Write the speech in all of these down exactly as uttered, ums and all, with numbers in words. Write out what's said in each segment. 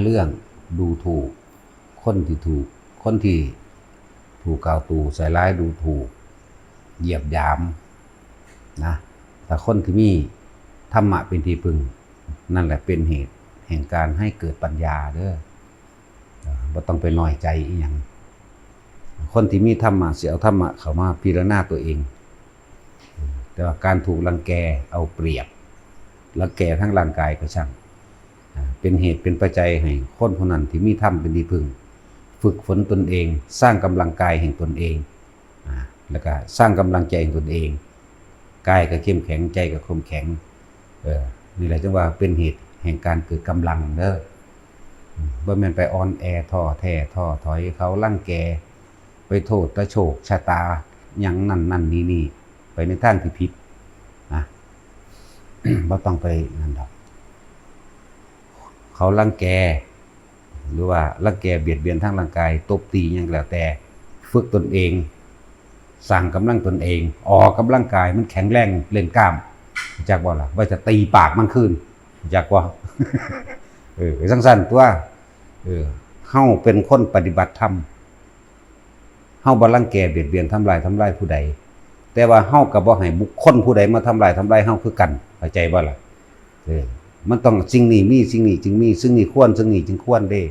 เรื่องดูถูก คนที่ถูก คนที่ถูกกล่าวตู่ใส่ร้ายดูถูก เหยียดหยามนะ แต่คนที่มีธรรมะเป็นที่พึ่ง นั่นแหละเป็นเหตุแห่งการให้เกิดปัญญาเด้อ บ่ต้องไปน้อยใจอีหยัง คนที่มีธรรมะสิเอาธรรมะเข้ามาพิจารณาตัวเอง แต่ว่าการถูกรังแกเอาเปรียบ รังแกทั้งร่างกายก็ช่าง อ่า เป็นเหตุเป็นปัจจัยให้คนผู้นั้นที่มีธรรมเป็นที่พึ่ง ฝึกฝนตนเอง สร้างกำลังกายแห่งตนเอง อ่า แล้วก็สร้างกำลังใจแห่งตนเอง กายก็เข้มแข็ง ใจก็เข้มแข็ง เออ นี่แหละจึงว่าเป็นเหตุแห่งการเกิดกำลังเด้อ อืม บ่แม่นไปอ่อนแอท้อแท้ท้อถอย เขารังแก ไปโทษแต่โชคชะตา หยังนั่นนั่นนี่นี่ ไปในทางที่ผิดนะ บ่ต้องไปนั่นดอก เขารังแก หรือว่ารังแกเบียดเบียนทางร่างกาย ตบตีหยังก็แล้วแต่ ฝึกตนเอง สร้างกำลังตนเอง ออกกำลังกายมันแข็งแรงเล่นกล้าม รู้จักบ่ล่ะ ว่าจะตีปากมันคืน รู้จักบ่ เออ จั่งซั้นตัว เออ เฮาเป็นคนปฏิบัติธรรม เฮาบ่รังแกเบียดเบียนทำลายทำลายผู้ใด แต่ว่าเฮาก็บ่ให้บุคคลผู้ใดมาทำลายทำลายเฮาคือกัน เข้าใจบ่ล่ะ เออ มันต้องสิ่งนี้มี สิ่งนี้จึงมี สิ่งนี้ควร สิ่งนี้จึงควรเด้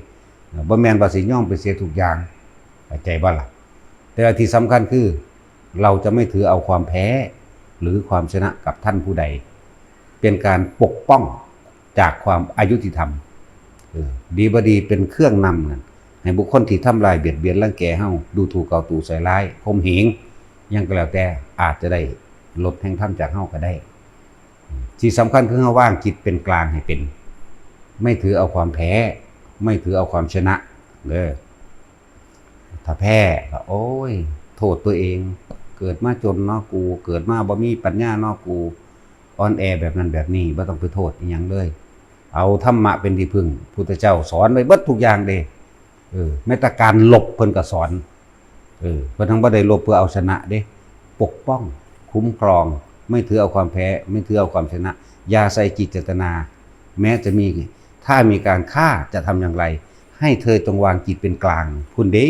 เออ บ่แม่นว่าสิยอมไปเสียทุกอย่าง เข้าใจบ่ล่ะ แต่ที่สำคัญคือ เราจะไม่ถือเอาความแพ้ หรือความชนะกับท่านผู้ใด เป็นการปกป้องจากความอายุติธรรม เออ ดีบ่ดีเป็นเครื่องนำนั่น ให้บุคคลที่ทำลายเบียดเบียนรังแกเฮา ดูถูกกล่าวตู่ใส่ร้าย ข่มเหง หยังก็แล้วแต่ อาจจะได้ลดแห่งธรรมจากเฮาก็ได้ ที่สำคัญคือเฮาวางจิตเป็นกลางให้เป็น ไม่ถือเอาความแพ้ ไม่ถือเอาความชนะเด้อ ถ้าแพ้ก็ โอ้ย โทษตัวเอง เกิดมาจนเนาะกู เกิดมาบ่มีปัญญาเนาะกู อ่อนแอแบบนั้นแบบนี้ บ่ต้องไปโทษอิหยังเลย เอาธรรมะเป็นที่พึ่ง พุทธเจ้าสอนไว้เบิดทุกอย่างเด้ เออ แม้แต่การลบเพิ่นก็สอน เออ เพิ่นทั้งบ่ได้ลบเพื่อเอาชนะเด้ ปกป้อง คุ้มครอง ไม่ถือเอาความแพ้ ไม่ถือเอาความชนะ อย่าใส่จิตเจตนา แม้จะมี ถ้ามีการฆ่าจะทำอย่างไร ให้เธอจงวางจิตเป็นกลาง พุ้นเด้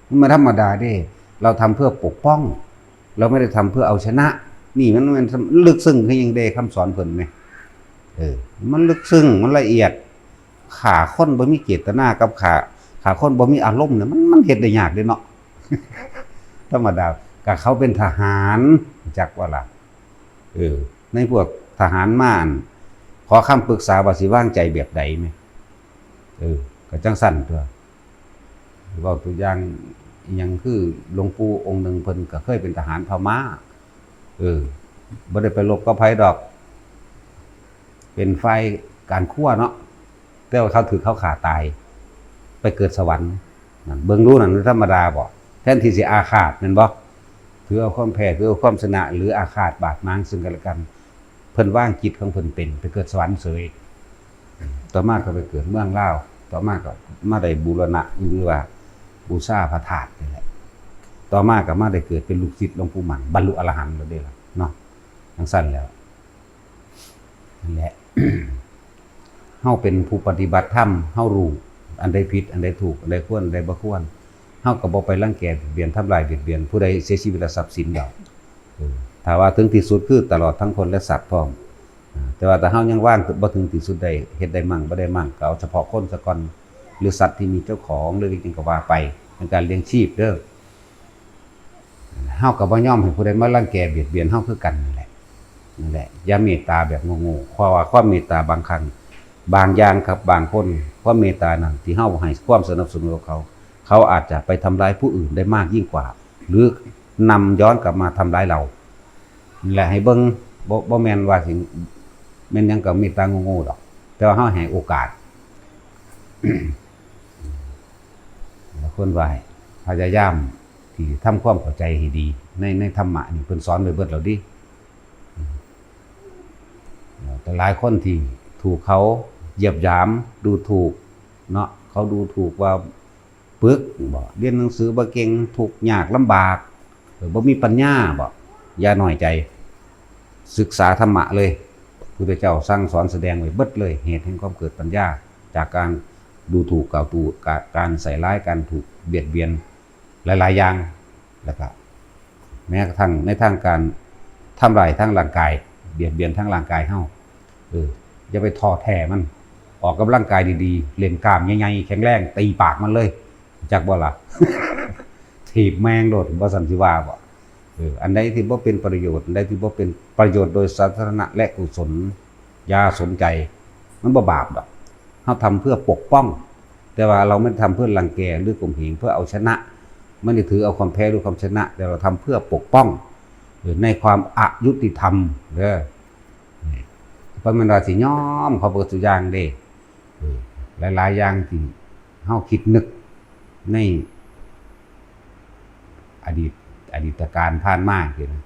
มันบ่ธรรมดาเด้ เราทำเพื่อปกป้อง เราไม่ได้ทำเพื่อเอาชนะ นี่มัน มันลึกซึ้งคือหยังเด้ คำสอนเพิ่นแหม เออ มันลึกซึ้ง มันละเอียด ฆ่าคนบ่มีเจตนากับฆ่า ฆ่าคนบ่มีอารมณ์เนี่ย มัน มันเฮ็ดได้ยากเด้เนาะ ธรรมดา ก็เขาเป็นทหาร จักว่าล่ะ เออ ในพวกทหารมาหั่น ขอคำปรึกษาว่าสิวางใจแบบใดแหม เออ ก็จั่งซั้นตั๊ว เว้าตัวอย่างอิหยังคือหลวงปู่องค์หนึ่งเพิ่นก็เคยเป็นทหารพม่า เออ บ่ได้ไปรบกับไผดอก เป็นฝ่ายการครัวเนาะ แต่ว่าเขาถืกเขาฆ่าตาย ไปเกิดสวรรค์ นั่น เบิ่งดูนั่น ธรรมดาบ่ แทนที่สิอาฆาตแม่นบ่ ถือเอาความแพ้ ถือเอาความชนะ หรืออาฆาตบาดหมางซึ่งกันและกัน เพิ่นวางจิตของเพิ่นเป็น ไปเกิดสวรรค์เสย ต่อมาก็ไปเกิดเมืองลาว ต่อมาก็มาได้บูรณะ หรือว่าบูชาพระธาตุนี่แหละ ต่อมาก็มาได้เกิดเป็นลูกศิษย์หลวงปู่มั่น บรรลุอรหันต์แล้วเด้ล่ะเนาะ จั่งซั้นแล้ว นั่นแหละ เฮาเป็นผู้ปฏิบัติธรรม เฮารู้อันใดผิด อันใดถูก อันใดควร อันใดบ่ควร เฮาก็บ่ไปรังแกเบียดเบียน ทำลายเบียดเบียนผู้ใดเสียชีวิตและทรัพย์สินดอก เออ ถ้าว่าถึงที่สุดคือตลอดทั้งคนและสัตว์พร้อม อ่า แต่ว่าถ้าเฮายังวางบ่ถึงที่สุดได้ เฮ็ดได้มั่งบ่ได้มั่ง ก็เอาเฉพาะคนซะก่อน หรือสัตว์ที่มีเจ้าของ หรืออิหยังก็ว่าไป เป็นการเลี้ยงชีพเด้อ เฮาก็บ่ยอมให้ผู้ใดมารังแกเบียดเบียนเฮาคือกันนั่นแหละ นั่นแหละ อย่าเมตตาแบบโง่ๆ เพราะว่าความเมตตาบางครั้ง บางอย่างครับ บางคน ความเมตตานั่นที่เฮาให้ความสนับสนุนกับเขา เขาอาจจะไปทำร้ายผู้อื่นได้มากยิ่งกว่า หรือนำย้อนกลับมาทำร้ายเรา นั่นแหละ ให้เบิ่ง บ่ บ่แม่นว่าสิแม่นหยังก็เมตตาโง่ๆดอก แต่ว่าเฮาให้โอกาส แล้วควรว่าให้พยายามที่ทำความเข้าใจให้ดี ใน ในธรรมะนี่เพิ่นสอนไว้เบิดแล้วเด้ แต่หลายคนที่ถูกเขาเหยียดหยาม ดูถูกเนาะ เขาดูถูกว่าปึกบ่ เรียนหนังสือบ่เก่ง ทุกข์ยากลำบาก เออ บ่มีปัญญาบ่ อย่าน้อยใจ ศึกษาธรรมะเลย พุทธเจ้าสั่งสอนแสดงไว้เบิดเลย เหตุแห่งความเกิดปัญญา จากการ ดูถูกกล่าวตูกะการใส่ร้าย การถูกเบียดเบียนหลายๆอย่าง แล้วก็แม้กระทั่งในทางการทำร้ายทางร่างกาย เบียดเบียนทางร่างกายเฮา เออ อย่าไปท้อแท้มัน ออกกำลังกายดีๆ เล่นกล้ามใหญ่ๆ แข็งแรง ตีปากมันเลย จักบ่ล่ะ ถีบแมงโลด บ่ซั่นสิว่าบ่ เออ อันใดที่บ่เป็นประโยชน์ อันใดที่บ่เป็นประโยชน์โดยสาธารณะและกุศล อย่าสนใจ มันบ่บาปดอก เฮาทำเพื่อปกป้อง แต่ว่าเราไม่ได้ทำเพื่อรังแกหรือข่มเหง เพื่อเอาชนะ ไม่ได้ถือเอาความแพ้หรือความชนะ แต่เราทำเพื่อปกป้อง เออ ในความอยุติธรรมเด้อ นี่ เพราะมันว่าสิยอมเขาเบิดสุอย่างเด้ เออ หลายๆอย่างที่เฮาคิดนึกในอดีต อดีตการผ่านมาจังซี้นะ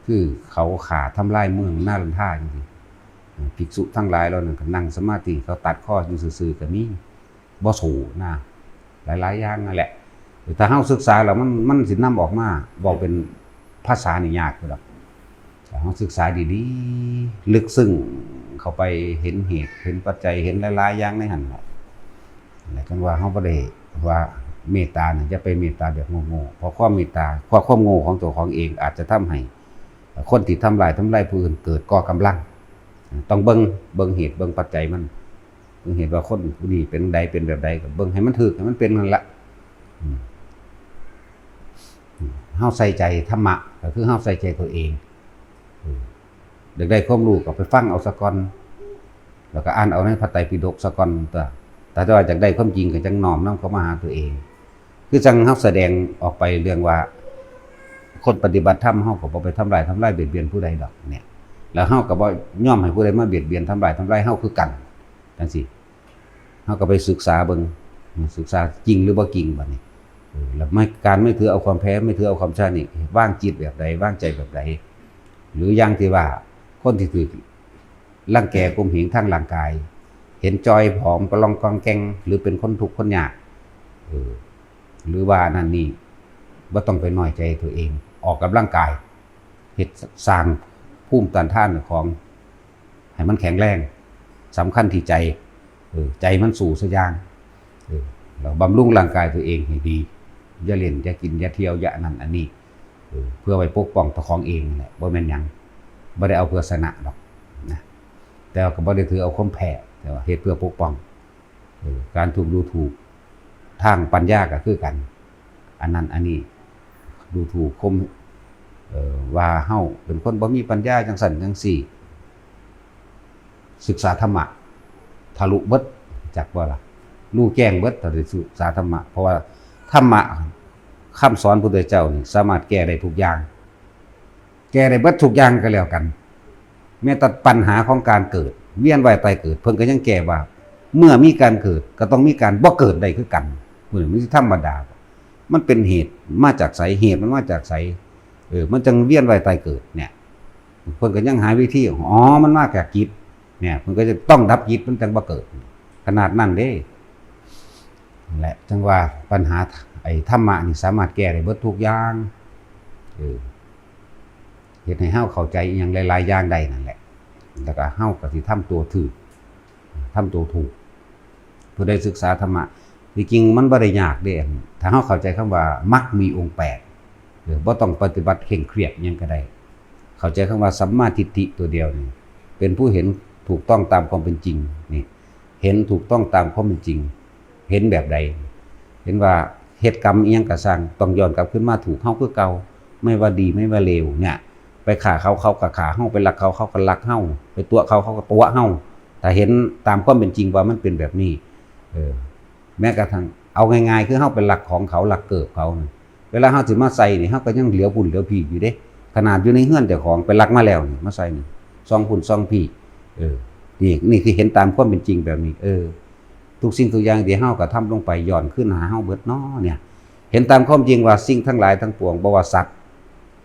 คือเขาฆ่าทำลายเมืองนาลันทาจังซี้ เออ ภิกษุทั้งหลายเหล่านั้นก็นั่งสมาธิ เขาตัดคออยู่ซื่อๆ ก็มี บ่สู้นะ หลายๆอย่างนั่นแหละ ถ้าเฮาศึกษาแล้วมัน มันสินำออกมาเว้าเป็นภาษานี่ยากอยู่ดอก ถ้าเฮาศึกษาดีๆ ลึกซึ้งเข้าไป เห็นเหตุ เห็นปัจจัย เห็นหลายๆอย่างในหั่นแหละ แล้วจังว่าเฮาบ่ได้ว่าเมตตานี่อย่าไปเมตตาแบบโง่ๆ เพราะความเมตตา เพราะความโง่ของเจ้าของเองอาจจะทำให้คนที่ทำร้ายทำลายผู้อื่นเกิดก่อกำลัง ต้องเบิ่ง เบิ่งเหตุ เบิ่งปัจจัยมัน เบิ่งเหตุว่าคนผู้นี้เป็นใด เป็นแบบใด ก็เบิ่งให้มันถูก ให้มันเป็นนั่นละ อืม เฮาใส่ใจธรรมะ ก็คือเฮาใส่ใจตัวเอง เออ อยากได้ความรู้ก็ไปฟังเอาซะก่อน แล้วก็อ่านเอาในพระไตรปิฎกซะก่อนตั๊ว แต่ถ้าว่าอยากได้ความจริงก็จั่งน้อมนำเข้ามาหาตัวเอง คือจั่งเฮาแสดงออกไปเรื่องว่า คนปฏิบัติธรรมเฮาก็บ่ไปทำร้ายทำลายเบียดเบียนผู้ใดดอกเนี่ย แล้วเฮาก็บ่ยอมให้ผู้ใดมาเบียดเบียนทำร้ายทำลายเฮาคือกัน จั่งซี้ เฮาก็ไปศึกษาเบิ่ง ศึกษาจริงหรือบ่จริงบัดนี้ เออ แล้วไม่ การไม่ถือเอาความแพ้ ไม่ถือเอาความชนะนี่ วางจิตแบบใด วางใจแบบใด หรืออย่างที่ว่า คนที่ถูกรังแกข่มเหงทางร่างกาย เห็นจ่อยผอมกะล่องกองแกง หรือเป็นคนทุกข์คนยาก เออ หรือว่านั่นนี่ บ่ต้องไปน้อยใจตัวเอง ออกกำลังกาย เฮ็ด สร้างภูมิต้านทานของ ให้มันแข็งแรง สำคัญที่ใจ เออ ใจมันสู้ซะอย่าง เออ แล้วบำรุงร่างกายตัวเองให้ดี อย่าเล่น อย่ากิน อย่าเที่ยว อย่าอันนั้นอันนี้ เออ เพื่อไว้ปกป้องตัวของเองนั่นแหละ บ่แม่นหยัง บ่ได้เอาเพื่อชนะดอกนะ แต่ว่าก็บ่ได้ถือเอาความแพ้ แต่ว่าเฮ็ดเพื่อปกป้อง เออ การถูกดูถูกทางปัญญาก็คือกัน อันนั้นอันนี้ ดูถูกข่ม เอ่อ ว่าเฮาเป็นคนบ่มีปัญญาจั่งซั้นจั่งซี้ ศึกษาธรรมะ ทะลุเบิด จักบ่ล่ะ รู้แจ้งเบิด ถ้าได้ศึกษาธรรมะ เพราะว่าธรรมะ คำสอนพุทธเจ้านี่สามารถแก้ได้ทุกอย่าง แก้ได้เบิดทุกอย่างก็แล้วกัน แม้แต่ปัญหาของการเกิด เวียนว่ายตายเกิด เพิ่นก็ยังแก้ว่า เมื่อมีการเกิดก็ต้องมีการบ่เกิดได้คือกัน มื้อนี้มันสิธรรมดา มันเป็นเหตุมาจากไส เหตุมันมาจากไส เออ มันจั่งเวียนว่ายตายเกิดเนี่ย เพิ่นก็ยังหาวิธี อ๋อ มันมาจากจิต เนี่ย เพิ่นก็จะต้องดับจิตมันจั่งบ่เกิด ขนาดนั้นเด้ นั่นแหละ จั่งว่าปัญหาไอ้ธรรมะนี่สามารถแก้ได้เบิดทุกอย่าง เออ เฮ็ดให้เฮาเข้าใจอิหยังหลายๆอย่างได้นั่นแหละ แล้วก็เฮาก็สิทำตัวถูก ทำตัวถูก ผู้ใดศึกษาธรรมะ ที่จริงมันบ่ได้ยากเด้ ถ้าเฮาเข้าใจคำว่ามรรคมีองค์แปด เออ บ่ต้องปฏิบัติเคร่งเครียดอิหยังก็ได้ เข้าใจคำว่าสัมมาทิฏฐิตัวเดียวนี่ เป็นผู้เห็นถูกต้องตามความเป็นจริง นี่ เห็นถูกต้องตามความเป็นจริง เห็นแบบใด เห็นว่าเฮ็ดกรรมอิหยังก็ซ่าง ต้องย้อนกลับคืนมาถูกเฮาคือเก่า ไม่ว่าดีไม่ว่าเลวเนี่ย ไปฆ่าเขา เขาก็ฆ่าเฮา ไปลักเขา เขาก็ลักเฮา ไปตั๋วเขา เขาก็ตั๋วเฮา ถ้าเห็นตามความเป็นจริงว่ามันเป็นแบบนี้ เออ แม้กระทั่งเอาง่ายๆ คือเฮาไปลักของเขา ลักเกิบเขา เวลาเฮาสิมาใส่นี่ เฮาก็ยังเหลียวพุ้นเหลียวพี้อยู่เด้ ขนาดอยู่ในเฮือนเจ้าของไปลักมาแล้วนี่ มาใส่นี่ ส่องพุ้นส่องพี้ เออ นี่ นี่คือเห็นตามความเป็นจริงแบบนี้ เออ ทุกสิ่งทุกอย่างที่เฮากระทำลงไปย้อนคืนหาเฮาเบิดน้อเนี่ย เห็นตามความจริงว่าสิ่งทั้งหลายทั้งปวง บ่ว่าสัตว์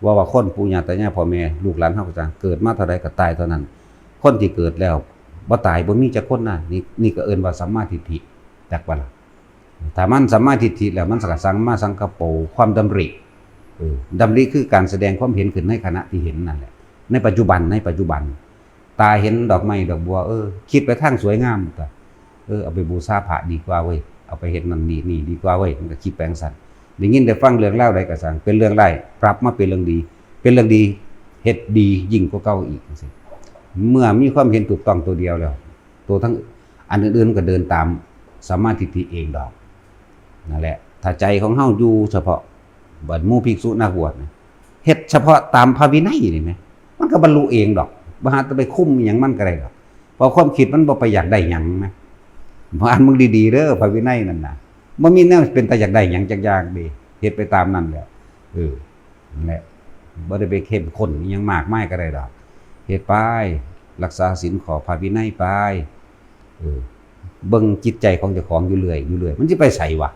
บ่ว่าคน ปู่ย่าตายาย พ่อแม่ ลูกหลานเฮาก็ตาม เกิดมาเท่าใดก็ตายเท่านั้น คนที่เกิดแล้วบ่ตายบ่มีจักคนนะ นี่ นี่ก็เอิ้นว่าสัมมาทิฏฐิ จักบ่ล่ะ ถ้ามันสัมมาทิฏฐิแล้ว มันก็สัมมาสังกัปโป ความดำริ เออ ดำริคือการแสดงความเห็นขึ้นในขณะที่เห็นนั่นแหละ ในปัจจุบัน ในปัจจุบัน ตาเห็นดอกไม้ดอกบัว เออ คิดไปทางสวยงามก็ เออ เอาไปบูชาพระดีกว่าเว้ย เอาไปเฮ็ดนั่นนี่นี่ดีกว่าเว้ย มันก็คิดไปจั่งซั้น ได้ยินได้ฟังเรื่องราวใดก็ซ่าง เป็นเรื่องร้าย ปรับมาเป็นเรื่องดี เป็นเรื่องดี เฮ็ดดียิ่งกว่าเก่าอีกจั่งซี้ เมื่อมีความเห็นถูกต้องตัวเดียวแล้ว ตัวทั้งอันอื่นๆก็เดินตามสัมมาทิฏฐิเองดอก นั่นแหละ ถ้าใจของเฮาอยู่เฉพาะ บัดหมู่ภิกษุนักบวชนะ เฮ็ดเฉพาะตามพระวินัยนี่แหม มันก็บรรลุเองดอก บ่หาแต่ไปคุมอิหยังมันก็ได้ดอก เพราะความคิดมันบ่ไปอยากได้หยังนะ บ่อ่านมึงดีๆเด้อ พระวินัยนั่นน่ะ บ่มีแนวเป็นตาอยากได้หยังจักอย่างเด้ เฮ็ดไปตามนั่นแหละ เออ นั่นแหละ บ่ได้ไปเข้มข้นอิหยังมากมายก็ได้ดอก เฮ็ดไป รักษาศีลข้อพระวินัยไป เออ เบิ่งจิตใจของเจ้าของอยู่เรื่อย อยู่เรื่อย มันสิไปไสวะ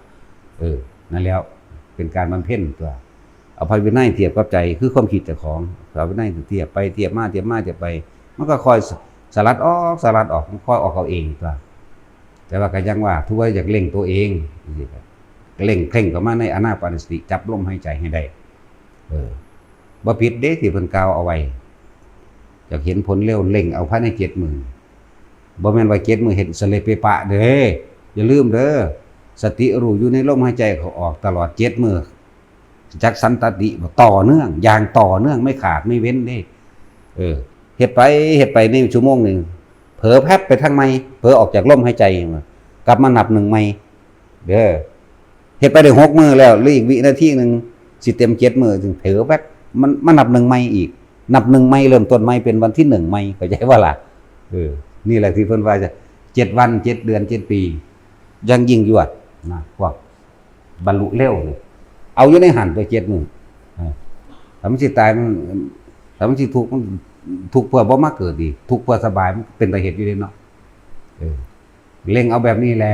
เออ นั่นแหล้ว เป็นการบำเพ็ญตั๊ว เอาพระวินัยเทียบกับใจ คือความคิดเจ้าของ พระวินัยเทียบไป เทียบมา เทียบมา เทียบไป มันก็ค่อยส- สลัดออก สลัดออก มันค่อยออกเอาเองตั๊ว แต่ว่าก็ยังว่า ถือว่าอยากเร่งตัวเอง จั่งซี้ครับ เร่งเคร่งเข้ามาในอานาปานสติ จับลมหายใจให้ได้ เออ บ่ผิดเด้ที่เพิ่นกล่าวเอาไว้ อยากเห็นผลเร็ว เร่งเอาภายในเจ็ดมื้อ บ่แม่นว่าเจ็ดมื้อเฮ็ดสะเลเปะปะเด้ อย่าลืมเด้อ สติรู้อยู่ในลมหายใจเข้าออกตลอดเจ็ดมื้อ จักสันตติบ่ ต่อเนื่อง อย่างต่อเนื่อง ไม่ขาดไม่เว้นเด้ เออ เฮ็ดไป เฮ็ดไปในชั่วโมงหนึ่ง เผลอแพบไปทางใหม่ เผลอออกจากลมหายใจ กลับมานับหนึ่งใหม่ เด้อ เฮ็ดไปได้หกมื้อแล้ว เหลืออีกวินาทีหนึ่ง สิเต็มเจ็ดมื้อ จึงเผลอแป๊บ มัน มันนับหนึ่งใหม่อีก นับหนึ่งใหม่ เริ่มต้นใหม่ เป็นวันที่หนึ่งใหม่ เข้าใจบ่ล่ะ เออ นี่แหละที่เพิ่นว่าจะ เจ็ดวัน เจ็ดเดือน เจ็ดปี ยังยิ่งยวดนะ พวกบรรลุเร็วนี่ เอาอยู่ในหั่นตัวเจ็ดมื้อ เออ ถ้ามันสิตาย มัน ถ้ามันสิทุกข์ มันทุกข์เพื่อบ่มาเกิดดี ทุกข์เพื่อสบาย มันเป็นตาเฮ็ดอยู่เด้เนาะ เออ เร่งเอาแบบนี้แหละ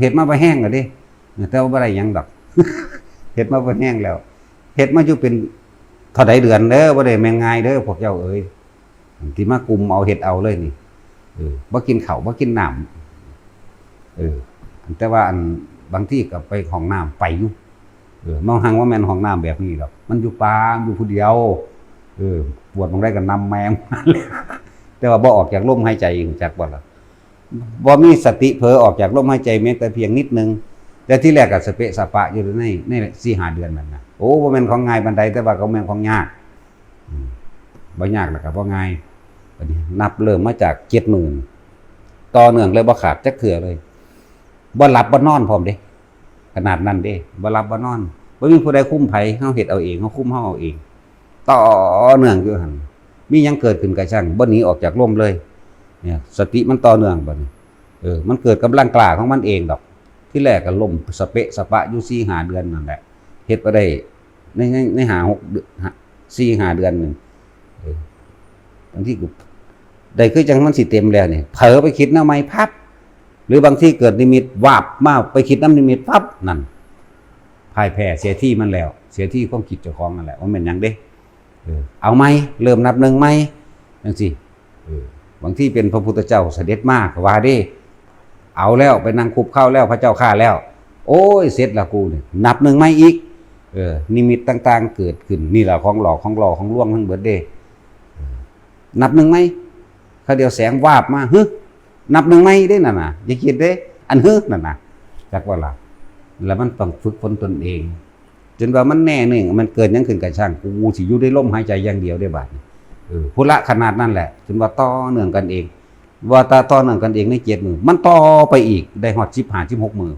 เฮ็ดมาบ่แห้งแล้วเด้ แต่ว่าบ่ได้หยังดอก เฮ็ดมาบ่แห้งแล้ว เฮ็ดมาอยู่เป็นเท่าใดเดือนเด้อ บ่ได้แม่นง่ายเด้อ พวกเจ้าเอ๋ย ที่มากุมเอาเฮ็ดเอาเลยนี่ เออ บ่กินข้าว บ่กินน้ำ เออ แต่ว่าอัน บางทีก็ไปห้องน้ำไปอยู่ เออ บ่หังว่าแม่นห้องน้ำแบบนี้ดอก มันอยู่ป่า อยู่ผู้เดียว เออ ปวดหม่องใดก็นำแม่ง แต่ว่าบ่ออกจากลมหายใจ รู้จักบ่ล่ะ บ่มีสติเผลอออกจากลมหายใจแม้แต่เพียงนิดนึง แต่ที่แรกก็สะเปะสะปะอยู่ใน ในสี่ห้าเดือนนั่นนะ โอ้ บ่แม่นของง่ายปานใด แต่ว่าก็แม่นของยาก อืม บ่ยากแล้วก็บ่ง่าย บัดนี้นับเริ่มมาจากเจ็ดมื้อ ต่อเนื่องเลย บ่ขาดจักเทื่อเลย บ่หลับบ่นอนพร้อมเด้ ขนาดนั้นเด้ บ่หลับบ่นอน บ่มีผู้ใดคุมไผ เฮาเฮ็ดเอาเอง เฮาคุมเฮาเอาเอง ต่อเนื่องอยู่หั่น มีหยังเกิดขึ้นก็ช่าง บ่หนีออกจากลมเลย เนี่ย สติมันต่อเนื่องบัดนี้ เออ มันเกิดกำลังกล้าของมันเองดอก ที่แรกก็ล้มสะเปะสะปะอยู่สี่ห้าเดือนนั่นแหละ เฮ็ดบ่ได้ ใน ใน ในห้าหกเดือน ห้า สี่ห้าเดือนหนึ่ง เออ บางทีก็ได้คือจังมันสิเต็มแล้วนี่ เผลอไปคิดแนวใหม่พับ หรือบางทีเกิดนิมิตวาบมา ไปคิดนำนิมิตปั๊บ นั่น พ่ายแพ้เสียทีมันแล้ว เสียทีความคิดเจ้าของนั่นแหละ บ่แม่นหยังเด้ เออ เอาใหม่ เริ่มนับหนึ่งใหม่ จั่งซี้ เออ บางทีเป็นพระพุทธเจ้าเสด็จมาก็ว่าเด้ เอาแล้ว ไปนั่งคุกเข่าแล้ว พระเจ้าข้าแล้ว โอ้ย เสร็จละกูนี่ นับหนึ่งใหม่อีก เออ นิมิตต่างๆเกิดขึ้น นี่ล่ะของหลอก ของหลอก ของลวงทั้งเบิดเด้ เออ นับหนึ่งใหม่ คราวเดียวแสงวาบมา หึ นับหนึ่งใหม่เด้นั่นน่ะ อย่าคิดเด้ อันหึนั่นน่ะ จักว่าล่ะ แล้วมันต้องฝึกฝนตนเอง จนว่ามันแน่นิ่ง มันเกิดหยังขึ้นก็ช่าง กูสิอยู่ในลมหายใจอย่างเดียวเด้บาดนี้ เออ พุทธะขนาดนั้นแหละ จนว่าต่อเนื่องกันเอง ว่าต่อเนื่องกันเองในเจ็ดมื้อ มันต่อไปอีก ได้ฮอดสิบห้า สิบหกมื้อ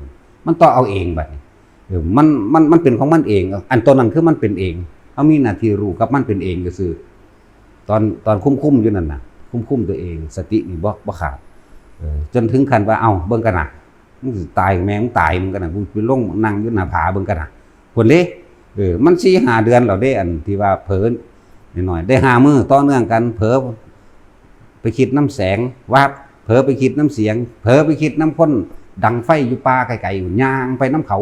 มันต่อเอาเองบาดนี้ เออ มัน มัน มันเป็นของมันเอง อันตัวนั้นคือมันเป็นเอง เฮามีหน้าที่รู้กับมันเป็นเองซื่อๆ ตอน ตอนคุมๆอยู่นั่นน่ะ คุมๆตัวเอง สตินี่บ่ บ่ขาด เออ จนถึงขั้นว่า เอ้า เบิ่งกันน่ะ มึงสิตายแม่มึงตายมึงกันน่ะ กูไปลงนั่งอยู่หน้าผาเบิ่งกันน่ะ พุ้นเด้ เออ มันสี่ห้าเดือนแล้วเด้ อันที่ว่าเผลอน้อยๆ ได้ห้ามื้อต่อเนื่องกัน เผลอไปคิดนำแสง วับ เผลอไปคิดนำเสียง เผลอไปคิดนำคนดังไฟอยู่ป่าไกลๆ พุ้น ย่างไปนำเขา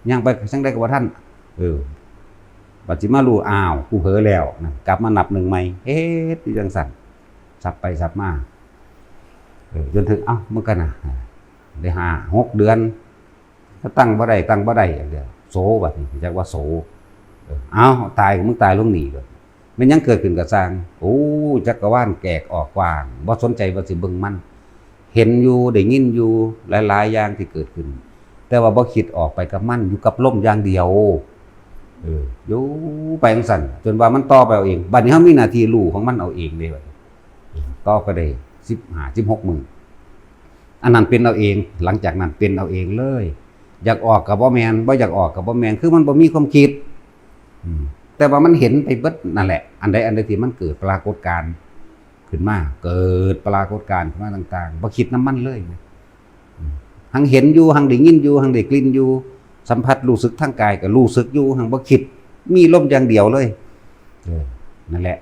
ย่างไปจั่งใดก็บ่ทัน เออ บัดสิมารู้ อ้าว กูเผลอแล้วนะ กลับมานับหนึ่งใหม่ เฮ็ดอยู่จั่งซั้น สับไปสับมา เออ จนถึง เอ้า มึงกันนะ ได้ห้าหกเดือน ก็ตั้งบ่ได้ ตั้งบ่ได้ เดี๋ยวโสบัดนี้ จักว่าโส เออ เอ้า ตาย มึงตายลงนี่ แม่นหยังเกิดขึ้นก็ซ่าง โอ้ จักรวาลแตกออกกว้าง บ่สนใจว่าสิเบิ่งมัน เห็นอยู่ได้ยินอยู่หลายๆอย่างที่เกิดขึ้น แต่ว่าบ่คิดออกไปกับมัน อยู่กับลมอย่างเดียว เออ อยู่ไปจั่งซั้น จนว่ามันต่อไปเอาเอง บัดนี้เฮามีหน้าที่รู้ของมันเอาเองเด้ บัดนี้ ต่อไปได้สิบห้า สิบหกมื้อ อันนั้นเป็นเอาเอง หลังจากนั้นเป็นเอาเองเลย อยากออกก็บ่แม่น บ่อยากออกก็บ่แม่น คือมันบ่มีความคิด อืม แต่ว่ามันเห็นไปเบิดนั่นแหละ อันใดอันใดที่มันเกิดปรากฏการณ์ขึ้นมา เกิดปรากฏการณ์ขึ้นมาต่างๆ บ่คิดนำมันเลยนะ อืม หังเห็นอยู่ หังได้ยินอยู่ หังได้กลิ่นอยู่ สัมผัสรู้สึกทางกายก็รู้สึกอยู่ หังบ่คิด มีลมอย่างเดียวเลย เออ นั่นแหละ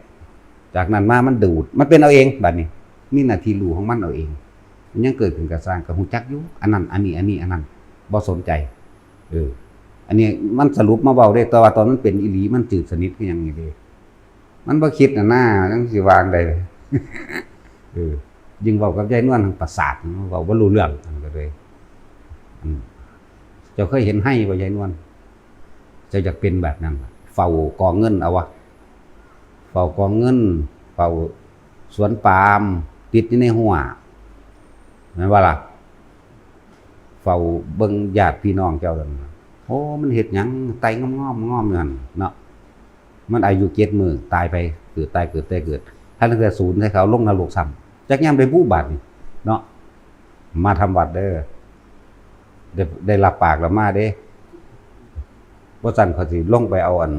จากนั้นมามันดูด มันเป็นเอาเอง บัดนี้ มีหน้าที่รู้ของมันเอาเอง มันยังเกิดขึ้นก็ซ่าง ก็ฮู้จักอยู่ อันนั้น อันนี้ อันนี้ อันนั้น บ่สนใจ เออ อันนี้มันสรุปมาเว้าเด้ แต่ว่าตอนมันเป็นอีหลี มันจืดสนิทคือหยังนี่เด้ มันบ่คิดน่ะนะ จั่งสิวางได้ เออ ยิ่งเว้ากับยายนวล ประสาท เว้าบ่รู้เรื่อง มันก็เลย อืม เจ้าเคยเห็นไฮ่บ่ ยายนวล เจ้าอยากเป็นแบบนั้น เฝ้ากองเงินเอาวะ เฝ้ากองเงิน เฝ้าสวนปาล์ม ติดอยู่ในรั้ว แม่นบ่ล่ะ เฝ้าเบิ่งญาติพี่น้องเจ้านั่นน่ะ โอ้ มันเฮ็ดหยัง ไต่งอมๆ งอมอยู่หั่นเนาะ มันอายุเจ็ดมื้อ ตายไป เกิดตาย เกิดตาย เกิด ถ้าตั้งแต่ศูนย์ให้เขาลงนรกซ้ำ จักยามได้บูบาดนี่เนาะ มาทำวัดเด้อ ได้ ได้รับปากแล้วมาเด้ บ่ซั้นเขาสิลงไปเอาอัน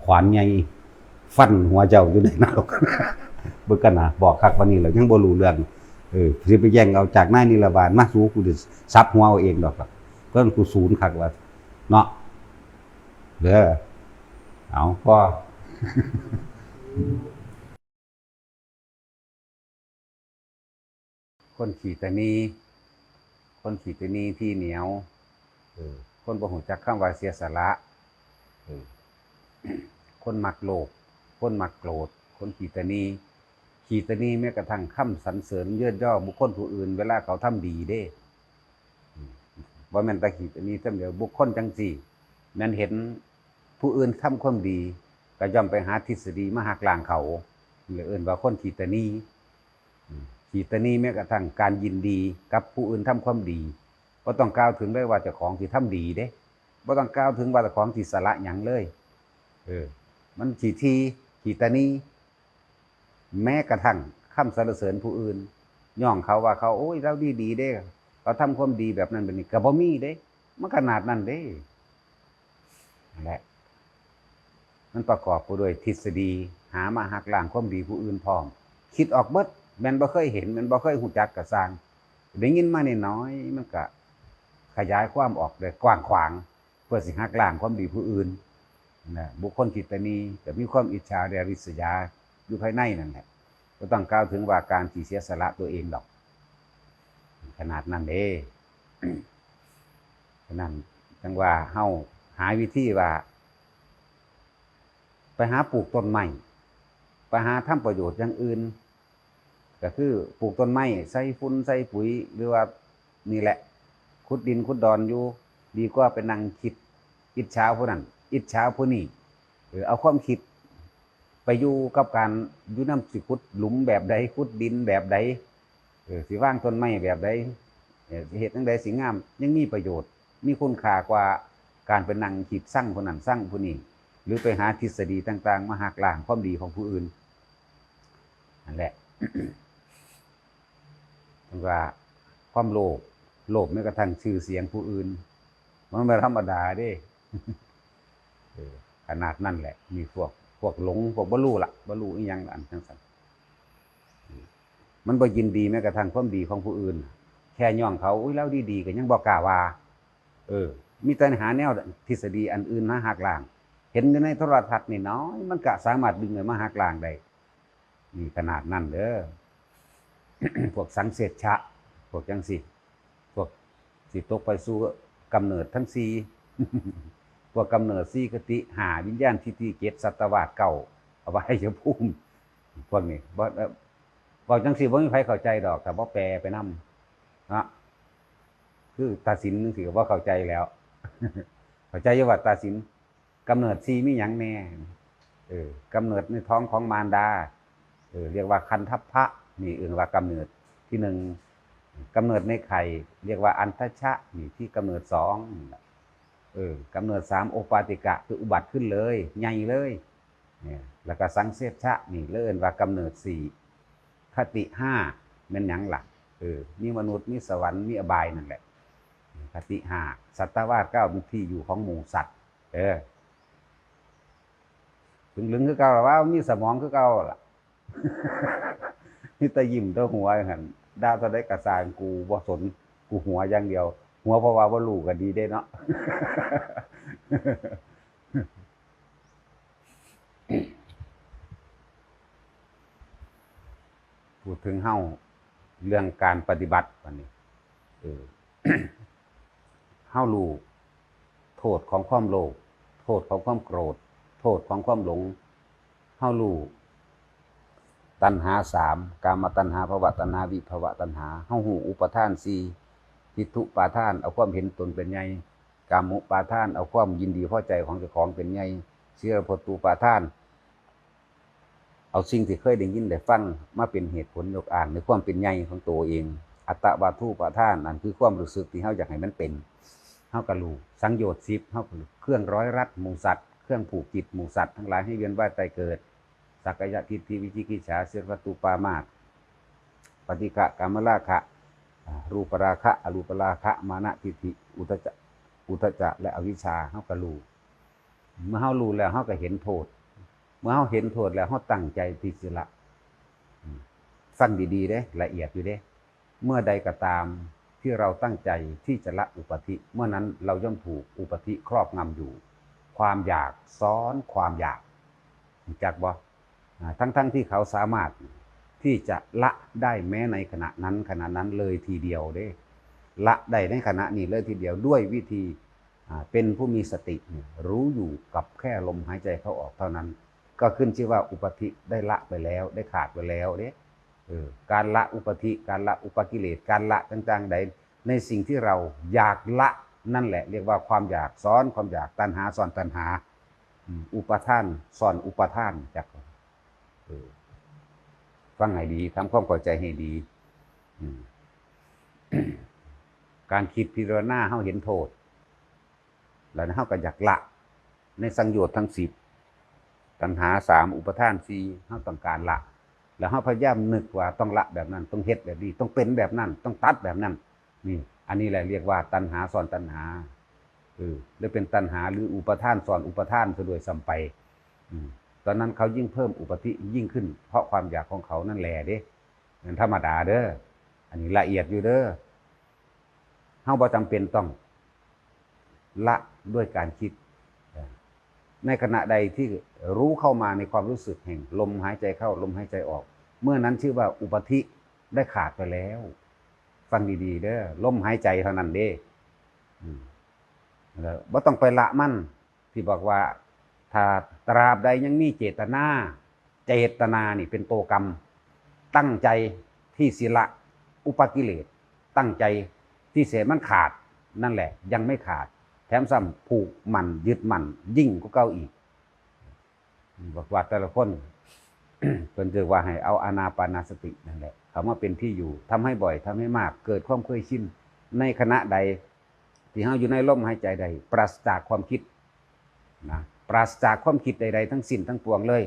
ขวานใหญ่ฟันหัวเจ้าอยู่ในนรก เบิ่งกันนะ บอกคักปานนี้แล้วยังบ่รู้เรื่อง เออ สิไปแย่งเอาจากนายนิรบาลมา สู้ กูสิสับหัวเอาเองดอก เพิ่นกูศูนย์คักว่า เนาะ เด้อ เอา พอ คนขี้ตะหนี่ คนขี้ตะหนี่ที่เหนียว เออ คนบ่ฮู้จักคำว่าเสียสละ เออ คนมักโลภ คนมักโกรธ คนขี้ตะหนี่ ขี้ตะหนี่แม้กระทั่งคำสรรเสริญเยินยอบุคคลผู้อื่น เวลาเขาทำดีเด้ อืม บ่แม่นแต่ขี้ตะหนี่เท่าเดียว บุคคลจั่งซี้ แม่นเห็นผู้อื่นทำความดี ก็ย่อมไปหาทฤษฎีมาหักล้างเขา เลยเอิ้นว่าคนขี้ตะหนี่ อืม ขี้ตะหนี่แม้กระทั่งการยินดีกับผู้อื่นทำความดี บ่ต้องกล่าวถึงเลยว่าเจ้าของสิทำดีเด้ บ่ต้องกล่าวถึงว่าเจ้าของสิสละหยังเลย เออ มันขี้ถี่ ขี้ตะหนี่ แม้กระทั่งคำสรรเสริญผู้อื่น ย่องเขาว่าเขา โอ้ย ลาวดีดีเด้ เขาทำความดีแบบนั้นแบบนี้ ก็บ่มีเด้ มันขนาดนั้นเด้ นั่นแหละ มันประกอบไปด้วยทฤษฎี หามาหักล้างความดีผู้อื่นพร้อม คิดออกเบิด แม่นบ่เคยเห็น แม่นบ่เคยฮู้จักก็ซ่าง ได้ยินมาน้อยๆ มันก็ขยายความออกได้กว้างขวาง เพื่อสิหักล้างความดีผู้อื่นนะ บุคคลขี้ตะหนี่ก็มีความอิจฉาและริษยาอยู่ภายในนั่นแหละ บ่ต้องกล่าวถึงว่าการที่เสียสละตัวเองดอก ขนาดนั้นเด้ ฉะนั้นจั่งว่าเฮาหาวิธีว่า ไปหาปลูกต้นไม้ ไปหาทำประโยชน์อย่างอื่น ก็คือปลูกต้นไม้ ใส่ฝุ่น ใส่ปุ๋ย หรือว่านี่แหละ ขุดดินขุดดอนอยู่ ดีกว่าไปนั่งคิดอิจฉาผู้นั้น อิจฉาผู้นี้ เออ เอาความคิดไปอยู่กับการอยู่นำ สิขุดหลุมแบบใด ขุดดินแบบใด เออ สิวางต้นไม้แบบใด เออ สิเฮ็ดจั่งใดสิงาม ยังมีประโยชน์ มีคุณค่ากว่าการไปนั่งคิดซังผู้นั้นซังผู้นี้ หรือไปหาทฤษฎีต่างๆ มาหักล้างความดีของผู้อื่น นั่นแหละ เพิ่นว่าความโลภ โลภแม้กระทั่งชื่อเสียงผู้อื่น มันบ่ธรรมดาเด้ เออ ขนาดนั้นแหละ มีพวก พวกหลง พวกบ่รู้ล่ะ บ่รู้อิหยังอันจั่งซั้น มันบ่ยินดีแม้กระทั่งความดีของผู้อื่น แค่ย่องเขา อุ๊ย ลาวดีๆ ก็ยังบ่กล้าว่า เออ มีแต่หาแนวทฤษฎีอันอื่นมาหักล้าง เห็นอยู่ในโทรทัศน์น้อยๆ มันก็สามารถดึงเอามาหักล้างได้ นี่ขนาดนั้นเด้อ พวกสังเสชชะ พวกจั่งซี้ พวกสิตกไปสู่กำเนิดทั้งสี่ พวกกำเนิดสี่ คติห้า วิญญาณทิฏฐิเจ็ด สัตวาสเก้า อบายภูมิ พวกนี้ บ่ เอ่อ เว้าจั่งซี้บ่มีไผเข้าใจดอก ถ้าบ่แปลไปนำ เนาะ คือตัดสินจั่งซี้ก็บ่เข้าใจแล้ว เข้าใจอยู่ว่าตัดสิน กำเนิดสี่มีหยังแน่ เออ กำเนิดในท้องของมารดา เออ เรียกว่าคันทัพพะ นี่เอิ้นว่ากำเนิดที่หนึ่ง กำเนิดในไข่ เรียกว่าอันทชะ นี่ที่กำเนิดสองนี่แหละ เออกำเนิดสาม โอปปาติกะ คืออุบัติขึ้นเลย ใหญ่เลย เนี่ย แล้วก็สังเสชชะ นี่เรียกว่ากำเนิดสี่ คติห้า แม่นหยังล่ะ เออ มีมนุษย์ มีสวรรค์ มีอบายนั่นแหละ คติห้า สัตวาสเก้า เป็นที่อยู่ของหมู่สัตว์ เออ ถึงลึงคือเก่าล่ะ ว่ามีสมองคือเก่าล่ะ มีแต่ยิ้มแต่หัวหั่น ด่าเท่าใดกะซ่าง กูบ่สน กูหัวอย่างเดียว หัวเพราะว่าบ่รู้ก็ดีเด้เนาะ พูดถึงเฮา เรื่องการปฏิบัติบัดนี้ เออ เฮารู้โทษของความโลภ โทษของความโกรธ โทษของความหลง เฮารู้ตัณหาสาม กามตัณหา ภวตัณหา วิภวตัณหา เฮารู้อุปาทานสี่ ทิฏฐุปาทาน เอาความเห็นตนเป็นใหญ่ กามุปาทาน เอาความยินดีพอใจของเจ้าของเป็นใหญ่ สีลพัตตุปาทาน เอาสิ่งที่เคยได้ยินได้ฟังมาเป็นเหตุผลยกอ้างในความเป็นใหญ่ของตัวเอง อัตตวาทูปาทาน นั่นคือความรู้สึกที่เฮาอยากให้มันเป็น เฮาก็รู้ สังโยชน์สิบ เฮาก็รู้ เครื่องร้อยรัดหมู่สัตว์ เครื่องผูกจิตหมู่สัตว์ทั้งหลายให้เวียนว่ายตายเกิด สักกายทิฏฐิ วิจิกิจฉา สีลพัตตุปามาท ปฏิฆะ กามราคะ อ่า รูปราคะ อรูปราคะ มานะทิฏฐิ อุทธัจจะ อุทธัจจะ และอวิชชา เฮาก็รู้ เมื่อเฮารู้แล้วเฮาก็เห็นโทษ เมื่อเฮาเห็นโทษแล้วเฮาตั้งใจที่สิละ อืม ฟังดีๆเด้ ละเอียดอยู่เด้ เมื่อใดก็ตามที่เราตั้งใจที่จะละอุปาทิ เมื่อนั้นเราย่อมถูกอุปาทิครอบงำอยู่ ความอยากซ้อนความอยาก รู้จักบ่ อ่า ทั้งๆที่เขาสามารถที่จะละได้แม้ในขณะนั้นขณะนั้นเลยทีเดียวเด้ ละได้ในขณะนี้เลยทีเดียวด้วยวิธี อ่า เป็นผู้มีสติเนี่ยรู้อยู่กับแค่ลมหายใจเข้าออกเท่านั้น ก็ขึ้นชื่อว่าอุปาทิได้ละไปแล้ว ได้ขาดไปแล้วเด้ เออ การละอุปาทิ การละอุปกิเลส การละต่างๆใด ในสิ่งที่เราอยากละนั่นแหละ เรียกว่าความอยากซ้อนความอยาก ตัณหาซ้อนตัณหา อืม อุปาทานซ้อนอุปาทาน จัก เออ ฟังให้ดี ทำความเข้าใจให้ดี อืม การคิดพิจารณาเฮาเห็นโทษ แล้วเฮาก็อยากละ ในสังโยชน์ทั้งสิบ ตัณหาสาม อุปาทานสี่ เฮาต้องการละ แล้วเฮาพยายามนึกว่าต้องละแบบนั้น ต้องเฮ็ดแบบนี้ ต้องเป็นแบบนั้น ต้องตัดแบบนั้น นี่ อันนี้แหละเรียกว่าตัณหาซ้อนตัณหา เออ หรือเป็นตัณหาหรืออุปาทานซ้อนอุปาทานซะด้วยซ้ำไป อืม ตอนนั้นเขายิ่งเพิ่มอุปาทิยิ่งขึ้น เพราะความอยากของเขานั่นแหละเด้ มันธรรมดาเด้อ อันนี้ละเอียดอยู่เด้อ เฮาบ่จำเป็นต้องละด้วยการคิด ในขณะใดที่รู้เข้ามาในความรู้สึกแห่งลมหายใจเข้า ลมหายใจออก เมื่อนั้นชื่อว่าอุปาทิได้ขาดไปแล้ว ฟังดีๆเด้อ ลมหายใจเท่านั้นเด้ อืม แล้วบ่ต้องไปละมัน ที่บอกว่า ถ้าตราบใดยังมีเจตนา เจตนานี่เป็นตัวกรรม ตั้งใจที่สิละอุปกิเลส ตั้งใจที่สิให้มันขาด นั่นแหละยังไม่ขาด แถมซ้ำผูกมั่นยึดมั่นยิ่งกว่าเก่าอีก บอกว่าแต่ละคน เพิ่นเรียกว่าให้เอาอานาปานสตินั่นแหละ เข้ามาเป็นที่อยู่ ทำให้บ่อย ทำให้มาก เกิดความเคยชิน ในขณะใด ที่เฮาอยู่ในลมหายใจใด ปราศจากความคิดนะ ปราศจากความคิดใดๆทั้งสิ้นทั้งปวงเลย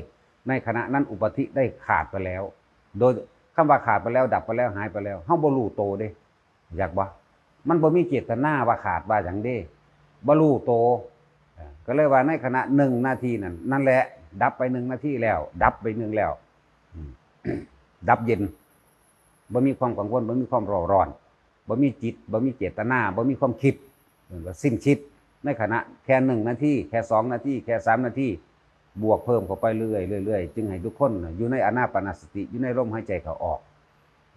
ในขณะนั้นอุปาทิได้ขาดไปแล้ว โดยคำว่าขาดไปแล้ว ดับไปแล้ว หายไปแล้ว เฮาบ่รู้โตเด้ อยากบ่ มันบ่มีเจตนาว่าขาดว่าหยังเด้ บ่รู้โต เอ่อ ก็เลยว่าในขณะหนึ่งนาทีนั่น นั่นแหละ ดับไปหนึ่งนาทีแล้ว ดับไปหนึ่งแล้ว อืม ดับเย็น บ่มีความกังวล บ่มีความเร่าร้อน บ่มีจิต บ่มีเจตนา บ่มีความคิด เรียกว่าสิ้นคิด ในขณะแค่หนึ่งนาที แค่สองนาที แค่สามนาที บวกเพิ่มเข้าไปเรื่อยๆเรื่อยๆ จึงให้ทุกคนน่ะอยู่ในอานาปานสติ อยู่ในลมหายใจเข้าออก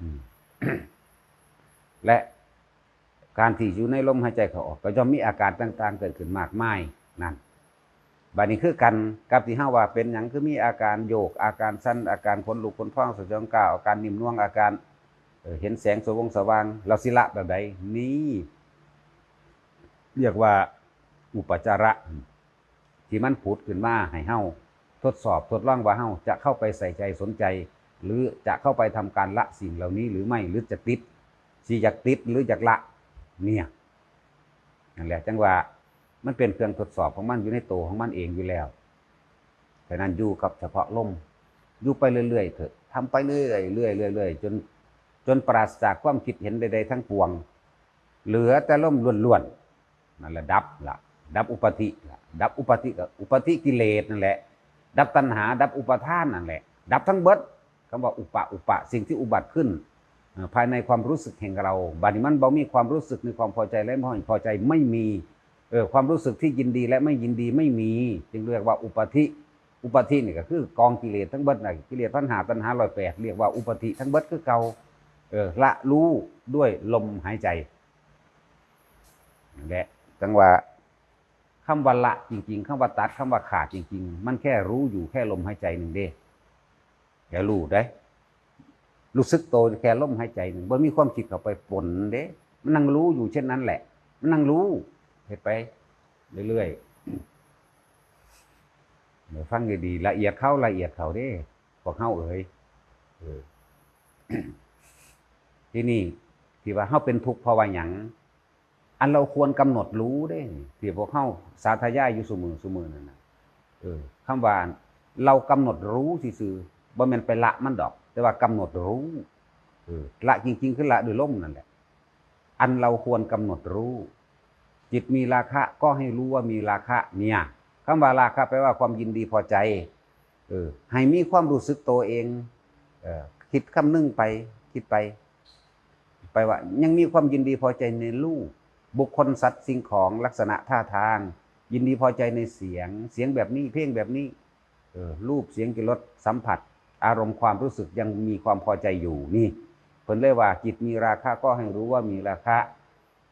อืม และการที่อยู่ในลมหายใจเข้าออก ก็ย่อมมีอาการต่างๆเกิดขึ้นมากมายนั่น บัดนี้คือกันกับที่เฮาว่าเป็นหยังคือมีอาการโยก อาการสั่น อาการขนลุกขนพอง สยองกล้าว อาการนิ่มนวล อาการ เอ่อ เห็นแสงสว่างสว่าง เราสิละแบบใด นี่ เรียกว่าอุปจาระ ที่มันผุดขึ้นมาให้เฮาทดสอบทดลองว่าเฮาจะเข้าไปใส่ใจสนใจ หรือจะเข้าไปทำการละสิ่งเหล่านี้หรือไม่ หรือจะติด สิอยากติดหรืออยากละ เนี่ย นั่นแหละ จังว่ามันเป็นเครื่องทดสอบของมันอยู่ในตัวของมันเองอยู่แล้ว ฉะนั้นอยู่กับเฉพาะลม อยู่ไปเรื่อยๆเถอะ ทำไปเรื่อยๆเรื่อยๆเรื่อยๆจน จนปราศจากความคิดเห็นใดๆทั้งปวง เหลือแต่ลมล้วนๆ นั่นแหละดับละ ดับอุปาทิละ ดับอุปาทิก็อุปาทิกิเลสนั่นแหละ ดับตัณหา ดับอุปาทานนั่นแหละ ดับทั้งเบิด คำว่าอุปะ อุปะ สิ่งที่อุบัติขึ้น เอ่อ ภายในความรู้สึกแห่งเรา บัดนี้มันบ่มีความรู้สึกในความพอใจและไม่พอใจไม่มี เออ ความรู้สึกที่ยินดีและไม่ยินดีไม่มี จึงเรียกว่าอุปาทิ อุปาทินี่ก็คือกองกิเลสทั้งเบิดนะ กิเลสตัณหา ตัณหาร้อยแปด เรียกว่าอุปาทิทั้งเบิดคือเก่า เออ ละรู้ด้วยลมหายใจ นั่นแหละ จังว่าคำว่าละจริงๆ คำว่าตัด คำว่าขาดจริงๆ มันแค่รู้อยู่แค่ลมหายใจหนึ่งเด้ แค่รู้เด้ รู้สึกโตแค่ลมหายใจหนึ่ง บ่มีความคิดเข้าไปปนเด้ มันนั่งรู้อยู่เช่นนั้นแหละ มันนั่งรู้ เฮ็ดไปเรื่อยๆ เดี๋ยวฟังดีๆ ละเอียดเข้า ละเอียดเข้าเด้ พวกเฮาเอ๋ย เออ ที่นี่ ที่ว่าเฮาเป็นทุกข์เพราะว่าหยัง อันเราควรกำหนดรู้เด้ ที่พวกเฮาสาธยายอยู่ซุมื้อซุมื้อนั่นน่ะ เออ คำว่าเรากำหนดรู้ซื่อๆ บ่แม่นไปละมันดอก แต่ว่ากำหนดรู้ เออ ละจริงๆ คือละด้วยลมนั่นแหละ อันเราควรกำหนดรู้ จิตมีราคะก็ให้รู้ว่ามีราคะ เนี่ย คำว่าราคะแปลว่าความยินดีพอใจ เออ ให้มีความรู้สึกตัวเอง เออ คิดคำนึงไป คิดไป ไปว่ายังมีความยินดีพอใจในรูป บุคคล สัตว์ สิ่งของ ลักษณะท่าทาง ยินดีพอใจในเสียง เสียงแบบนี้ เพลงแบบนี้ เออ รูป เสียง กลิ่น รส สัมผัส อารมณ์ ความรู้สึกยังมีความพอใจอยู่ นี่ เพิ่นเลยว่าจิตมีราคะก็ให้รู้ว่ามีราคะ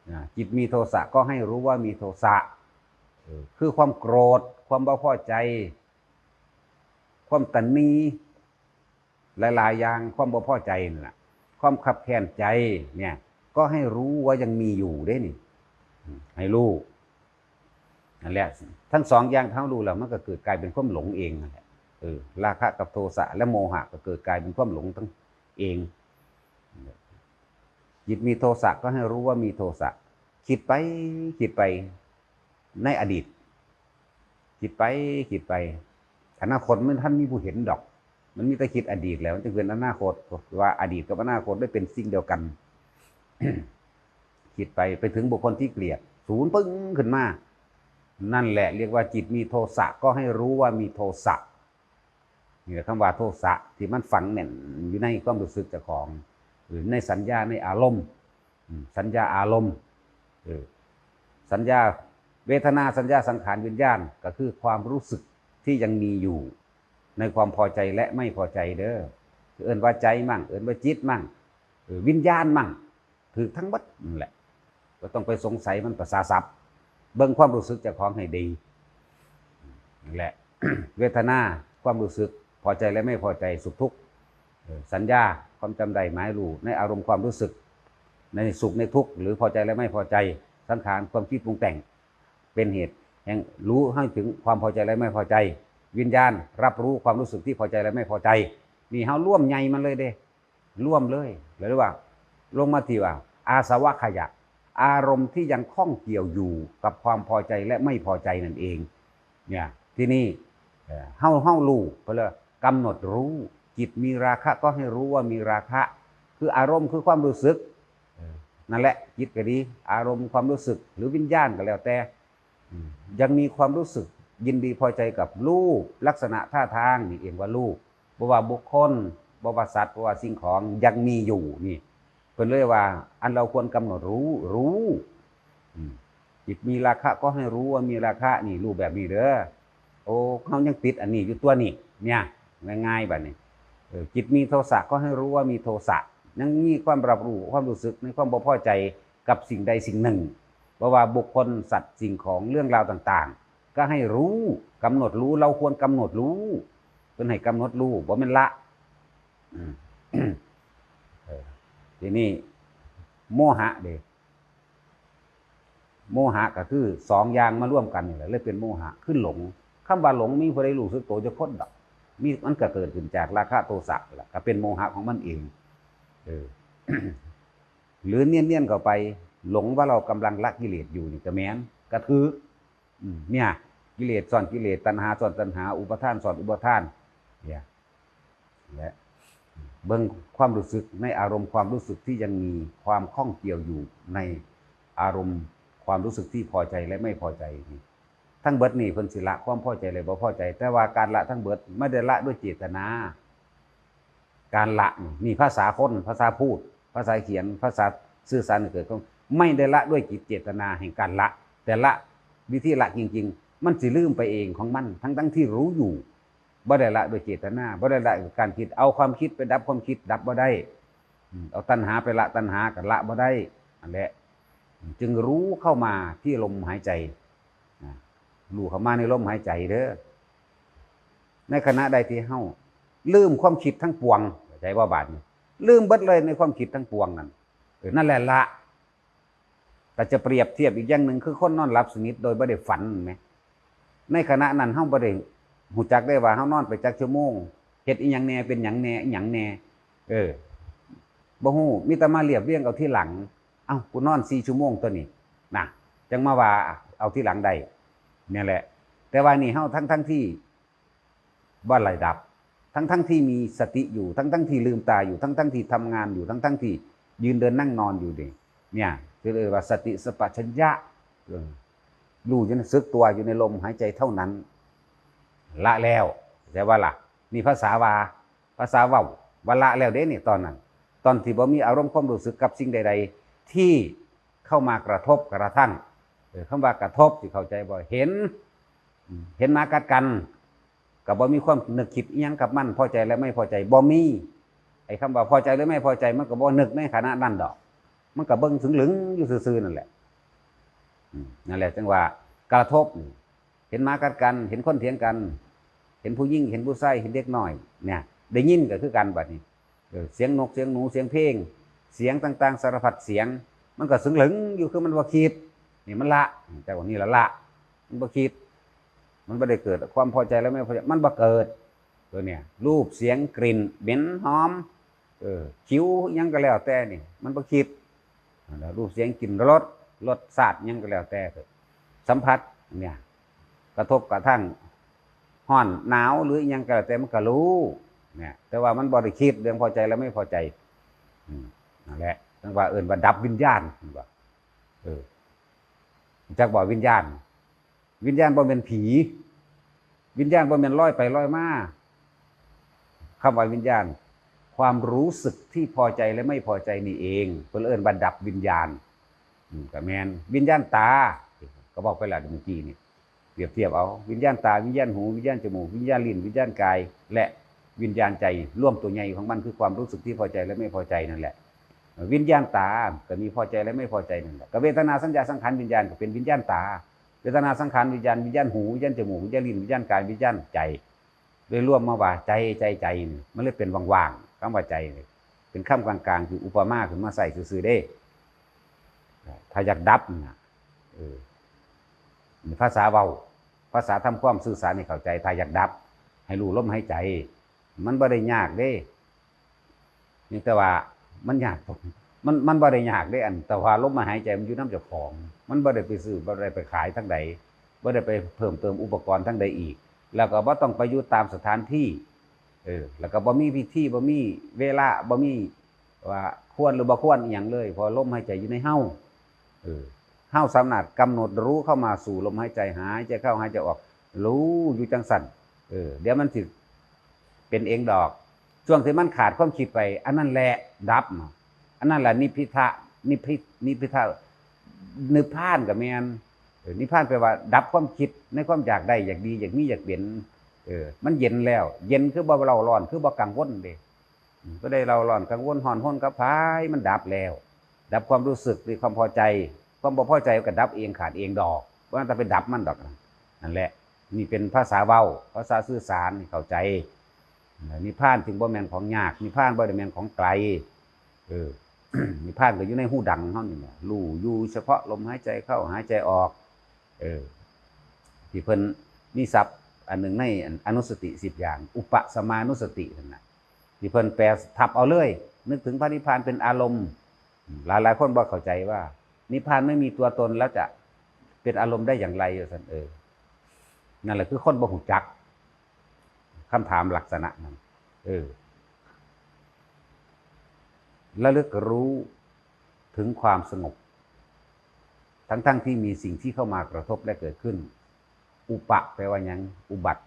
อ่า จิตมีโทสะก็ให้รู้ว่ามีโทสะ เออ คือความโกรธ ความบ่พอใจ ความตณีหลายๆอย่าง ความบ่พอใจนั่นแหละ ความคับแค้นใจเนี่ย ก็ให้รู้ว่ายังมีอยู่เด้นี่ อืม ให้รู้ นั่นแหละ ทั้งสองอย่างทั้งรู้แล้วมันก็เกิดกลายเป็นความหลงเองนั่นแหละ เออ ราคะกับโทสะและโมหะก็เกิดกลายเป็นความหลงทั้งเอง จิตมีโทสะก็ให้รู้ว่ามีโทสะ คิดไป คิดไป ในอดีต คิดไป คิดไป อนาคตมันทันมีผู้เห็นดอก มันมีแต่คิดอดีตแล้ว มันจะเป็นอนาคต ว่าอดีตกับอนาคตได้เป็นสิ่งเดียวกัน คิดไป ไปถึงบุคคลที่เกลียด ศูนย์ปึ้งขึ้นมา นั่นแหละเรียกว่าจิตมีโทสะ ก็ให้รู้ว่ามีโทสะ นี่แหละคำว่าโทสะที่มันฝังแน่นอยู่ในความรู้สึกเจ้าของ หรือในสัญญา ในอารมณ์ อืม สัญญาอารมณ์ เออ สัญญา เวทนา สัญญา สังขาร วิญญาณ ก็คือความรู้สึกที่ยังมีอยู่ ในความพอใจและไม่พอใจเด้อ เอิ้นว่าใจมั่ง เอิ้นว่าจิตมั่ง เออ วิญญาณมั่ง ถือทั้งหมดนั่นแหละ ก็ต้องไปสงสัยมันภาษาศัพท์ เบิ่งความรู้สึกเจ้าของให้ดี นั่นแหละ เวทนา ความรู้สึก พอใจและไม่พอใจ สุขทุกข์ เออ สัญญา ความจำได้หมายรู้ ในอารมณ์ความรู้สึก ในสุขในทุกข์ หรือพอใจและไม่พอใจ สังขาร ความคิดปรุงแต่ง เป็นเหตุแห่งรู้ให้ถึงความพอใจและไม่พอใจ วิญญาณ รับรู้ความรู้สึกที่พอใจและไม่พอใจ นี่เฮารวมใหญ่มันเลยเด้ รวมเลย หรือว่าลงมาที่ว่า อาสวะขยะ อารมณ์ที่ยังข้องเกี่ยวอยู่กับความพอใจและไม่พอใจนั่นเอง เนี่ย ที่นี่ เอ่อ เฮา เฮารู้ เพิ่นเลยกำหนดรู้ จิตมีราคะก็ให้รู้ว่ามีราคะ คืออารมณ์ คือความรู้สึก เออ นั่นแหละ จิตก็ดี อารมณ์ ความรู้สึก หรือวิญญาณก็แล้วแต่ อืม ยังมีความรู้สึกยินดีพอใจกับรูป ลักษณะท่าทาง นี่เอิ้นว่ารูป บ่ว่าบุคคล บ่ว่าสัตว์ บ่ว่าสิ่งของ ยังมีอยู่ นี่ เพิ่นเลยว่า อันเราควรกำหนดรู้ รู้ อืม จิตมีราคะก็ให้รู้ว่ามีราคะ นี่ รู้แบบนี้เด้อ โอ้ เฮายังติดอันนี้อยู่ตัวนี่ เนี่ย ง่ายๆ บัดนี้ เออ จิตมีโทสะก็ให้รู้ว่ามีโทสะ ยังมีความรับรู้ ความรู้สึกในความบ่พอใจกับสิ่งใดสิ่งหนึ่ง บ่ว่าบุคคล สัตว์ สิ่งของ เรื่องราวต่างๆ ก็ให้รู้ กำหนดรู้ เราควรกำหนดรู้ เพิ่นให้กำหนดรู้ บ่แม่นละ อืม เออ ทีนี้ โมหะเด้ โมหะก็คือสองอย่างมารวมกันนี่แหละ เลยเป็นโมหะ คือหลง คำว่าหลง มีผู้ใดรู้สึกตัวจักคนดอก มี มันก็เกิดขึ้นจากราคะโทสะแหละ ก็เป็นโมหะของมันเอง เออ หรือเนียนๆเข้าไป หลงว่าเรากำลังละกิเลสอยู่นี่ก็แม่น ก็ถืก อืม เนี่ย กิเลสซ้อนกิเลส ตัณหาซ้อนตัณหา อุปาทานซ้อนอุปาทาน เนี่ย และเบิ่งความรู้สึกในอารมณ์ความรู้สึกที่ยังมีความข้องเกี่ยวอยู่ในอารมณ์ความรู้สึกที่พอใจและไม่พอใจนี่ ทั้งเบิดนี่เพิ่นสิละความพอใจและบ่พอใจ แต่ว่าการละทั้งเบิดไม่ได้ละด้วยเจตนา การละนี่ นี่ภาษาคน ภาษาพูด ภาษาเขียน ภาษาสื่อสารให้เกิดความ ไม่ได้ละด้วยจิตเจตนาแห่งการละ แต่ละวิธีละจริงๆ มันสิลืมไปเองของมัน ทั้งๆที่รู้อยู่ บ่ได้ละด้วยเจตนา บ่ได้ละด้วยการคิด เอาความคิดไปดับความคิด ดับบ่ได้ อืม เอาตัณหาไปละตัณหาก็ละบ่ได้ นั่นแหละ จึงรู้เข้ามาที่ลมหายใจ นะ รู้เข้ามาในลมหายใจเด้อ ในขณะใดที่เฮาลืมความคิดทั้งปวง เข้าใจบ่บาดนี้ ลืมเบิดเลยในความคิดทั้งปวงนั่น เออ นั่นแหละละ ก็จะเปรียบเทียบอีกอย่างหนึ่ง คือคนนอนหลับสนิทโดยบ่ได้ฝันแหม ในขณะนั้นเฮาบ่ได้ฮู้จักได้ว่าเฮานอนไปจักชั่วโมง เฮ็ดอีหยังแหน่ เป็นหยังแหน่ อีหยังแหน่ เออ บ่ฮู้ มีแต่มาเรียบเรียงเอาทีหลัง เอ้า กูนอนสี่ชั่วโมงตัวนี้ นะ จั่งมาว่าเอาทีหลังได้ เนี่ยแหละ แต่ว่านี่เฮาทั้งๆที่ บ่ได้ดับ ทั้งๆที่มีสติอยู่ ทั้งๆที่ลืมตาอยู่ ทั้งๆที่ทำงานอยู่ ทั้งๆที่ยืนเดินนั่งนอนอยู่นี่ เนี่ย คือเรียกว่าสติสัมปชัญญะ เออ รู้อยู่ใน สึกตัวอยู่ในลมหายใจเท่านั้น ละแล้ว เข้าใจบ่ล่ะ นี่ภาษาว่า ภาษาเว้า ว่าละแล้วเด้นี่ ตอนนั้น ตอนที่บ่มีอารมณ์ความรู้สึกกับสิ่งใดๆที่เข้ามากระทบกระทั่ง เออ คำว่ากระทบสิเข้าใจบ่ เห็น อืม เห็นหมากัดกัน ก็บ่มีความนึกคิดอิหยังกับมัน พอใจและไม่พอใจบ่มี ไอ้คำว่าพอใจหรือไม่พอใจ มันก็บ่นึกในขณะนั้นดอก มันก็เบิ่งสึงหลึงอยู่ซื่อๆนั่นแหละ อืม นั่นแหละจั่งว่ากระทบนี่ เห็นหมากัดกัน เห็นคนเถียงกัน เห็นผู้หญิง เห็นผู้ชาย เห็นเด็กน้อย เนี่ย ได้ยินก็คือกันบัดนี้ เออ เสียงนก เสียงหนู เสียงเพลง เสียงต่างๆสารพัดเสียง มันก็สึงหลึงอยู่ คือมันบ่คิด นี่มันละ เจ้านี่ละละ มันบ่คิด มันบ่ได้เกิดความพอใจและไม่พอใจ มันบ่เกิด ตัวเนี่ย รูป เสียง กลิ่น เหม็น หอม เออ ผิว หยังก็แล้วแต่นี่ มันบ่คิด แล้วรูป เสียง กลิ่น รส รสชาติ หยังก็แล้วแต่เถอะ สัมผัส เนี่ย กระทบกระทั่ง ร้อน หนาว หรือหยังก็แล้วแต่ มันก็รู้ เนี่ย แต่ว่ามันบ่ได้คิดเรื่องพอใจและไม่พอใจ อืม นั่นแหละ จั่งว่าเอิ้นว่าดับวิญญาณ เห็นบ่ เออ จักว่าวิญญาณ วิญญาณบ่แม่นผี วิญญาณบ่แม่นลอยไปลอยมา คำว่าวิญญาณ ความรู้สึกที่พอใจและไม่พอใจนี่เอง เพิ่นเอิ้นว่าดับวิญญาณ อืม ก็แม่น วิญญาณตา ก็บอกไปแล้วเมื่อกี้นี่ เปรียบเทียบเอา วิญญาณตา วิญญาณหู วิญญาณจมูก วิญญาณลิ้น วิญญาณกาย และวิญญาณใจ รวมตัวใหญ่ของมันคือความรู้สึกที่พอใจและไม่พอใจนั่นแหละ วิญญาณตาก็มีพอใจและไม่พอใจนั่นแหละ ก็เวทนา สัญญา สังขาร วิญญาณก็เป็นวิญญาณตา เวทนา สังขาร วิญญาณ วิญญาณหู วิญญาณจมูก วิญญาณลิ้น วิญญาณกาย วิญญาณใจ เลยรวมมาว่าใจ ใจ ใจนี่ มันเลยเป็นว่างๆ คำว่าใจนี่ เป็นคำกลางๆ คืออุปมาขึ้นมาใส่ซื่อๆเด้ ถ้าอยากดับน่ะ เออ ภาษาเว้า ภาษาทำความสื่อสารให้เข้าใจ ถ้าอยากดับ ให้รู้ลมหายใจ มันบ่ได้ยากเด้ นี่แต่ว่ามันยากตรง มัน มันบ่ได้ยากเด้ อัน แต่ว่าลมหายใจมันอยู่นำเจ้าของ มันบ่ได้ไปซื้อ บ่ได้ไปขายทางใด บ่ได้ไปเพิ่มเติมอุปกรณ์ทางใดอีก แล้วก็บ่ต้องไปอยู่ตามสถานที่ เออ แล้วก็บ่มีพิธี บ่มีเวลา บ่มีว่าควรหรือบ่ควรอีหยังเลย เพราะลมหายใจอยู่ในเฮา เออ เฮาสามารถกำหนดรู้เข้ามาสู่ลมหายใจ หายใจเข้า หายใจออก รู้อยู่จั่งซั่น เออ เดี๋ยวมันสิเป็นเองดอก ช่วงที่มันขาดความคิดไป อันนั้นแหละดับเนาะ อันนั้นแหละนิพพิทะ นิพพิ นิพพิทะ นิพพานก็แม่น เออ นิพพานแปลว่าดับความคิดในความอยากได้ อยากดี อยากมี อยากเป็น เออ มันเย็นแล้ว เย็นคือบ่เร่าร้อน คือบ่กังวลเด้ อืม บ่ได้เร่าร้อนกังวลฮ้อนรนกับไผ มันดับแล้ว ดับความรู้สึกหรือความพอใจ ความบ่พอใจก็ดับเองขาดเองดอก บ่ต้องไปดับมันดอก นั่นแหละ นี่เป็นภาษาเว้า ภาษาสื่อสารให้เข้าใจ นิพพานจึงบ่แม่นของยาก นิพพานบ่ได้แม่นของไกล เออ นิพพานก็อยู่ในฮูดังเฮานี่แหละ รู้อยู่เฉพาะลมหายใจเข้า หายใจออก เออ ที่เพิ่นมีศัพท์อันหนึ่งในอนุสติสิบอย่าง อุปสมานุสตินั่นน่ะ ที่เพิ่นแปลทับเอาเลย นึกถึงพระนิพพานเป็นอารมณ์ หลายหลายคนบ่เข้าใจว่า นิพพานไม่มีตัวตนแล้วจะเป็นอารมณ์ได้อย่างไรว่าซั่น เออ นั่นแหละคือคนบ่ฮู้จัก คำถามลักษณะนั้น เออ ระลึกรู้ถึงความสงบ ทั้งๆที่มีสิ่งที่เข้ามากระทบและเกิดขึ้น อุปะแปลว่าหยัง อุบัติ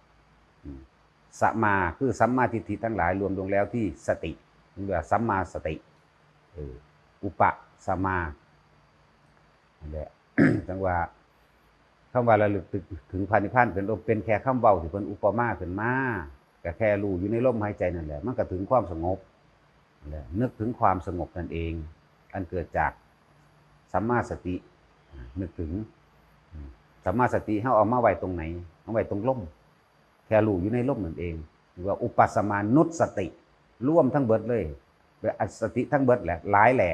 อืม สมา คือสัมมาทิฏฐิทั้งหลายรวมลงแล้วที่สติ เรียกว่าสัมมาสติ เออ อุปะสมา นั่นแหละ จั่งว่า คำว่าระลึกถึงพระนิพพานเป็น เป็นแค่คำเว้าที่เพิ่นอุปมาขึ้นมา ก็แค่รู้อยู่ในลมหายใจนั่นแหละ มันก็ถึงความสงบ นั่นแหละ นึกถึงความสงบนั่นเอง อันเกิดจากสัมมาสติ นึกถึง สัมมาสติเฮาเอามาไว้ตรงไหน เอาไว้ตรงลม แค่รู้อยู่ในลมนั่นเอง เรียกว่าอุปสมานุสติ รวมทั้งเบิดเลย เป็นสติทั้งเบิดแหละ หลายแหล่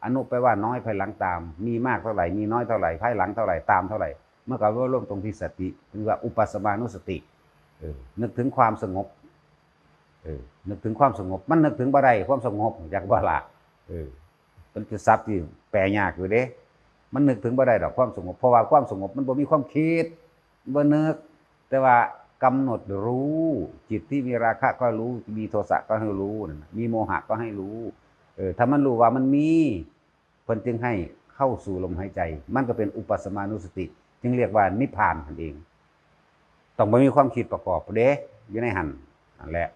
อนุแปลว่าน้อย ภายหลังตาม มีมากเท่าไหร่ มีน้อยเท่าไหร่ ภายหลังเท่าไหร่ ตามเท่าไหร่ มันก็รวมตรงที่สติ เรียกว่าอุปสมานุสติ เออ นึกถึงความสงบ เออ นึกถึงความสงบ มันนึกถึงบ่ได้ ความสงบ จักบ่ล่ะ เออ เป็นศัพท์ที่แปลยากอยู่เด้ มันนึกถึงบ่ได้ดอกความสงบ เพราะว่าความสงบมันบ่มีความคิด บ่นึก แต่ว่ากำหนดรู้ จิตที่มีราคะก็รู้ มีโทสะก็ให้รู้นั่นน่ะ มีโมหะก็ให้รู้ เออ ถ้ามันรู้ว่ามันมี เพิ่นจึงให้เข้าสู่ลมหายใจ มันก็เป็นอุปสมานุสติ จึงเรียกว่านิพพานนั่นเอง ต้องบ่มีความคิดประกอบเด้ อยู่ในหั่น นั่นแหละ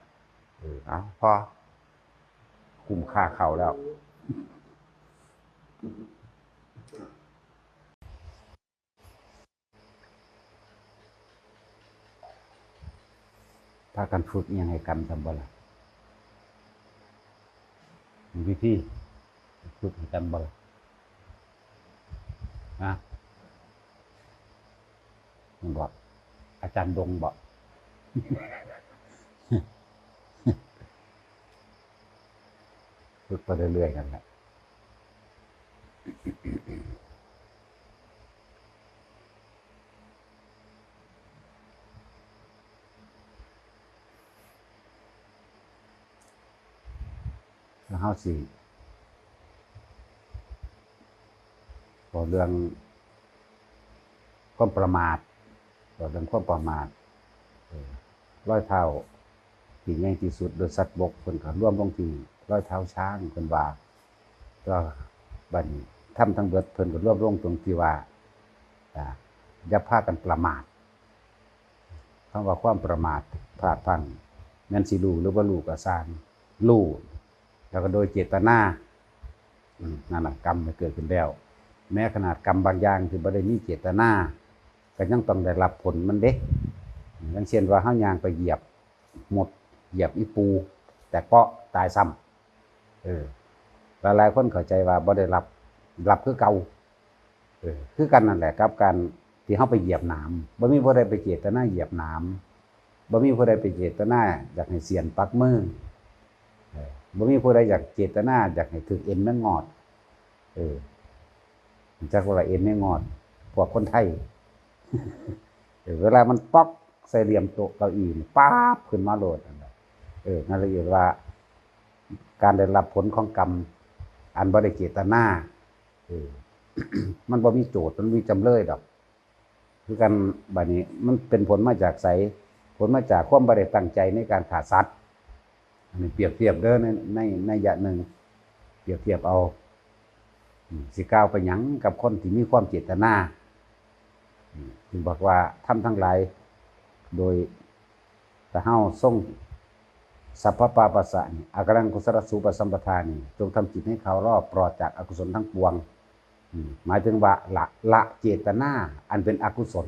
เออ เอา พอ คุ้มค่าเข้าแล้ว พากันฝึกอิหยังให้กำจำบ่ล่ะ มีวิธีฝึกให้กำบ่ล่ะ ฮะ มันบอก อาจารย์ดงบอก ฝึกไปเรื่อยๆกันแหละ แล้วเฮาสิบอกเรื่องความประมาท บอกเรื่องความประมาท เออ รอยเท้าที่ใหญ่ที่สุดโดยสัตว์บก เพิ่นก็รวมลงที่รอยเท้าช้าง เพิ่นว่า ก็บัดนี้ธรรมทั้งเบิดเพิ่นก็รวมลงตรงที่ว่า อ่า อย่าพากันประมาท คำว่าความประมาทพลาดพลั้ง แม่นสิรู้หรือบ่รู้ก็ซ่าง รู้ แล้วก็โดยเจตนา อืม นั่นน่ะ กรรมมันเกิดขึ้นแล้ว แม้ขนาดกรรมบางอย่างที่บ่ได้มีเจตนา ก็ยังต้องได้รับผลมันเด้ อย่างเช่นว่าเฮาย่างไปเหยียบมด เหยียบอีปู แตกเปาะ ตายซ้ำ เออ หลายๆคนเข้าใจว่าบ่ได้รับ รับคือเก่า เออ คือกันนั่นแหละกับการที่เฮาไปเหยียบหนาม บ่มีผู้ใดไปเจตนาเหยียบหนาม บ่มีผู้ใดไปเจตนาอยากให้เสี้ยนปักมือ เออ บ่มีผู้ใดอยากเจตนาอยากให้ถืกเอ็นแมงงอด เออ จักว่าเอ็นแมงงอด พวกคนไทย เออ เวลามันป๊อกใส่เหลี่ยมโต๊ะเก้าอี้นี่ ป๊าบ ขึ้นมาโลดนั่นแหละ เออ นั่นละเอียดว่า การได้รับผลของกรรม อันบ่ได้เจตนา เออ มันบ่มีโจทก์ มันมีจำเลยดอก คือกัน บัดนี้มันเป็นผลมาจากไส ผลมาจากความบ่ได้ตั้งใจในการฆ่าสัตว์ อันนี้เปรียบเทียบเด้อ ใน ใน ในยะหนึ่ง เปรียบเทียบเอา อืม สิกล่าวไปหยังกับคนที่มีความเจตนา อืม จึงบอกว่าธรรมทั้งหลาย โดย ถ้าเฮาทรง สัพพะปาปัสสะนี่ อากรังกุศลสูปสัมปทานี่ จงทำจิตให้เขารอบปลอดจากอกุศลทั้งปวง อืม หมายถึงว่าละ ละเจตนาอันเป็นอกุศล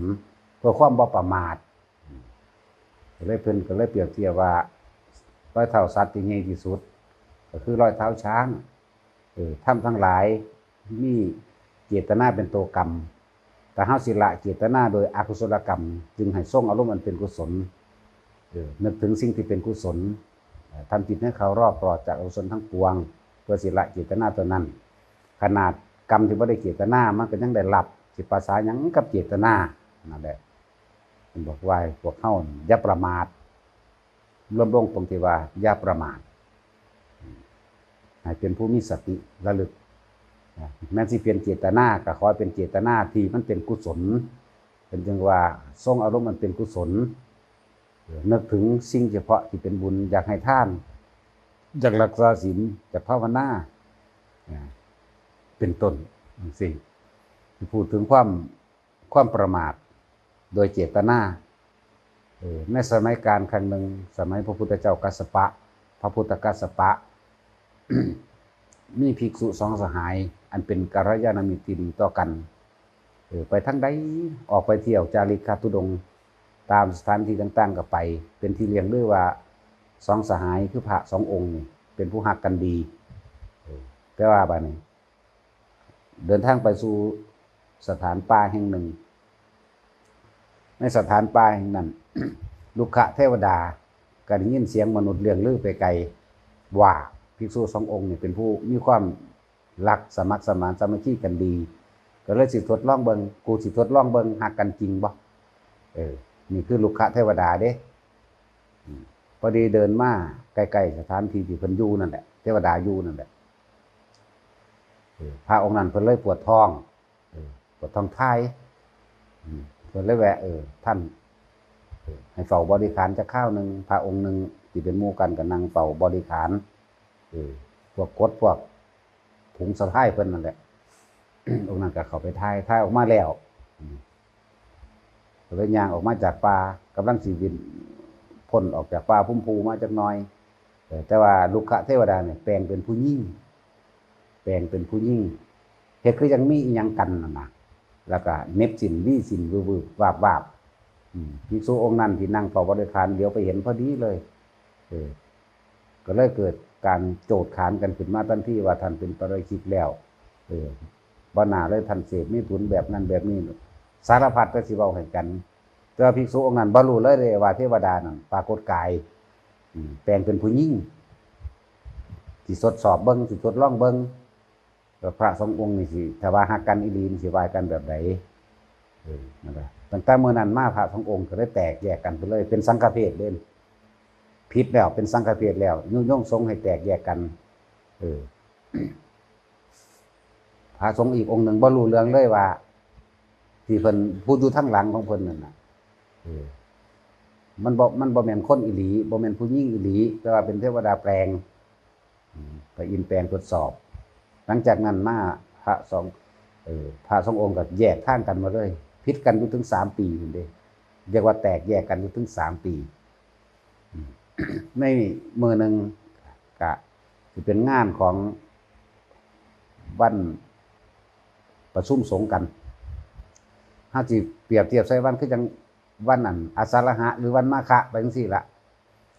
เพื่อความบ่ประมาท อืม ก็เลยเพิ่นก็เลยเปรียบเทียบว่ารอยเท้าสัตว์ที่ใหญ่ที่สุด ก็คือรอยเท้าช้าง เออ ธรรมทั้งหลายมีเจตนาเป็นตัวกรรม แต่เฮาสิละเจตนาโดยอกุศลกรรม จึงให้ทรงอารมณ์อันเป็นกุศล เออ นึกถึงสิ่งที่เป็นกุศล เอ่อ ทำจิตให้เขารอบปลอดจากอกุศลทั้งปวง เพื่อสิละเจตนาตัวนั้น ขนาดกรรมที่บ่ได้เจตนา มันก็ยังได้รับ สิภาษาหยังกับเจตนา นั่นแหละ เพิ่นบอกว่าให้พวกเฮาอย่าประมาท รวมลงตรงที่ว่าอย่าประมาท ให้เป็นผู้มีสติระลึก แม้นสิเป็นเจตนา ก็ขอให้เป็นเจตนาที่มันเป็นกุศล เป็นจังว่าทรงอารมณ์มันเป็นกุศล เออ นึกถึงสิ่งเฉพาะที่เป็นบุญ อยากให้ทาน อยากรักษาศีล อยากภาวนา อ่า เป็นต้น จังซี้ ที่พูดถึงความ ความประมาทโดยเจตนา เออ ในสมัยกาลครั้งหนึ่ง สมัยพระพุทธเจ้ากัสสปะ พระพุทธกัสสปะ มีภิกษุสองสหาย อันเป็นกัลยาณมิตรที่ดีต่อกัน เออ ไปทางใด ออกไปเที่ยวจาริกธุดงค์ ตามสถานที่ต่างๆ ก็ไป เป็นที่เลื่องลือว่าสองสหายคือพระสององค์นี่เป็นผู้ฮักกันดี เออ แต่ว่าบัดนี้ เดินทางไปสู่สถานป่าแห่งหนึ่ง ในสถานป่าแห่งนั้น รุกขเทวดาก็ได้ยินเสียงมนุษย์เลื่องลือไปไกล ว่าภิกษุสององค์นี่เป็นผู้มีความรักสมัครสมานสามัคคีกันดี ก็เลยสิทดลองเบิ่ง กูสิทดลองเบิ่งฮักกันจริงบ่ เออ นี่คือรุกขเทวดาเด้ อืม พอดีเดินมาใกล้ๆสถานที่ที่เพิ่นอยู่นั่นแหละ เทวดาอยู่นั่นแหละ เออ พระองค์นั้นเพิ่นเลยปวดท้อง เออ ปวดท้องถ่าย อืม เพิ่นเลยแวะ เออ ท่าน เออ ให้เฝ้าบริขารจักคราวหนึ่ง พระองค์หนึ่งที่เป็นหมู่กันก็นั่งเฝ้าบริขาร เออ พวกกดพวกถุงสะพายเพิ่นนั่นแหละ องค์นั้นก็เข้าไปถ่าย ถ่ายออกมาแล้ว อืม ก็เลยย่างออกมาจากป่า กำลังสิวินพ้นออกจากป่าพุ่มพูมาจักหน่อย เออ แต่ว่ารุกขเทวดาเนี่ยแปลงเป็นผู้หญิง แปลงเป็นผู้หญิง เฮ็ดคือยังมีอิหยังกันนั่นนะ แล้วก็เหน็บสินวีสินวืบวืบวาบวาบ อืม ภิกษุองค์นั้นที่นั่งเฝ้าบริขารเหลียวไปเห็นพอดีเลย เออ ก็เลยเกิดการโจทย์ขานกันขึ้นมาทันทีว่าท่านเป็นปาราชิกแล้ว เออ บ่น่าเลยท่านเสพเมถุนแบบนั้นแบบนี้ สารพัดแต่สิเว้าให้กัน แต่ว่าภิกษุองค์นั้นบ่รู้เลยเด้ว่าเทวดานั่นปรากฏกาย อืม แปลงเป็นผู้หญิง สิทดสอบเบิ่ง สิทดลองเบิ่ง ว่าพระสององค์นี่สิ ถ้าว่าฮักกันอีหลีนี่สิว่ากันแบบใด เออ นั่นล่ะ ตั้งแต่มื้อนั้นมาพระสององค์ก็เลยแตกแยกกันไปเลย เป็นสังฆเพศเด้ ผิดแล้ว เป็นสังฆเพศแล้ว ยุยงสงฆ์ให้แตกแยกกัน เออ พระสงฆ์อีกองค์หนึ่งบ่รู้เรื่องเลยว่า ที่เพิ่นผู้อยู่ทางหลังของเพิ่นนั่นน่ะ เออ มันบ่ มันบ่แม่นคนอีหลี บ่แม่นผู้หญิงอีหลี แต่ว่าเป็นเทวดาแปลง อืม พระอินทร์แปลงทดสอบ หลังจากนั้นมาพระสอง เออ พระสององค์ก็แยกทางกันมาเลย ผิดกันอยู่ถึงสามปีนั่นเด้ เรียกว่าแตกแยกกันอยู่ถึงสามปี อืม ในมื้อหนึ่งก็สิเป็นงานของวันประชุมสงฆ์กัน เฮาสิเปรียบเทียบใส่วันคือจั่งวันอันอาสาฬหะ หรือวันมาฆะไปจั่งซี้ละ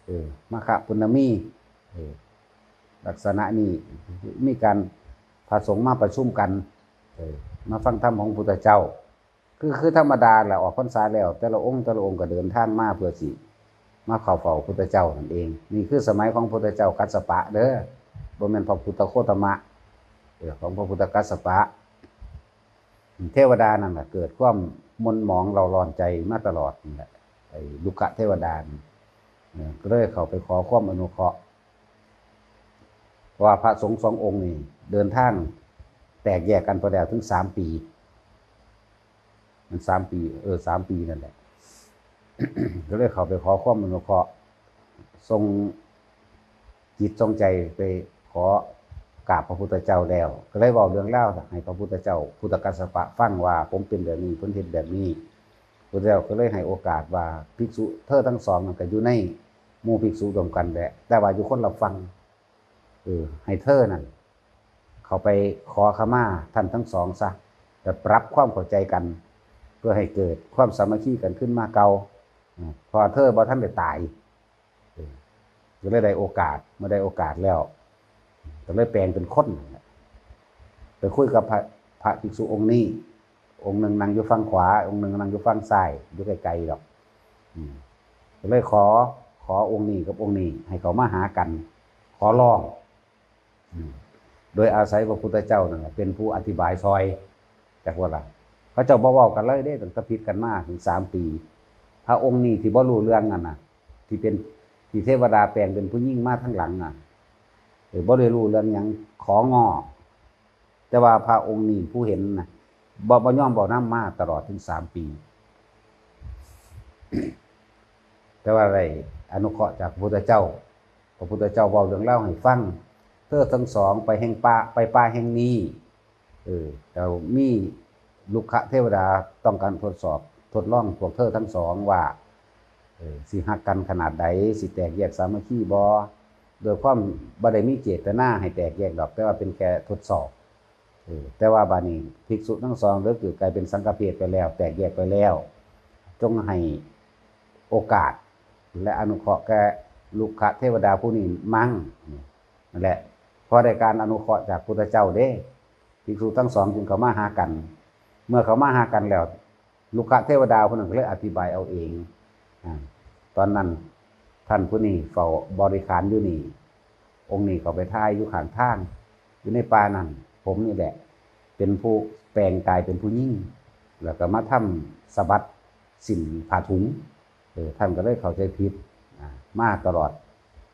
เออ มาฆะปุณณมี เออ ลักษณะนี้ มีการพระสงฆ์มาประชุมกัน เออ มาฟังธรรมของพระพุทธเจ้า คือ คือธรรมดาแหละ ออกพรรษาแล้ว แต่ละองค์ แต่ละองค์ก็เดินทางมาเพื่อสิมาเข้าเฝ้าพระพุทธเจ้านั่นเอง นี่คือสมัยของพระพุทธเจ้ากัสสปะเด้อ บ่แม่นพระพุทธโคตมะ เออ ของพระพุทธกัสสปะ เทวดานั่นน่ะเกิดความหม่นหมองเร่าร้อนใจมาตลอดนั่นแหละ ไอ้รุกขเทวดานี่ เออ ก็เลยเข้าไปขอความอนุเคราะห์ เพราะว่าพระสงฆ์สององค์นี่เดินทางแตกแยกกันไปแล้วถึงสามปี มันสามปี เออ สามปีนั่นแหละ ก็เลยเข้าไปขอความอนุเคราะห์ ส่งจิตส่งใจไปขอกราบพระพุทธเจ้าแล้ว ก็เลยเว้าเรื่องราวให้พระพุทธเจ้า พุทธกัสสปะฟังว่า ผมเป็นแบบนี้ ผมเฮ็ดแบบนี้ พระพุทธเจ้าก็เลยให้โอกาสว่า ภิกษุเธอทั้งสองนั่นก็อยู่ในหมู่ภิกษุร่วมกันแหละ แต่ว่าอยู่คนละฝั่ง เออ ให้เธอนั่นเข้าไปขอขมาท่านทั้งสองซะ แล้วปรับความเข้าใจกัน เพื่อให้เกิดความสามัคคีกันขึ้นมาเก่า อืม เพราะว่าเธอบ่ทันได้ตาย เออ ก็เลยได้โอกาส เมื่อได้โอกาสแล้ว ก็เลยแปลงเป็นคนนั่นแหละ ไปคุยกับพระ พระภิกษุองค์นี้ องค์หนึ่งนั่งอยู่ฝั่งขวา องค์หนึ่งนั่งอยู่ฝั่งซ้าย อยู่ไกลๆดอก อืม ก็เลยขอ ขอองค์นี้กับองค์นี้ให้เขามาหากัน ขอร้อง อืม โดยอาศัยพระพุทธเจ้านั่นแหละเป็นผู้อธิบายซอย จักว่าล่ะ เขาเจ้าบ่เว้ากันเลยเด้ ตั้งแต่ผิดกันมาถึงสามปี พระองค์นี้ที่บ่รู้เรื่องนั่นน่ะ ที่เป็น ที่เทวดาแปลงเป็นผู้หญิงมาทางหลังน่ะ เออ บ่ได้รู้เรื่องหยัง ของ้อ แต่ว่าพระองค์นี้ผู้เห็นนะ บ่ บ่ยอมเว้านำมาตลอดถึงสามปี แต่ว่าได้อนุเคราะห์จากพระพุทธเจ้า พระพุทธเจ้าเว้าเรื่องราวให้ฟัง เธอทั้งสองไปแห่งป่า ไปป่าแห่งนี้ เออ แล้วมีรุกขเทวดาต้องการทดสอบ ทดลองพวกเธอทั้งสองว่า เออ สิฮักกันขนาดใด สิแตกแยกสามัคคีบ่ โดยความบ่ได้มีเจตนาให้แตกแยกดอก แต่ว่าเป็นแค่ทดสอบ เออ แต่ว่าบาดนี้ภิกษุทั้งสอง หรือคือกลายเป็นสังฆเพศไปแล้ว แตกแยกไปแล้ว จงให้โอกาส และอนุเคราะห์แก่รุกขเทวดาผู้นี้มั่ง นั่นแหละ พอได้การอนุเคราะห์จากพุทธเจ้าเด้ ภิกษุทั้งสองจึงเข้ามาหากัน เมื่อเข้ามาหากันแล้ว รุกขเทวดาผู้นั้นก็เลยอธิบายเอาเอง อ่า ตอนนั้นท่านผู้นี้เฝ้าบริขารอยู่นี่ องค์นี้เขาไปถ่ายอยู่ข้างทาง อยู่ในป่านั่น ผมนี่แหละ เป็นผู้แปลงกายเป็นผู้หญิง แล้วก็มาทำสะบัดสิ้นผ้าถุง เออ ท่านก็เลยเข้าใจผิด อ่า มาตลอด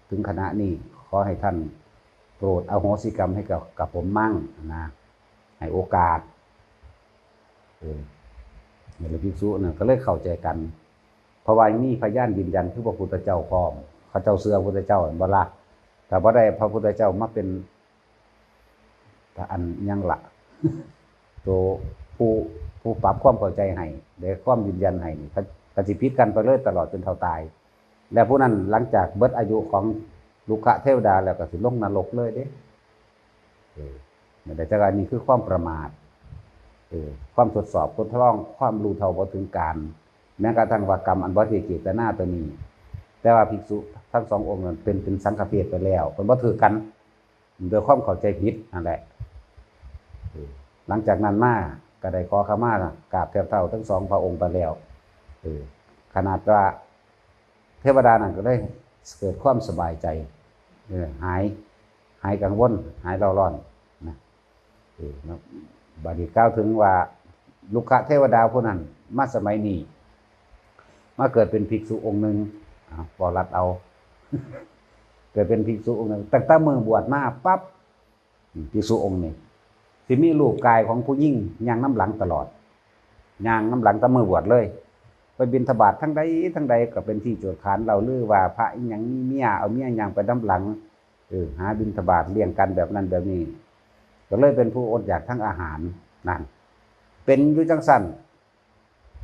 ถึงขณะนี้ ขอให้ท่านโปรดอโหสิกรรมให้กับ กับผมมั่งนะ ให้โอกาส เออ นี่แหละภิกษุน่ะก็เลยเข้าใจกัน เพราะว่ามีพยานยืนยันคือพระพุทธเจ้าพร้อม เขาเจ้าเชื่อพระพุทธเจ้าเห็นบ่ล่ะ ถ้าบ่ได้พระพุทธเจ้ามาเป็น ถ้าอันยังละ ตัวผู้ ผู้ปรับความเข้าใจให้ ได้ความยืนยันให้นี่ ก็ ก็สิผิดกันไปเลยตลอดจนเฒ่าตาย และผู้นั้นหลังจากเบิดอายุของรุกขเทวดาแล้วก็สิลงนรกเลยเด้ เออ นั่นแหละ แต่ว่านี่คือความประมาท เออ ความทดสอบทดลอง ความรู้เท่าบ่ถึงการ แม้กระทั่งว่ากรรมอันบ่ได้เจตนาตัวนี้ แต่ว่าภิกษุทั้งสององค์นั้นเป็น เป็นสังฆเพศไปแล้ว เพิ่นบ่ถือกัน โดยความเข้าใจผิดนั่นแหละ เออ หลังจากนั้นมาก็ได้ขอขมากราบแทบเท้าทั้งสองพระองค์ไปแล้ว เออ ขนาดว่าเทวดานั่นก็ได้เกิดความสบายใจ เออ หาย หายกังวล หายเร่าร้อนนะ เออ นะ บัดนี้กล่าวถึงว่า รุกขเทวดาผู้นั้นมาสมัยนี้ มาเกิดเป็นภิกษุองค์หนึ่ง อ่า บ่รัดเอา เกิดเป็นภิกษุองค์หนึ่ง ตั้งแต่มื้อบวชมาปั๊บ อืม ภิกษุองค์นี้ สิมีรูปกายของผู้หญิงย่างนำหลังตลอด ย่างนำหลังแต่มื้อบวชเลย ไปบิณฑบาตทางใดทางใดก็เป็นที่โจษขานเล่าลือว่าพระอิหยังมีเมีย เอาเมียย่างไปนำหลัง เออ หาบิณฑบาตเลี้ยงกันแบบนั้นแบบนี้ ก็เลยเป็นผู้อดอยากทั้งอาหารนั่น เป็นอยู่จังซั่น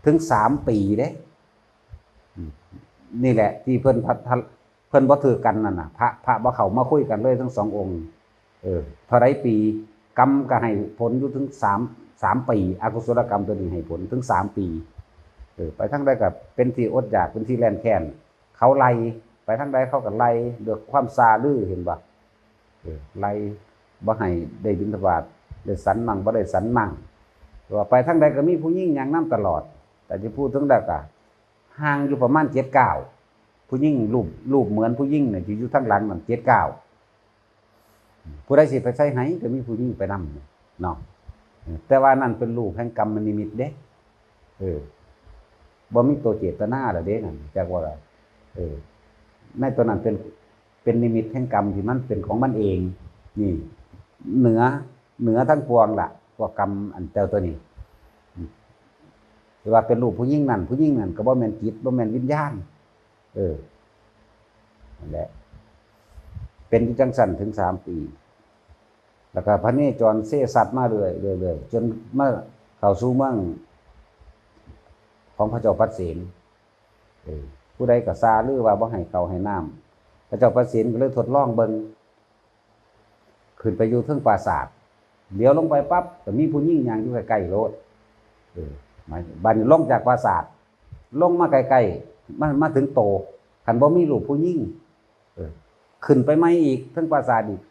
ถึงสามปีเด้ อืม นี่แหละที่เพิ่นพัด เพิ่นบ่ถือกันนั่นน่ะ พระ พระบ่เข้ามาคุยกันเลยทั้งสององค์ เออ เท่าใดปี กรรมก็ให้ผลอยู่ถึงสาม สามปี อกุศลกรรมตัวนี้ให้ผลถึงสามปี เออ ไปทางใดก็เป็นที่อดอยาก เป็นที่แร้นแค้น เขาไล่ ไปทางใดเขาก็ไล่ด้วยความซาลือ เห็นบ่ เออ ไล่บ่ให้ได้บิณฑบาต ได้ฉันมั่ง บ่ได้ฉันมั่ง ว่าไปทางใดก็มีผู้หญิงย่างนำตลอด แต่จะพูดถึงแล้วก็ห่างอยู่ประมาณเจ็ดก้าว ผู้หญิงรูป รูปเหมือนผู้หญิงเนี่ยที่อยู่ทางหลังนั่นเจ็ดก้าว ผู้ใดสิไปใส่ไหก็มีผู้หญิงไปนำเนาะ แต่ว่านั่นเป็นรูปแห่งกรรมนิมิตเด้ เออ บ่มีตัวเจตนาละเด้นั่น จักว่าล่ะ เออ ในตัวนั้นเป็น เป็นนิมิตแห่งกรรมที่มันเป็นของมันเอง นี่ เหนือ เหนือทั้งปวงล่ะ พวกกรรมอันเจ้าตัวนี้ อืม ที่ว่าเป็นรูปผู้หญิงนั่น ผู้หญิงนั่นก็บ่แม่นจิต บ่แม่นวิญญาณ เออ นั่นแหละ เป็นอยู่จังซั่นถึงสามปี แล้วก็พเนจรเสสัตว์มาเรื่อยๆ เรื่อยๆ จนมาเข้าสู่เมืองของพระเจ้าปัดเสน เออ ผู้ใดก็ซาลือว่าบ่ให้ข้าวให้น้ำ พระเจ้าปัดเสนก็เลยทดลองเบิ่ง ขึ้นไปอยู่เทิงปราสาท เหลียวลงไปปั๊บ ก็มีผู้หญิงย่างอยู่ใกล้ๆ โลด เออ มา บัดนี้ลงจากปราสาท ลงมาใกล้ๆ มา มาถึงโต คันบ่มีรูปผู้หญิง เออ ขึ้นไปใหม่อีกเทิงปราสาทอีก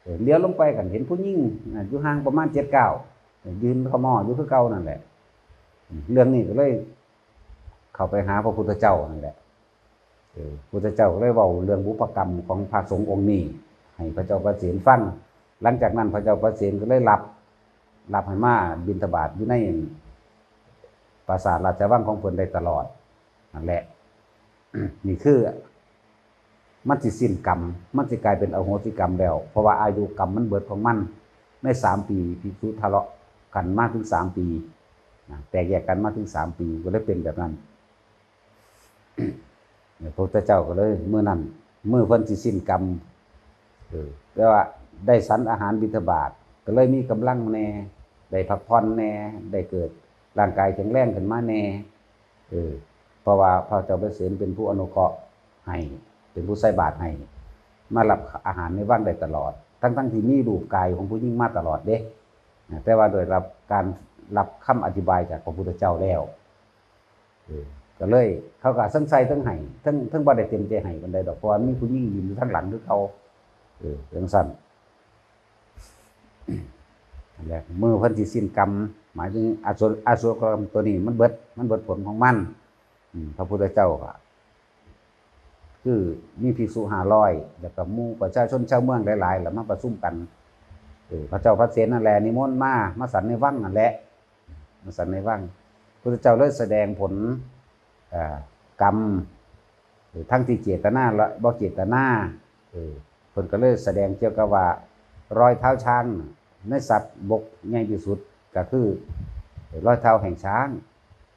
เออ เหลียวลงไปคันเห็นผู้หญิง อ่า อยู่ห่างประมาณเจ็ดก้าว ยืนขะม้ออยู่คือเก่านั่นแหละ เรื่องนี้ก็เลยเข้าไปหาพระพุทธเจ้านั่นแหละ เออ พุทธเจ้าก็เลยเว้าเรื่องบุพกรรมของพระสงฆ์องค์นี้ ให้พระเจ้าประเสนฟัง หลังจากนั้นพระเจ้าประเสนก็เลยรับ รับให้มาบิณฑบาตอยู่ในปราสาทราชวังของเพิ่นได้ตลอด นั่นแหละ นี่คือ มันสิสิ้นกรรม มันสิกลายเป็นอโหสิกรรมแล้ว เพราะว่าอายุกรรมมันเบิดของมัน ในสามปี ภิกษุทะเลาะกันมาถึงสามปี นะ แตกแยกกันมาถึงสามปี ก็เลยเป็นแบบนั้น เนี่ย พระพุทธเจ้าก็เลย มื้อนั้น มื้อเพิ่นสิสิ้นกรรม เออ แต่ว่าได้ฉันอาหารบิณฑบาต ก็เลยมีกำลังแน่ ได้พักผ่อนแน่ ได้เกิดร่างกายแข็งแรงขึ้นมาแน่ เออ เพราะว่าพระเจ้าเปรตเสนเป็นผู้อนุเคราะห์ให้ เป็นผู้ใส่บาตรให้ มารับอาหารในวังได้ตลอด ทั้งๆที่มีรูปกายของผู้หญิงมาตลอดเด้ นะ แต่ว่าโดยรับการรับคำอธิบายจากพระพุทธเจ้าแล้ว เออ ก็เลย เขาก็ทั้งใส่ทั้งให้ ทั้ง ทั้งบ่ได้เต็มใจให้ปานใดดอก เพราะว่ามีผู้หญิงยืนอยู่ทางหลังคือเก่า เออ จั่งซั้น นั่นแหละ มื้อเพิ่นสิสิ้นกรรม หมายถึงอสุร อสุรกรรมตัวนี้มันเบิด มันเบิดผลของมัน อืม พระพุทธเจ้าก็ คือมีภิกษุห้าร้อย แล้วก็หมู่ประชาชนชาวเมืองหลายๆ แล้วมาประชุมกัน เออ พระเจ้าเปรตเสนนั่นแหละนิมนต์มา มาฉันในวังนั่นแหละ มาฉันในวัง พระพุทธเจ้าเลยแสดงผล เอ่อ กรรม เออ ทั้งที่เจตนาและบ่เจตนา เออ เพิ่นก็เลยแสดงเกี่ยวกับว่ารอยเท้าช้างในสัตว์บกใหญ่ที่สุด ก็คือรอยเท้าแห่งช้าง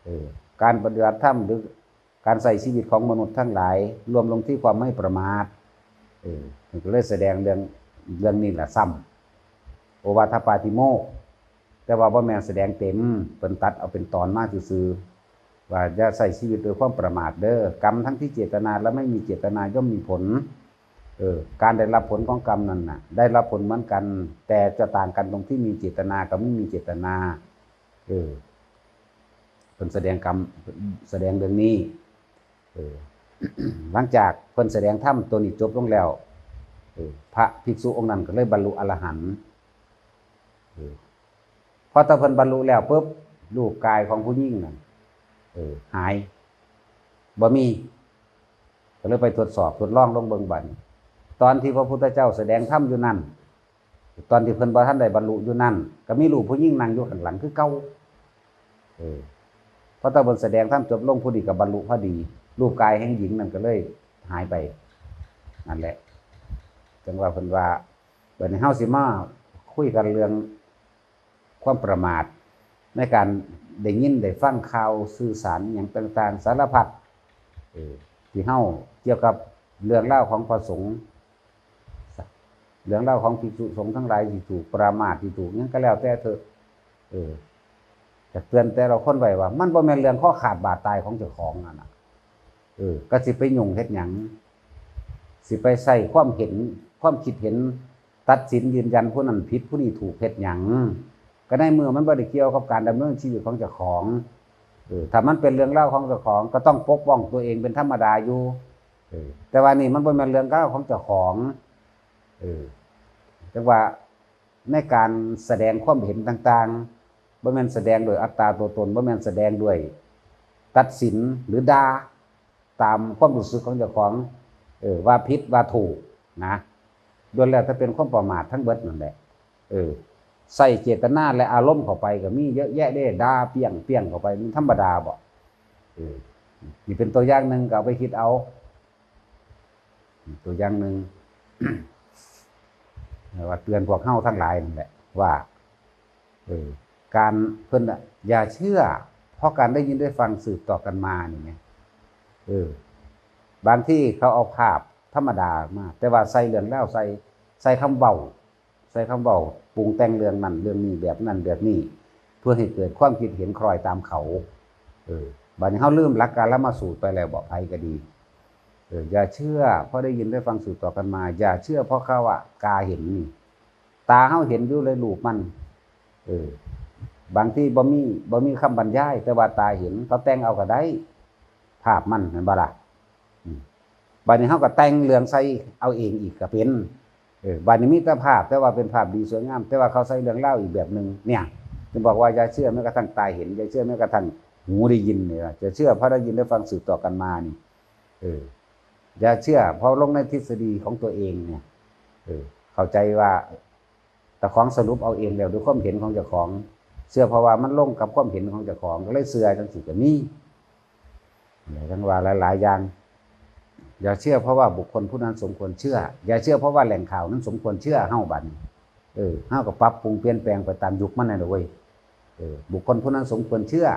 เออ การปฏิบัติธรรมหรือการใช้ชีวิตของมนุษย์ทั้งหลาย รวมลงที่ความไม่ประมาท เออ เพิ่นก็เลยแสดงเรื่อง เรื่องนี้ล่ะซ้ำ โอวาทปาติโมกข์ แต่ว่าบ่แม่นแสดงเต็ม เพิ่นตัดเอาเป็นตอนมาซื่อๆ ว่าอย่าใช้ชีวิตด้วยความประมาทเด้อ กรรมทั้งที่เจตนาและไม่มีเจตนาย่อมมีผล เออ การได้รับผลของกรรมนั่นน่ะ ได้รับผลเหมือนกัน แต่จะต่างกันตรงที่มีเจตนากับไม่มีเจตนา เออ เพิ่นแสดงกรรม แสดงเรื่องนี้ เออ หลังจากเพิ่นแสดงธรรมตัวนี้จบลงแล้ว เออ พระภิกษุองค์นั้นก็เลยบรรลุอรหันต์ เออ พอตอนเพิ่นบรรลุแล้วปุ๊บ รูปกายของผู้หญิงนั่น เออ หาย บ่มี ก็เลยไปทดสอบทดลองลองเบิ่งบัดนี้ ตอนที่พระพุทธเจ้าแสดงธรรมอยู่นั่น ตอนที่เพิ่นบ่ทันได้บรรลุอยู่นั่น ก็มีรูปผู้หญิงนั่งอยู่ข้างหลังคือเก่า เออ พอตอนเพิ่นแสดงธรรมจบลง ผู้นี้ก็บรรลุพอดี รูปกายแห่งหญิงนั่นก็เลยหายไป นั่นแหละ จั่งว่าเพิ่นว่า บัดนี้เฮาสิมาคุยกันเรื่องความประมาท ในการได้ยินได้ฟังข่าวสื่อสารอิหยังต่างๆ สารพัด เออ ที่เฮาเกี่ยวกับเรื่องราวของพระสงฆ์ เรื่องราวของภิกษุสงฆ์ทั้งหลายที่ถูกประมาท ที่ถูกหยังก็แล้วแต่เถอะ เออ จะเตือนแต่ละคนไว้ว่า มันบ่แม่นเรื่องคอขาดบาดตายของเจ้าของนั่นน่ะ เออ ก็สิไปยุ่งเฮ็ดหยัง สิไปใส่ความเห็น ความคิดเห็น ตัดสินยืนยันผู้นั้นผิดผู้นี้ถูกเฮ็ดหยัง ก็ในเมื่อมันบ่ได้เกี่ยวกับการดำเนินชีวิตของเจ้าของ เออ ถ้ามันเป็นเรื่องราวของเจ้าของ ก็ต้องปกป้องตัวเองเป็นธรรมดาอยู่ เออ แต่ว่านี่มันบ่แม่นเรื่องราวของเจ้าของ เออ จั่งว่าในการแสดงความเห็นต่างๆ บ่แม่นแสดงโดยอัตตาตัวตน บ่แม่นแสดงด้วยตัดสินหรือด่าตามความรู้สึกของเจ้าของ เออ ว่าผิดว่าถูกนะ ล้วนแล้วแต่เป็นความประมาททั้งเบิดนั่นแหละ เออ ใส่เจตนาและอารมณ์เข้าไปก็มีเยอะแยะเด้ ด่าเปี้ยงๆ เข้าไป มันธรรมดาบ่ เออ นี่เป็นตัวอย่างหนึ่ง ก็เอาไปคิดเอา ตัวอย่างหนึ่ง ว่าเตือนพวกเฮาทั้งหลายนั่นแหละว่า เออ การเพิ่นน่ะ อย่าเชื่อ เพราะการได้ยินได้ฟังสืบต่อกันมานี่ไง เออ บางทีเขาเอาภาพธรรมดามา แต่ว่าใส่เรื่องราว ใส่ ใส่คำเว้า ใส่คำเว้า ปรุงแต่งเรื่องนั้นเรื่องนี้ แบบนั้นแบบนี้ เพื่อให้เกิดความคิดเห็นคล้อยตามเขา เออ บัดนี้เฮาลืมหลักกาลมสูตรไปแล้วบ่ ไผก็ดี เออ อย่าเชื่อเพราะได้ยินได้ฟังสืบต่อกันมา อย่าเชื่อเพราะเขาว่าตาเห็นนี่ ตาเฮาเห็นอยู่เลยรูปมัน เออ บางทีบ่มี บ่มีคำบรรยาย แต่ว่าตาเห็น เขาแต่งเอาก็ได้ ภาพมัน แม่นบ่ล่ะ อืม บัดนี้เฮาก็แต่งเรื่องใส่เอาเองอีกก็เป็น เออ บัดนี้มีแต่ภาพ แต่ว่าเป็นภาพดีสวยงาม แต่ว่าเขาใส่เรื่องราวอีกแบบหนึ่ง เนี่ย จึงบอกว่าอย่าเชื่อแม้กระทั่งตาเห็น อย่าเชื่อแม้กระทั่งหูได้ยินเนี่ย อย่าเชื่อเพราะได้ยินได้ฟังสืบต่อกันมานี่ เออ อย่าเชื่อเพราะลงในทฤษฎีของตัวเองเนี่ย เออ เข้าใจว่าเจ้าของสรุปเอาเองแล้วด้วยความเห็นของเจ้าของ เชื่อเพราะว่ามันลงกับความเห็นของเจ้าของ ก็เลยเชื่อจังซี้ก็มี อะไรทั้งว่าหลายๆ อย่าง อย่าเชื่อเพราะว่าบุคคลผู้นั้นสมควรเชื่อ อย่าเชื่อเพราะว่าแหล่งข่าวนั้นสมควรเชื่อ เฮาบัดนี้ เออ เฮาก็ปรับปรุงเปลี่ยนแปลงไปตามยุคมันนั่นแหละเว้ย เออ บุคคลผู้นั้นสมควรเชื่อ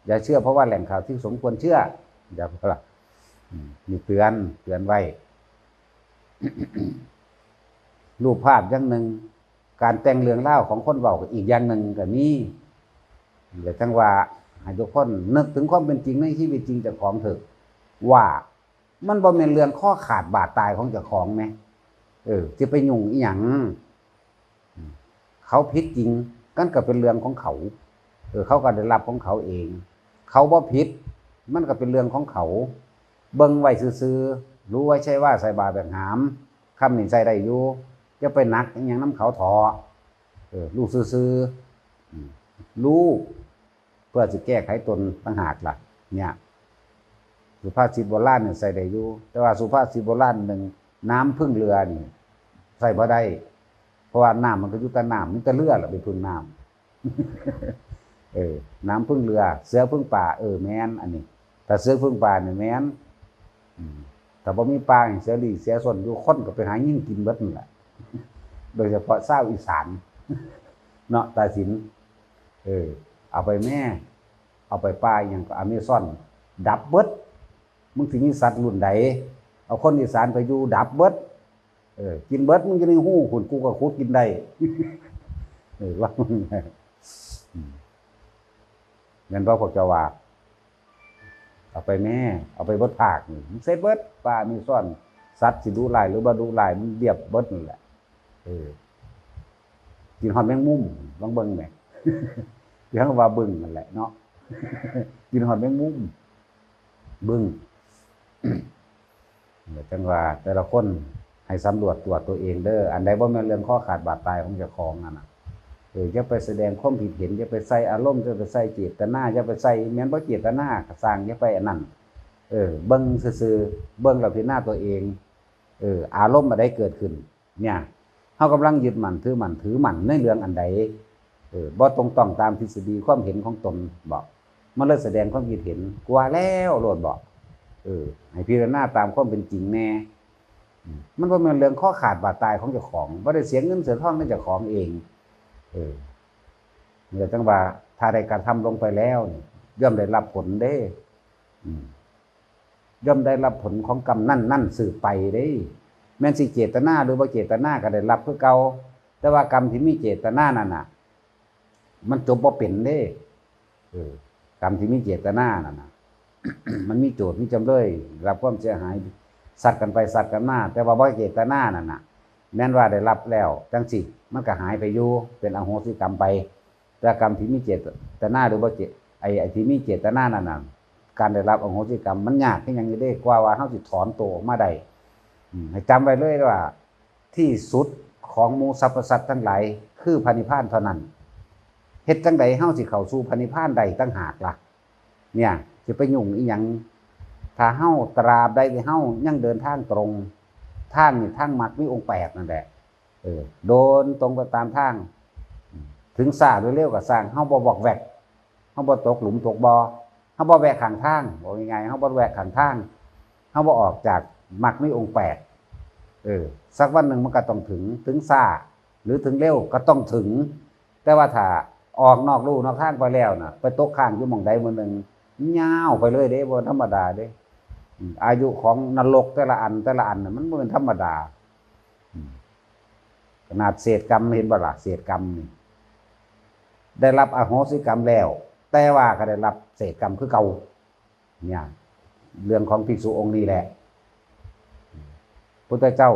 อย่าเชื่อเพราะว่าแหล่งข่าวที่สมควรเชื่อ อย่าพลาด อืม นี่เตือน เตือนไว้ รูปภาพอย่างหนึ่ง การแต่งเรื่องราวของคนเว้าก็อีกอย่างหนึ่งก็มี แต่จั่งว่าให้ทุกคนนึกถึงความเป็นจริงในชีวิตจริงเจ้าของเถอะ ว่ามันบ่แม่นเรื่องคอขาดบาดตายของเจ้าของแหม เออ สิไปยุ่งอีหยัง เขาผิดจริง มันก็เป็นเรื่องของเขา เออ เขาก็ได้รับของเขาเอง เขาบ่ผิด มันก็เป็นเรื่องของเขา เบิ่งไว้ซื่อๆ รู้ไว้ใช่ว่าใส่บาตรแบกหาม คำนี้ใส่ได้อยู่ อย่าไปหนักอิหยังนำเขาเถาะ เออ รู้ซื่อๆ อืม รู้ เพื่อสิแก้ไขตนต่างหากล่ะ เนี่ย สุภาษิตโบราณเนี่ยใส่ได้อยู่ แต่ว่าสุภาษิตโบราณหนึ่ง น้ำพึ่งเรือนี่ ใส่บ่ได้ เพราะว่าน้ำมันก็อยู่แต่น้ำ มีแต่เรือล่ะไปพึ่งน้ำ เออ น้ำพึ่งเรือ เสือพึ่งป่า เออ แม่น อันนี้ ถ้าเสือพึ่งป่าเนี่ยแม่น อืม ถ้าบ่มีป่านี่เสือหลีเสือซนอยู่ คนก็ไปหายิงกินเบิดนั่นแหละ โดยเฉพาะชาวอีสาน เนาะ ตาสิน เออ เอาไปแม่ เอาไปป่าอิหยังก็อเมซอน ดับเบิด มึงสิมีสัตว์รุ่นใด เอาคนอีสานไปอยู่ดับเบิด เออ กินเบิด มึงอยู่ในฮูพุ้น กูก็ขุดกินได้ เออ ว่ามึง อืม แม่นบ่พวกเจ้าว่า เอาไปแม่ เอาไปเบิดภาคนี่ มึงเสร็จเบิด ป่าอเมซอน สัตว์สิดุร้ายหรือบ่ดุร้าย มันเรียบเบิดนั่นแหละ เออ กินฮอดแมงมุม ลองเบิ่งแหม เรียกว่าบึ้งนั่นแหละเนาะ กินฮอดแมงมุม บึ้ง จั่งว่าแต่ละคนให้สำรวจตรวจตัวเองเด้อ อันใดบ่แม่นเรื่องคอขาดบาดตายของเจ้าของนั่นน่ะ เออ อย่าไปแสดงความคิดเห็น อย่าไปใส่อารมณ์ อย่าไปใส่เจตนา อย่าไปใส่ แม่นบ่เจตนาก็ซ่าง อย่าไปอันนั้น เออ เบิ่งซื่อๆ เบิ่งแล้วพิจารณาตัวเอง เออ อารมณ์อันใดเกิดขึ้น เนี่ย เฮากำลังยึดมั่นถือมั่น ถือมั่นในเรื่องอันใด เออ บ่ตรงต้องตามทฤษฎีความเห็นของตนบ่ มันเลยแสดงความคิดเห็น กว่าแล้วโลดบ่ เออ ให้พิจารณาตามความเป็นจริงแน่ อืม มันบ่แม่นเรื่องคอขาดบาดตายของเจ้าของ บ่ได้เสียเงินเสียทองในเจ้าของเอง เออ นี่แหละจั่งว่า ถ้าได้กระทำลงไปแล้วนี่ ย่อมได้รับผลเด้ อืม ย่อมได้รับผลของกรรมนั้นๆ สืบไปเด้ แม่นสิเจตนาหรือบ่เจตนาก็ได้รับคือเก่า แต่ว่ากรรมที่มีเจตนานั่นน่ะ มันจบบ่เป็นเด้ เออ กรรมที่มีเจตนานั่นน่ะ มันมีโจทก์มีจำเลย รับความเสียหาย ซัดกันไปซัดกันมา แต่ว่าบ่เจตนานั่นน่ะ แม่นว่าได้รับแล้วจั่งซี้ มันก็หายไปอยู่ เป็นอโหสิกรรมไป แต่กรรมที่มีเจตนาหรือบ่เจ-, ไอ้ ไอ้ที่มีเจตนานั่นน่ะ การได้รับอโหสิกรรมมันยากคือหยังอยู่เด้ กว่าว่าเฮาสิถอนตัวออกมาได้ อืม ให้จำไว้เลยว่า ที่สุดของหมู่สรรพสัตว์ทั้งหลายคือพระนิพพานเท่านั้น เฮ็ดจั่งใดเฮาสิเข้าสู่พระนิพพานได้ต่างหากล่ะ เนี่ย สิไปยุ่งอีหยัง ถ้าเฮาตราบใดที่เฮายังเดินทางตรง ทางนี่ทางมรรคมีองค์แปดนั่นแหละ เออ เดินตรงไปตามทาง ถึงช้าหรือเร็วก็ซ่าง เฮาบ่วอกแวก เฮาบ่ตกหลุมตกบ่อ เฮาบ่แวะข้างทาง บอกง่ายๆ เฮาบ่แวะข้างทาง เฮาบ่ออกจากมรรคมีองค์แปด เออ สักวันหนึ่งมันก็ต้องถึง ถึงช้าหรือถึงเร็วก็ต้องถึง แต่ว่าถ้าออกนอกลู่นอกทางไปแล้วน่ะ ไปตกค้างอยู่หม่องใดมื้อหนึ่ง ยาวไปเลยเด้ บ่ธรรมดาเด้ อืม อายุของนรกแต่ละอัน แต่ละอันน่ะ มันบ่แม่นธรรมดา อืม ขนาดเศษกรรม เห็นบ่ล่ะ เศษกรรมนี่ ได้รับอโหสิกรรมแล้ว แต่ว่าก็ได้รับเศษกรรมคือเก่า เนี่ย เรื่องของภิกษุองค์นี้แหละ พุทธเจ้า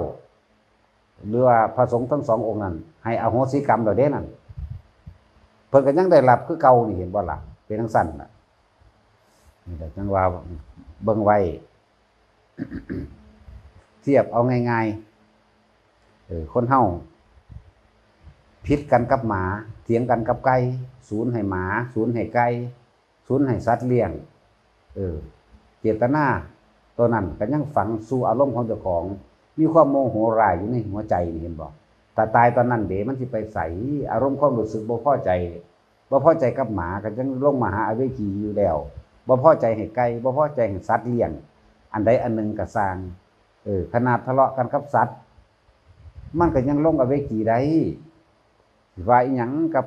หรือว่าพระสงฆ์ทั้งสององค์นั้น ให้อโหสิกรรมแล้วเด้นั่น เพิ่นก็ยังได้รับคือเก่านี่ เห็นบ่ล่ะ เป็นจั่งซั้นน่ะ นี่แหละจั่งว่าเบิ่งไว้ เทียบเอาง่ายๆ เออ คนเฮาผิดกันกับหมา เถียงกันกับไก่ สูญให้หมา สูญให้ไก่ สูญให้สัตว์เลี้ยง เออ เจตนาตัวนั้นก็ยังฝังสู่อารมณ์ของเจ้าของ มีความโมโหร้ายอยู่ในหัวใจนี่ เห็นบ่ ถ้าตายตอนนั้นเด้ มันสิไปไส อารมณ์ความรู้สึกบ่พอใจ บ่พอใจกับหมาก็ยังลงมหาอเวจีอยู่แล้ว บ่พอใจให้ไก่ บ่พอใจให้สัตว์เลี้ยง อันใดอันหนึ่งก็ซ่าง เออ ขนาดทะเลาะกันกับสัตว์ มันก็ยังลงอเวจีได้ สิว่าอีหยังกับ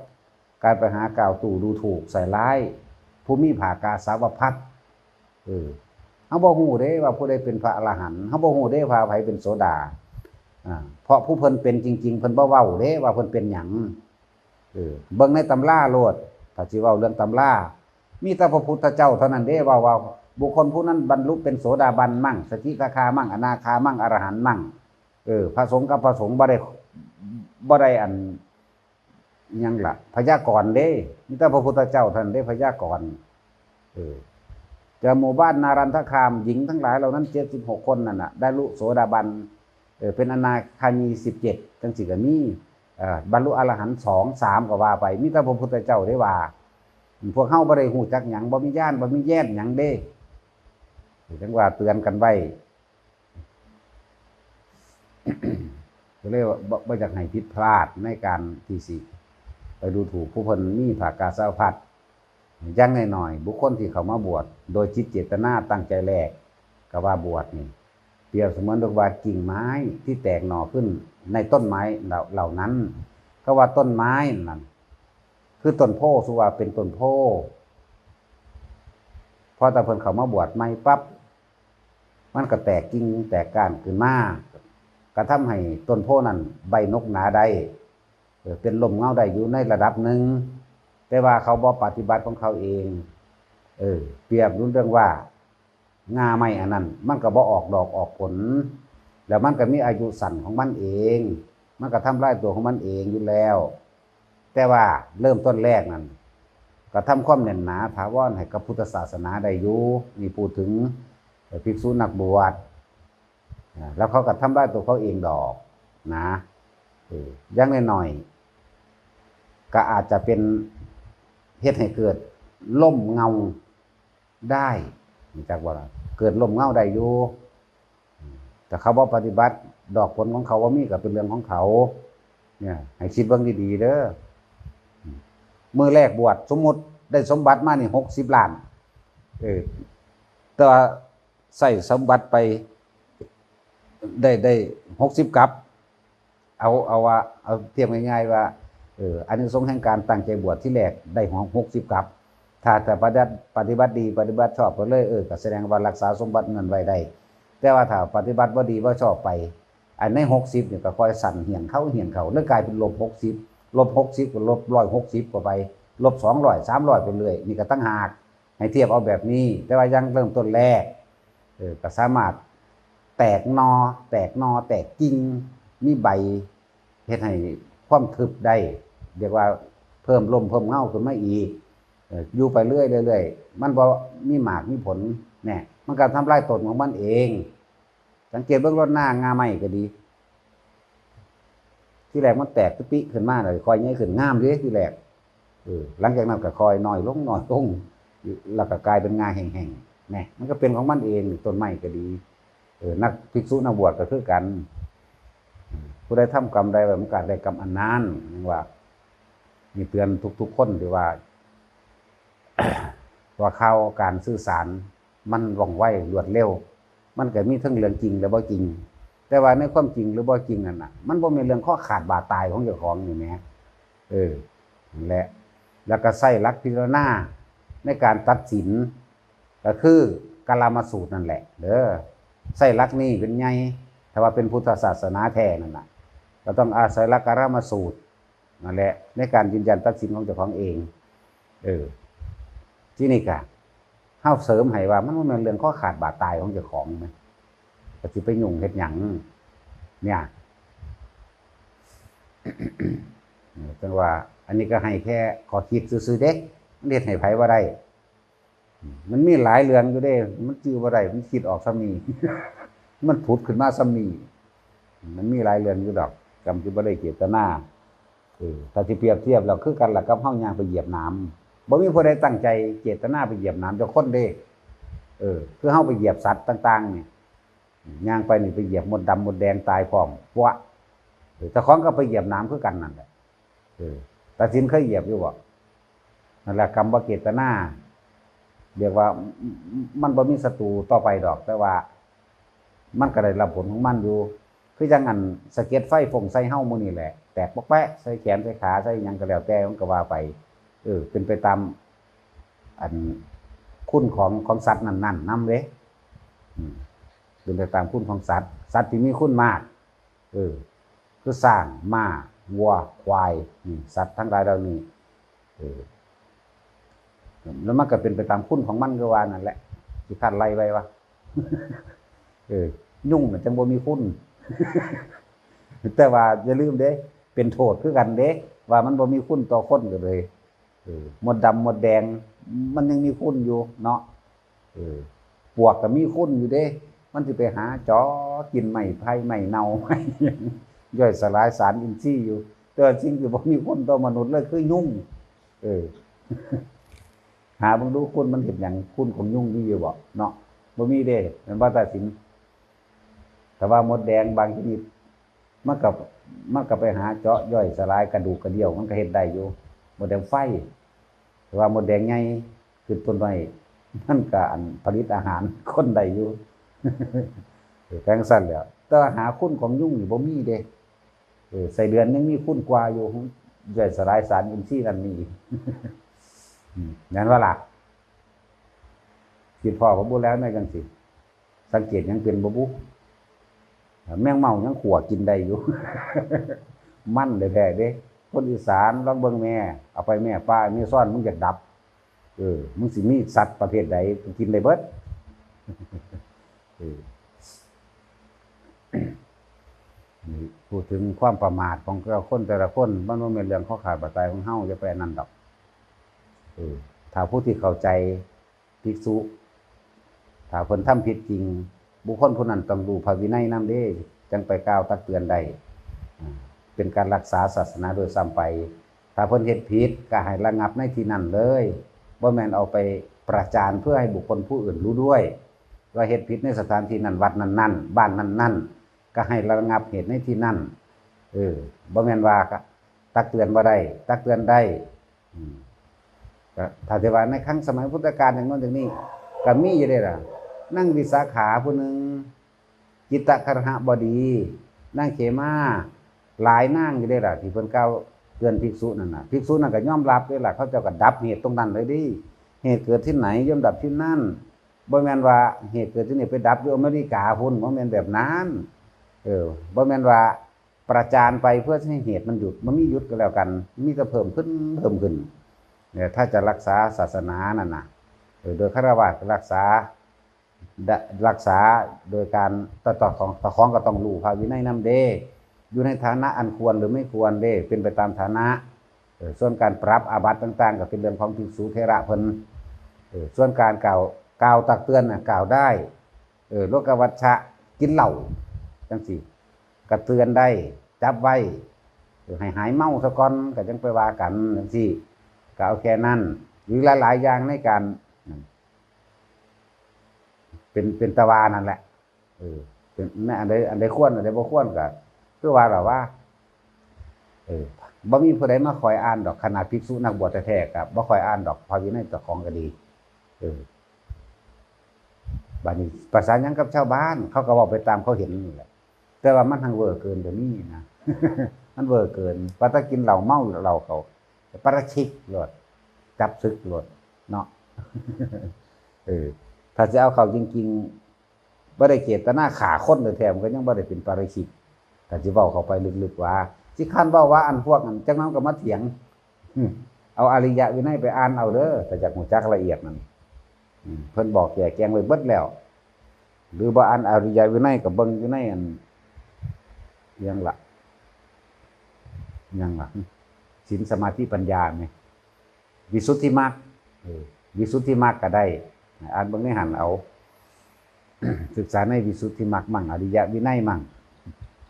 การไปหากล่าวตู่ดูถูกใส่ร้ายผู้มีผ้ากาสาวพัสตร์ เออ เฮาบ่ฮู้เด้ว่าผู้ใดเป็นพระอรหันต์ เฮาบ่ฮู้เด้ว่าไผเป็นโสดา อ่า เพราะผู้เพิ่นเป็นจริงๆ เพิ่นบ่เว้าเด้ว่าเพิ่นเป็นหยัง เออ เบิ่งในตำราโลด ถ้าสิเว้าเรื่องตำรา มีแต่พระพุทธเจ้าเท่านั้นเด้เว้าว่า บุคคลผู้นั้นบรรลุเป็นโสดาบันมั่ง สกิทาคามั่ง อนาคามั่ง อรหันต์มั่ง เออ พระสงฆ์กับพระสงฆ์บ่ได้ บ่ได้อัน หยังล่ะ พยากรณ์เด้ มีแต่พระพุทธเจ้าเท่านั้นเด้พยากรณ์ เออ แต่หมู่บ้านนารันทคาม หญิงทั้งหลายเหล่านั้น เจ็ดสิบหกคนนั่นน่ะ ได้ลุโสดาบัน เออ เป็นอนาคามี สิบเจ็ด จังซี้ก็มี เอ่อ บรรลุอรหันต์ สอง สาม ก็ว่าไป มีแต่พระพุทธเจ้าเด้ว่า พวกเฮาบ่ได้ฮู้จักหยัง บ่มีญาณ บ่มีแย้นหยังเด้ จังว่าเตือนกันไว้ ก็เลยว่าบ่ บ่อยากให้ผิดพลาดในการที่สิไปดูถูกผู้เพิ่นมีผ้ากาสาวพัสตร์ อย่างน้อยๆ บุคคลที่เข้ามาบวชโดยจิตเจตนาตั้งใจแลก ก็ว่าบวชนี่ เปรียบเสมือนกับว่ากิ่งไม้ที่แตกหน่อขึ้นในต้นไม้เหล่า เหล่านั้น ก็ว่าต้นไม้นั่น คือต้นโพธิ์ สุว่าเป็นต้นโพธิ์ พอแต่เพิ่นเข้ามาบวชใหม่ปั๊บ มันก็แตกกิ่งแตกก้านขึ้นมา ก็ทำให้ต้นโพธิ์นั้นใบหนกหนาได้ เออ เป็นร่มเงาได้อยู่ในระดับหนึ่ง แต่ว่าเขาบ่ปฏิบัติของเขาเอง เออ เปรียบเหมือนเรื่องว่า ง่าไม้อันนั้น มันก็บ่ออกดอกออกผล แล้วมันก็มีอายุสั้นของมันเอง มันก็ทำลายตัวของมันเองอยู่แล้ว แต่ว่าเริ่มต้นแรกนั่น ก็ทำความแน่นหนาถาวรให้กับพุทธศาสนาได้อยู่ นี่พูดถึงภิกษุนักบวช อ่า แล้วเขาก็ทำลายตัวเขาเองดอกนะ เออ อย่างน้อยๆ ก็อาจจะเป็น เฮ็ดให้เกิดร่มเงาได้ รู้จักบ่ล่ะ เกิดร่มเงาได้อยู่ แต่เขาบ่ปฏิบัติ ดอกผลของเขาบ่มีก็เป็นเรื่องของเขา เนี่ย ให้คิดเบิ่งดีๆ เด้อ มื้อแรกบวช สมมุติได้สมบัติมานี่ หกสิบล้าน เออ แต่ว่าใช้สมบัติไป ได้ ได้ หกสิบ กับ เอา เอาว่า เอาเทียบง่ายๆ ว่า เออ อานิสงส์แห่งการตั้งใจบวชที่แรกได้ หกสิบ กับ ถ้า ถ้าปฏิบัติ ปฏิบัติดี ปฏิบัติชอบไปเลย เออ ก็แสดงว่ารักษาสมบัตินั้นไว้ได้ แต่ว่าถ้าปฏิบัติบ่ดี บ่ชอบไป อันใน หกสิบ นี่ก็ค่อยสั้นเหี่ยงเข้า เหี่ยงเข้า เลยกลายเป็นลบ หกสิบ ลบ หกสิบ ก็ลบ ร้อยหกสิบ เข้าไป ลบ สองร้อย สามร้อย ไปเรื่อย นี่ก็ต่างหาก ให้เทียบเอาแบบนี้ แต่ว่ายังเริ่มต้นแรก เออ ก็สามารถแตกหน่อ แตกหน่อ แตกกิ่ง มีใบ เฮ็ดให้ความทึบได้ เรียกว่าเพิ่มร่มเพิ่มเงาขึ้นมาอีก เออ อยู่ไปเรื่อยๆ เรื่อยๆ มันบ่มีหมากมีผล เนี่ย มันก็ทำลายต้นของมันเอง สังเกตเบิ่งรดน้าง่าไม้ก็ดี ที่แรกมันแตกตะปิขึ้นมา แล้วค่อยใหญ่ขึ้น งามเด้ที่แรก เออ หลังจากนั้นก็ค่อยน้อยลง น้อยลง แล้วก็กลายเป็นง่าแห้งๆ แหม มันก็เป็นของมันเอง ต้นไม้ก็ดี เออ นักภิกษุนักบวชก็คือกัน ผู้ใดทำกรรมใดไว้ มันก็ได้กรรมอันนั้น ยังว่า มีเตือนทุกๆ คนที่ว่า ว่าข่าวการสื่อสารมันว่องไวรวดเร็ว มันก็มีทั้งเรื่องจริงและบ่จริง แต่ว่าในความจริงหรือบ่จริงนั่นน่ะ มันบ่แม่นเรื่องคอขาดบาดตายของเจ้าของนี่แหม เออ นั่นแหละ แล้วก็ใช้หลักพิจารณาในการตัดสิน ก็คือกาลามสูตรนั่นแหละ เด้อ ใช้หลักนี้เป็นใหญ่ ถ้าว่าเป็นพุทธศาสนาแท้นั่นน่ะ ก็ต้องอาศัยหลักกาลามสูตรนั่นแหละ ในการยืนยันตัดสินของเจ้าของเอง เออ ที่นี่กะ เฮาเสริมให้ว่ามันบ่แม่นเรื่องคอขาดบาดตายของเจ้าของนะ ก็สิไปยุ่งเฮ็ดหยัง เนี่ย จังว่า อันนี้ก็ให้แค่ข้อคิดซื่อๆ เด้ มันเฮ็ดให้ไผบ่ได้ มันมีหลายเรื่องอยู่เด้ มันจื่อบ่ได้ มันคิดออกส่ำนี้ มันผุดขึ้นมาส่ำนี้ มันมีหลายเรื่องอยู่ดอก กรรมที่บ่ได้เจตนา เออ ถ้าสิเปรียบเทียบแล้วคือกันล่ะกับเฮาย่างไปเหยียบหนาม บ่มีผู้ใดตั้งใจเจตนาไปเหยียบหนามจักคนเด้ เออ คือเฮาไปเหยียบสัตว์ต่างๆ นี่ ย่างไปนี่ไปเหยียบมดดำมดแดงตายพร้อม ปะ เออ เจ้าของก็ไปเหยียบหนามคือกันนั่นแหละ เออ ตาสินเคยเหยียบอยู่บ่ นั่นแหละกรรมบ่เจตนา เรียกว่ามันบ่มีศัตรูต่อไปดอก แต่ว่ามันก็ได้รับผลของมันอยู่ คือจั่งอันสะเก็ดไฟฟงใส่เฮามื้อนี้แหละ แตกปอกแปะ ใส่แขน ใส่ขา ใส่หยังก็แล้วแต่ มันก็ว่าไป เออ เป็นไปตาม อัน คุณของ ของสัตว์นั้นๆ นำเด้ อืม เป็นไปตามคุณของสัตว์ สัตว์ที่มีคุณมาก เออ คือช้าง ม้า วัว ควาย นี่ สัตว์ทั้งหลายเหล่านี้ เออ แล้วมันก็เป็นไปตามคุณของมัน คือว่านั่นแหละ สิคร้านไล่ไว้วะ เออ ยุงน่ะจั่งบ่มีคุณ แต่ว่าอย่าลืมเด้ เป็นโทษคือกันเด้ ว่ามันบ่มีคุณต่อคนก็เลย เออ มดดำมดแดง มันยังมีคุณอยู่เนาะ เออ ปวกก็มีคุณอยู่เด้ มันสิไปหาเจาะกินไม้ไผ่ไม้เน่า ไม้หยัง ย่อยสลายสารอินทรีย์อยู่ แต่ว่าสิ่งที่บ่มีคุณต่อมนุษย์เลยคือยุง เออ หาเบิ่งดูคุณมันเฮ็ดหยัง คุณของยุงมีอยู่บ่เนาะ บ่มีเด้ แม่นบ่ ตาสิน แต่ว่ามดแดงบางชนิด มันก็ มันก็ไปหาเจาะย่อยสลายกระดูกกระเดี่ยว มันก็เฮ็ดได้อยู่ มดแดงไฟ แต่ว่ามดแดงใหญ่ คือต้นไม้ มันก็อันผลิตอาหารคนได้อยู่ เออ จั่งซั้นแหล้ว แต่ว่าหาคุณของยุงนี่บ่มีเด้ เออ ไส้เดือนยังมีคุณกว่าอยู่ ย่อยสลายสารอินทรีย์นั่นนี่ อืม แม่นบ่ล่ะ คิดพ้อบ่บุแล้วแม่นจั่งซี้ สังเกตหยังเป็นบ่บุ แมงเม่ายังขั่วกินได้อยู่ มันแท้ๆเด้ คนอีสานลองเบิ่งแม่ เอาไปแม่ ป่าแม่ซ่อน มึงอยากดับ เออ มึงสิมีสัตว์ประเภทใด กินได้เบิด เออ นี่พูดถึงความประมาทของแต่ละคนแต่ละคน มันบ่แม่นเรื่องข้อขาดบาดตายของเฮา อย่าไปอันนั้นดอก เออ ถ้าผู้ที่เข้าใจภิกษุ ถ้าเพิ่นทำผิดจริง บุคคลผู้นั้นต้องรู้พระวินัยนำเด้ จั่งไปกล่าวตักเตือนได้ อ่า เป็นการรักษาศาสนาโดยซ้ำไป ถ้าเพิ่นเฮ็ดผิดก็ให้ระงับในที่นั้นเลย บ่แม่นเอาไปประจานเพื่อให้บุคคลผู้อื่นรู้ด้วย ว่าเฮ็ดผิดในสถานที่นั้น วัดนั้นๆ บ้านนั้นๆ ก็ให้ระงับเหตุในที่นั้น เออ บ่แม่นว่าตักเตือนบ่ได้ ตักเตือนได้ อืม ก็ถ้าสิว่าในครั้งสมัยพุทธกาลอย่างโน้นอย่างนี้ ก็มีอยู่เด้ล่ะ นางวิสาขาผู้หนึ่ง จิตตคฤหบดี นางเขมา หลายนางอยู่เด้ล่ะ ที่เพิ่นกล่าวเตือนภิกษุนั่นน่ะ ภิกษุนั่นก็ยอมรับเด้ล่ะ เขาเจ้าก็ดับเหตุตรงนั้นเลยเด้ เหตุเกิดที่ไหนย่อมดับที่นั่น บ่แม่นว่าเหตุเกิดที่นี่ไปดับอยู่อเมริกาพุ้น บ่แม่นแบบนั้น เออ บ่แม่นว่าประจานไปเพื่อให้เหตุมันหยุด มันมีหยุดก็แล้วกัน มีแต่เพิ่มขึ้น เพิ่มขึ้น เนี่ย ถ้าจะรักษาศาสนานั่นน่ะ เออ โดยฆราวาสก็รักษา ด- รักษาโดยการ ต- ต- ของ เจ้าของก็ต้องรู้พระวินัยนำเด้ อยู่ในฐานะอันควรหรือไม่ควรเด้ เป็นไปตามฐานะ เออ ส่วนการปรับอาบัติต่างๆ ก็เป็นเรื่องของภิกษุเถระเพิ่น เออ ส่วนการกล่าว กล่าวตักเตือนน่ะ กล่าวได้ เออ โลกวัชชะ กินเหล้า จั่งซี้ ก็เตือนได้ จับไว้ เออ ให้หายเมาซะก่อน ก็จั่งไปว่ากัน จั่งซี้ ก็เอาแค่นั้น หรือหลายๆ อย่างในการ เป็น เป็นตะวานั่นแหละ เออ เป็น ในอันใด อันใดควร อันใดบ่ควรก็ คือว่าล่ะว่า เออ บ่มีผู้ใดมาคอยอ่านดอก ขนาดภิกษุนักบวชแท้ๆ ก็บ่คอยอ่านดอก พระวินัยเจ้าของก็ดี เออ บัดนี้ประสานหยังกับชาวบ้าน เขาก็เว้าไปตามเขาเห็นนี่แหละ แต่ว่ามันหั้งเวอร์เกินก็มีนะ มันเวอร์เกิน ว่าแต่กินเหล้าเมาเหล้าเขา ปาราชิกโลด จับศึกโลด เนาะ เออ ถ้าสิเอาเข้าจริงๆ บ่ได้เจตนาฆ่าคนแท้ๆ มันก็ยังบ่ได้เป็นปาราชิก ถ้าสิเว้าเข้าไปลึกๆ ว่า สิคันเว้าว่าอันพวกนั้น จักหน่อยมันก็มาเถียง อืม เอาอริยวินัยไปอ่านเอาเด้อ ถ้าอยากรู้จักละเอียดนั่น อืม เพิ่นบอกแจกแจงไว้เบิดแล้ว หรือบ่อ่านอริยวินัยก็เบิ่งอยู่ในอัน อิหยังล่ะ อิหยังล่ะ ศีลสมาธิปัญญาไง วิสุทธิมรรค เออ วิสุทธิมรรคก็ได้ อ่านเบิ่งในหั้นเอา ศึกษาในวิสุทธิมรรคมั่ง อริยวินัยมั่ง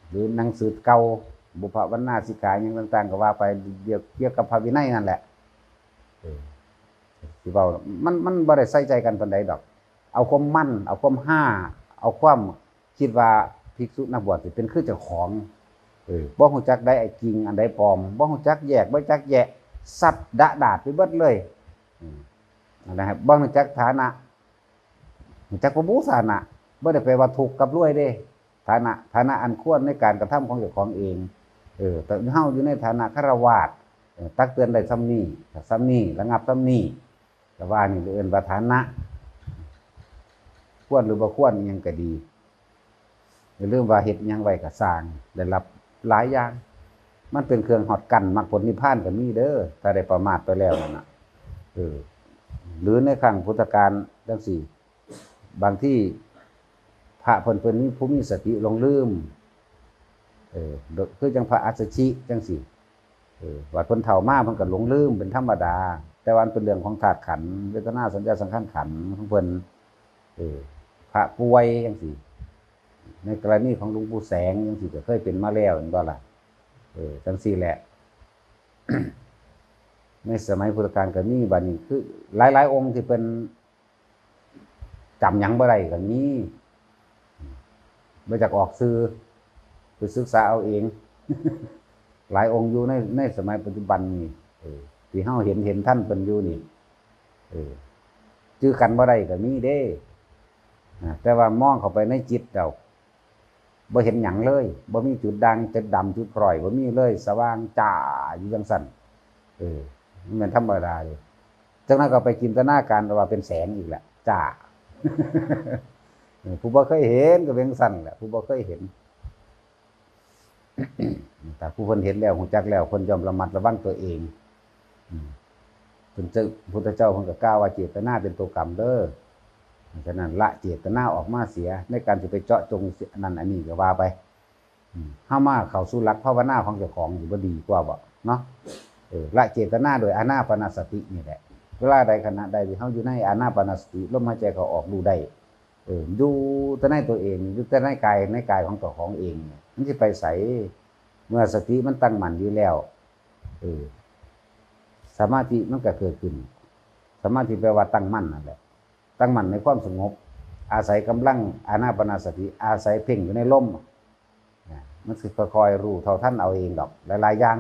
หรือหนังสือเก่า บุพพวรรณาสิกขา อิหยังต่างๆ ก็ว่าไป เกี่ยว เกี่ยวกับพระวินัยนั่นแหละ เออ สิเว้า มัน มันบ่ได้ใส่ใจกันปานใดดอก เอาความมัน เอาความฮา เอาความคิดว่าภิกษุนักบวชสิเป็นคือเจ้าของ เออ บ่ฮู้จักใดไอ้จริง อันใดปลอม บ่ฮู้จักแยก บ่จักแยะ สับดะดาดไปเบิดเลย อืม นั่นแหละครับ บ่ฮู้จักฐานะ ฮู้จักบ่บูสานะ บ่ได้แปลว่าถูกกับรวยเด้ ฐานะ ฐานะอันควรในการกระทำของเจ้าของเอง เออ แต่เฮาอยู่ในฐานะฆราวาส เออ ตักเตือนได้ส่ำนี้ ส่ำนี้ ระงับส่ำนี้ ก็ว่านี่เอิ้นว่าฐานะ ควรหรือบ่ควรอิหยังก็ดี อย่าลืมว่าเฮ็ดหยังไว้ก็ซ่าง ได้รับหลายอย่าง มันเป็นเครื่องฮอดกั้นมรรคผลนิพพานก็มีเด้อ ถ้าได้ประมาทไปแล้วนั่นน่ะ เออ หรือในครั้งพุทธกาลจั่งซี้ บางทีพระเพิ่น เพิ่นมีผู้มีสติหลงลืม เออ คือจั่งพระอัสสชิจั่งซี้ เออ ว่าเพิ่นเฒ่ามาเพิ่นก็หลงลืมเป็นธรรมดา แต่ว่ามันเป็นเรื่องของธาตุขันธ์ เวทนา สัญญา สังขาร ขันธ์ของเพิ่น เออ พระป่วยจั่งซี้ ในกรณีของหลวงปู่แสงจั่งซี้ก็เคยเป็นมาแล้วแม่นบ่ล่ะ เออ จั่งซี้แหละ ในสมัยพุทธกาลก็มี บัดนี้คือหลายๆองค์ที่เพิ่นจำหยังบ่ได้ก็มี บ่อยากออกชื่อ ไปศึกษาเอาเอง หลายองค์อยู่ใน ในสมัยปัจจุบันนี่ เออ ที่เฮาเห็น เห็นทันเพิ่นอยู่นี่ เออ จื่อกันบ่ได้ก็มีเด้ อ่า แต่ว่ามองเข้าไปในจิตแล้ว บ่เห็นหยังเลย บ่มีจุดด่างจุดดำจุดพร้อย บ่มีเลย สว่างจ้าอยู่จั่งซั่น เออ มันแม่นธรรมดาเด้ จั่งนั้นก็ไปจินตนาการว่าเป็นแสงอีกแหละ จ้า เออ ผู้บ่เคยเห็นก็เป็นจั่งซั่นแหละ ผู้บ่เคยเห็น แต่ผู้เพิ่นเห็นแล้ว ฮู้จักแล้ว เพิ่นย่อมระมัดระวังตัวเอง อืม เพิ่นเจ้า พุทธเจ้าเพิ่นก็กล่าวว่าเจตนาเป็นตัวกรรมเด้อ ฉะนั้นละเจตนาออกมาเสีย ในการสิไปเจาะจงอันนั้นอันนี้ก็ว่าไป อืม เฮามาเข้าสู่หลักภาวนาของเจ้าของสิบ่ดีกว่าบ่เนาะ เออ ละเจตนาโดยอานาปานสตินี่แหละ เวลาใดขณะใดที่เฮาอยู่ในอานาปานสติ ลมหายใจเข้าออกรู้ได้ เออ อยู่แต่ในตัวเอง อยู่แต่ในกาย ในกายของเจ้าของเองเนี่ย มันสิไปไส เมื่อสติมันตั้งมั่นอยู่แล้ว เออ สมาธิมันก็เกิดขึ้น สมาธิแปลว่าตั้งมั่นนั่นแหละ ตั้งมั่นในความสงบ อาศัยกำลังอานาปานสติ อาศัยเพ่งอยู่ในลม นะ มันสิค่อยๆรู้เท่าทันเอาเองดอก หลายๆอย่าง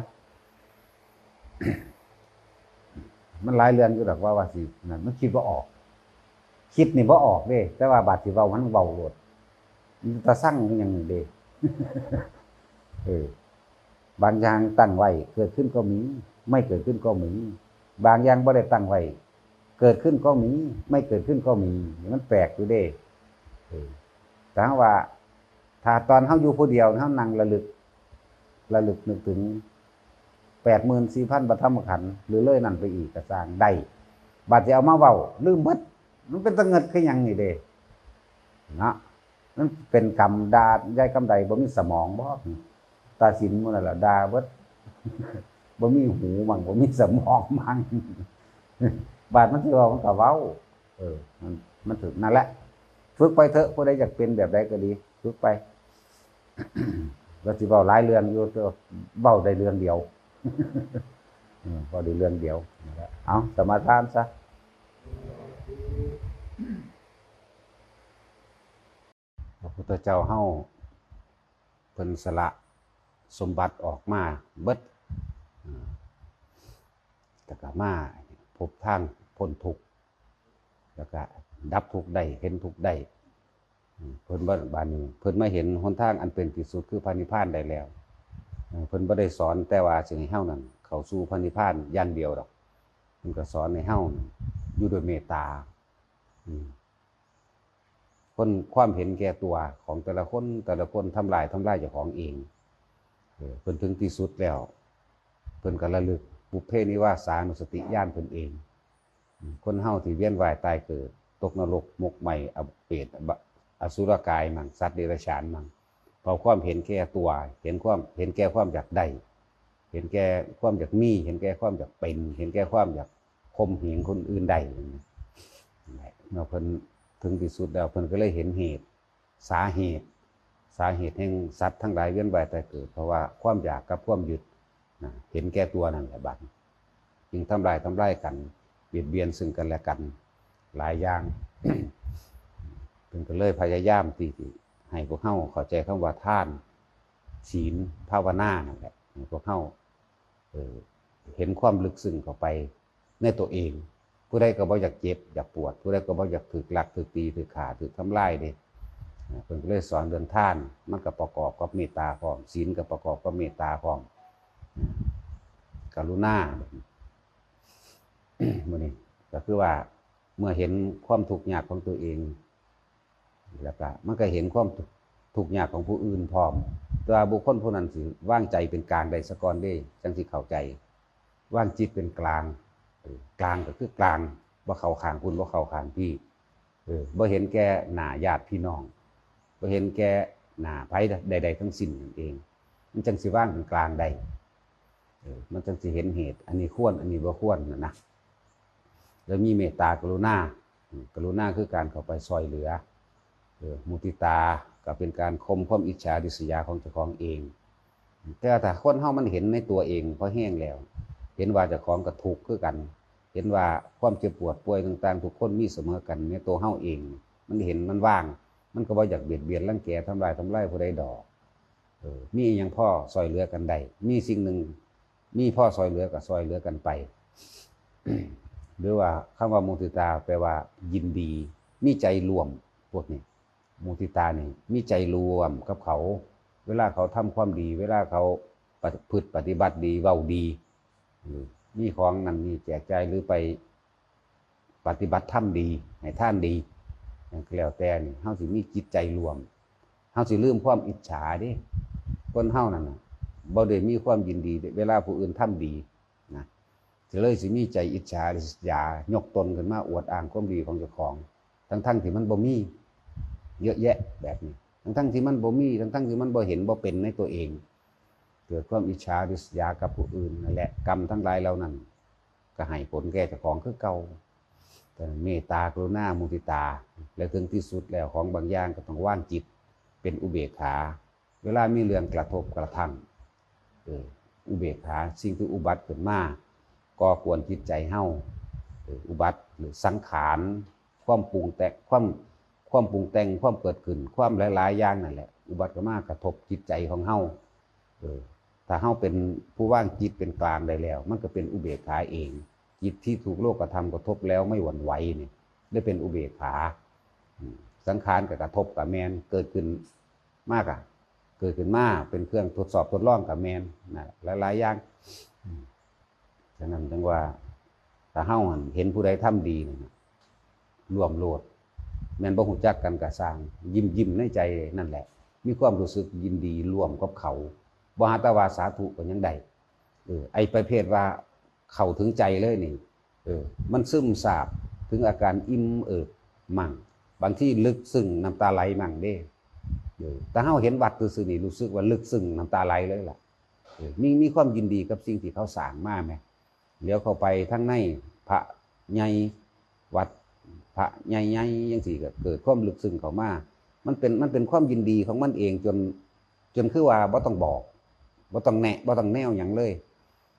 มันหลายเรื่องอยู่ดอกว่า ว่าสินั่น มันคิดบ่ออก คิดนี่บ่ออกเด้ แต่ว่าบาดสิเว้ามันเว้าโลด มันตาสั่งอิหยังนี่เด้ เออ บางอย่างตั้งไว้เกิดขึ้นก็มี ไม่เกิดขึ้นก็มี บางอย่างบ่ได้ตั้งไว้ เกิดขึ้นก็มี ไม่เกิดขึ้นก็มี มันแปลกอยู่เด้ เออ แต่ว่า ถ้าตอนเฮาอยู่ผู้เดียว เฮานั่งระลึก ระลึกนึกถึง แปดหมื่นสี่พันพระธรรมขันธ์ หรือเลยนั่นไปอีกก็ซ่างได้ บาดสิเอามาเว้า ลืมเบิด มันเป็นตะเงิดคือหยังนี่เด้ เนาะ มันเป็นกรรม ด่ายายคำใดบ่มีสมองบ่ ตาสินหมู่นั่นล่ะด่าเบิด บ่มีหูมั่ง บ่มีสมองมั่ง บาดมันสิเว้ามันก็เว้า เออ มัน มันถึงนั่นแหละ ฝึกไปเถอะ ผู้ใดอยากเป็นแบบใดก็ดี ฝึกไป ก็สิเว้าหลายเรื่องอยู่ แต่ว่าเว้าได้เรื่องเดียว อืม เว้าได้เรื่องเดียวนั่นแหละ เอา สมาทานซะ พระพุทธเจ้าเฮา เพิ่นสละสมบัติออกมาเบิด อ่า แล้วก็มาพบทางพ้นทุกข์ แล้วก็ดับทุกข์ได้ เห็นทุกข์ได้ อืม เพิ่นว่า บาดนี้ เพิ่นมาเห็นหนทางอันเป็นที่สุดคือพระนิพพานได้แล้ว เออ เพิ่นบ่ได้สอนแต่ว่าสิให้เฮานั่นเข้าสู่พระนิพพานอย่างเดียวดอก เพิ่นก็สอนให้เฮานั่นอยู่ด้วยเมตตา อืม คน ความเห็นแก่ตัวของแต่ละคน แต่ละคนทำลาย ทำลายเจ้าของเอง เออ เพิ่นถึงที่สุดแล้ว เพิ่นก็ระลึกปุพเพนิวาสานุสติญาณเพิ่นเอง อืม คนเฮาที่เวียนว่ายตายเกิด ตกนรก หมกไหม้ อเปรต อบ- อสุรกายมั่ง สัตว์เดรัจฉานมั่ง เพราะความเห็นแก่ตัว เห็นความ เห็นแก่ความอยากได้ เห็นแก่ความอยากมี เห็นแก่ความอยากเป็น เห็นแก่ความอยากข่มเหงคนอื่นได้ นั่นแหละ เมื่อเพิ่นถึงที่สุดแล้ว เพิ่นก็เลยเห็นเหตุ สาเหตุ สาเหตุแห่งสัตว์ทั้งหลายเวียนว่ายตายเกิด เพราะว่าความอยากกับความยึดนะ เห็นแก่ตัวนั่นแหละบัดนี้ จึงทำลาย ทำลายกัน เบียดเบียนซึ่งกันและกัน หลายอย่าง เพิ่นก็เลยพยายามที่สิให้พวกเฮาเข้าใจคำว่าทาน ศีล ภาวนานั่นแหละ ให้พวกเฮา เออ เห็นความลึกซึ้งเข้าไปในตัวเอง ผู้ใดก็บ่อยากเจ็บ อยากปวด ผู้ใดก็บ่อยากถูกลัก ถูกตี ถูกฆ่า ถูกทำลายเด้ เพิ่นก็เลยสอนเรื่องทาน มันก็ประกอบกับเมตตาพร้อม ศีลก็ประกอบกับเมตตาพร้อม กรุณา มื้อนี้ก็คือว่าเมื่อเห็นความทุกข์ยากของตัวเอง แล้วก็มันก็เห็นความทุกข์ยากของผู้อื่นพร้อม แต่ว่าบุคคลผู้นั้นสิวางใจเป็นกลางได้ซะก่อนเด้ จั่งสิเข้าใจ วางจิตเป็นกลาง เออ กลางก็คือกลาง บ่เข้าข้างพุ้น บ่เข้าข้างพี้ เออ บ่เห็นแก่หน้าญาติพี่น้อง บ่เห็นแก่หน้าไผใดๆทั้งสิ้นนั่นเอง มันจั่งสิวางเป็นกลางได้ เออ มันจั่งสิเห็นเหตุ อันนี้ควร อันนี้บ่ควรน่ะนะ แล้วมีเมตตากรุณา อืม กรุณาคือการเข้าไปซ่อยเหลือ เออ มุทิตาก็เป็นการข่มความอิจฉาริษยาของเจ้าของเอง แต่ถ้าคนเฮามันเห็นในตัวเองพอแฮงแล้ว เห็นว่าเจ้าของก็ทุกข์คือกัน เห็นว่าความเจ็บปวดป่วยต่างๆ ทุกคนมีเสมอกันในตัวเฮาเอง มันเห็นมันวาง มันก็บ่อยากเบียดเบียนรังแกทำลายทำลายผู้ใดดอก เออ มีอิหยังพอซ่อยเหลือกันได้ มีสิ่งหนึ่ง มีพอซ่อยเหลือก็ซ่อยเหลือกันไป หรือว่าคำว่ามุทิตาแปลว่ายินดี มีใจร่วม พวกนี้ มุทิตานี่มีใจร่วมกับเขา เวลาเขาทำความดี เวลาเขาประพฤติปฏิบัติดี เว้าดี เออ มีของนั่นนี่แจกจ่ายหรือไปปฏิบัติธรรมดี ให้ทานดี หยังก็แล้วแต่นี่ เฮาสิมีจิตใจร่วม เฮาสิลืมความอิจฉาเด้ คนเฮานั่นน่ะ บ่ได้มีความยินดีเวลาผู้อื่นทำดีนะ สิเลยสิมีใจอิจฉาริษยา ยกตนขึ้นมาอวดอ้างความดีของเจ้าของ ทั้งๆที่มันบ่มี เยอะแยะแบบนี้ ทั้งๆที่มันบ่มี ทั้งๆที่มันบ่เห็นบ่เป็นในตัวเอง เกิดความอิจฉาริษยากับผู้อื่นนั่นแหละ กรรมทั้งหลายเหล่านั้น ก็ให้ผลแก่เจ้าของคือเก่า แต่เมตตากรุณามุทิตา และถึงที่สุดแล้วของบางอย่างก็ต้องวางจิตเป็นอุเบกขา เวลามีเรื่องกระทบกระทั่ง เออ อุเบกขา สิ่งที่อุบัติขึ้นมาก่อกวนจิตใจเฮา เออ อุบัติหรือสังขาร ความปรุงแต่ง ความ ความปรุงแต่ง ความเกิดขึ้น ความหลายๆอย่างนั่นแหละ อุบัติก็มากระทบจิตใจของเฮา เออ ถ้าเฮาเป็นผู้วางจิตเป็นกลางได้แล้ว มันก็เป็นอุเบกขาเอง จิตที่ถูกโลกธรรมกระทบแล้วไม่หวั่นไหวนี่ ได้เป็นอุเบกขา อืม สังขารก็กระทบก็แม่น เกิดขึ้นมากอะ เกิดขึ้นมาเป็นเครื่องทดสอบทดลองก็แม่นนะ หลายๆอย่าง อืม ฉะนั้นจั่งว่า ถ้าเฮาหั่นเห็นผู้ใดทำดีนั่นน่ะ ร่วมโลด แม่นบ่ฮู้จักกันก็ซ่าง ยิ้มๆในใจนั่นแหละ มีความรู้สึกยินดีร่วมกับเขา บ่หาแต่ว่าสาธุก็ยังได้ เออ ไอ้ประเภทว่าเข้าถึงใจเลยนี่ เออ มันซึมซาบถึงอาการอิ่มเอิบมั่ง บางทีลึกซึ้งน้ำตาไหลมั่งเด้ เออ แต่เฮาเห็นวัดซื่อๆนี่รู้สึกว่าลึกซึ้งน้ำตาไหลเลยล่ะ เออ มี มีความยินดีกับสิ่งที่เขาสร้างมาแหม เหลียวเข้าไปทางในพระใหญ่วัด พระใหญ่ๆจั่งซี้ก็เกิดความลึกซึ้งเข้ามา มันเป็น มันเป็นความยินดีของมันเองจน จนคือว่าบ่ต้องบอก บ่ต้องแนะบ่ต้องแนวหยังเลย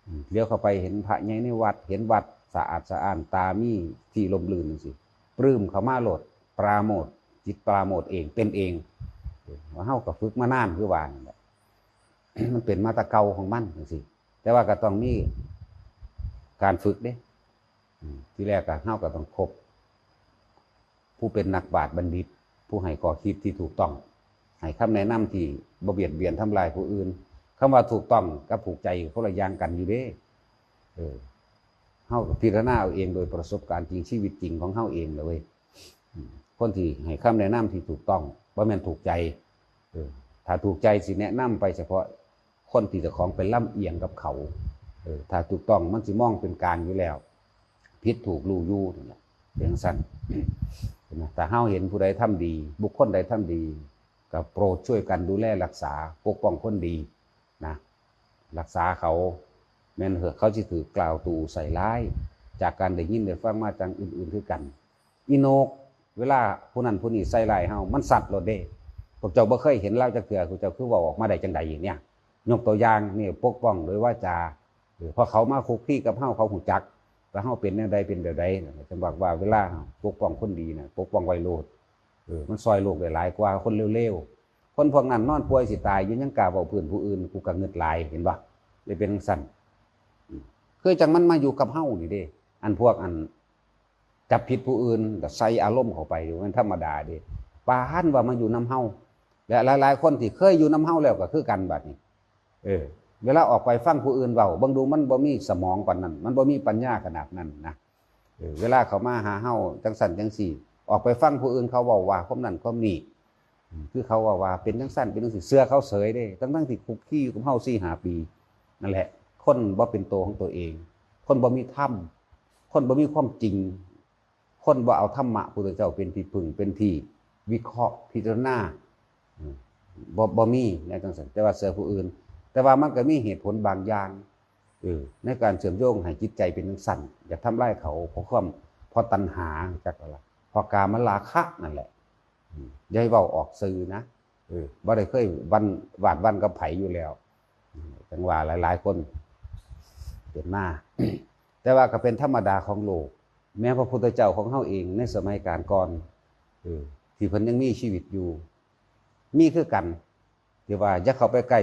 อืม เหลียวเข้าไปเห็นพระใหญ่ในวัด เห็นวัดสะอาดสะอ้าน ตามีที่ร่มรื่นจั่งซี้ ปลื้มเข้ามาโลด ปราโมทย์ จิตปราโมทย์เอง เป็นเอง เออ ว่าเฮาก็ฝึกมานานคือว่านั่นแหละ มันเป็นมาแต่เก่าของมันจั่งซี้ แต่ว่าก็ต้องมีการฝึกเด้ อืม ทีแรกก็เฮาก็ต้องคบผู้เป็นนักปราชญ์บัณฑิต ผู้ให้ข้อคิดที่ถูกต้อง ให้คำแนะนำที่บ่เบียดเบียนทำลายผู้อื่น คำว่าถูกต้องกับถูกใจคนละอย่างกันอยู่เด้ เออ เฮาก็พิจารณาเอาเองโดยประสบการณ์จริงชีวิตจริงของเฮาเองเลยเว้ย อืม คนที่ให้คำแนะนำที่ถูกต้อง บ่แม่นถูกใจ เออ ถ้าถูกใจสิแนะนำไปเฉพาะคนที่เจ้าของไปลำเอียงกับเขา เออ ถ้าถูกต้องมันสิมองเป็นกลางอยู่แล้ว ผิดถูกรู้อยู่นั่นแหละ เป็นจั่งซั้น เห็นไหม ถ้าเฮาเห็นผู้ใดทำดี บุคคลใดทำดี ก็โปรดช่วยกันดูแลรักษา ปกป้องคนดีนะ รักษาเขา แม่นเหอะเขาสิถือกล่าวตู่ใส่ร้าย จากการได้ยินได้ฟังมาจั่งอื่นๆคือกัน อีนก เวลาผู้นั้นผู้นี้ใส่ร้ายเฮา มันสัตว์โลดเด้ พวกเจ้าบ่เคยเห็นลาวจักเทื่อ พวกเจ้าคือเว้าออกมาได้จั่งใดเนี่ย ยกตัวอย่างนี่ ปกป้องโดยวาจา เออ พอเขามาคุกคีกับเฮา เขาฮู้จักว่าเฮาเป็นแนวใดเป็นแบบใด จั่งบอกว่าเวลาปกป้องคนดีน่ะ ปกป้องไว้โลด เออ มันซ่อยโลกได้หลายกว่าคนเลวๆ คนพวกนั้นนอนป่วยสิตายอยู่ยังกล้าเว้าพื้นผู้อื่น กูก็งึดหลาย เห็นบ่ เลยเป็นจั่งซั้น อืม คือจั่งมันมาอยู่กับเฮานี่เด้ อันพวกอันจับผิดผู้อื่นก็ใส่อารมณ์เข้าไปอยู่ มันธรรมดาเด้ ปานว่ามาอยู่นำเฮา และหลายๆคนที่เคยอยู่นำเฮาแล้วก็คือกันบัดนี้ เออ เวลาออกไปฟังผู้อื่นเว้า เบิ่งดูมันบ่มีสมองปานนั้น มันบ่มีปัญญาขนาดนั้นนะ เออ เวลาเขามาหาเฮาจังซั่นจังซี่ ออกไปฟังผู้อื่นเขาเว้าว่าความนั้นความนี้ อืม คือเขาเว้าว่าเป็นจังซั่นเป็นจังซี่ เชื่อเขาเฉยเด้ ทั้งๆที่คุกคีอยู่กับเฮาสี่ห้าปี นั่นแหละ คนบ่เป็นตัวของตัวเอง คนบ่มีธรรม คนบ่มีความจริง คนบ่เอาธรรมะพุทธเจ้าเป็นที่พึ่ง เป็นที่วิเคราะห์พิจารณา อืม บ่ บ่มีแนวจังซั่น แต่ว่าเชื่อผู้อื่น แต่ว่ามันก็มีเหตุผลบางอย่าง เออ ในการเชื่อมโยงให้จิตใจเป็นจังซั่น อยากทำลายเขา เพราะความ เพราะตัณหา จักว่าล่ะ เพราะกามราคะนั่นแหละ อืม อย่าให้เว้าออกสื่อนะ เออ บ่ได้เคยวัน หวาดหวั่นกับไผอยู่แล้ว อืม จังว่าหลายๆคนเป็นมา แต่ว่าก็เป็นธรรมดาของโลก แม้พระพุทธเจ้าของเฮาเองในสมัยกาลก่อน เออ ที่เพิ่นยังมีชีวิตอยู่ มีคือกัน ที่ว่าอย่าเข้าไปใกล้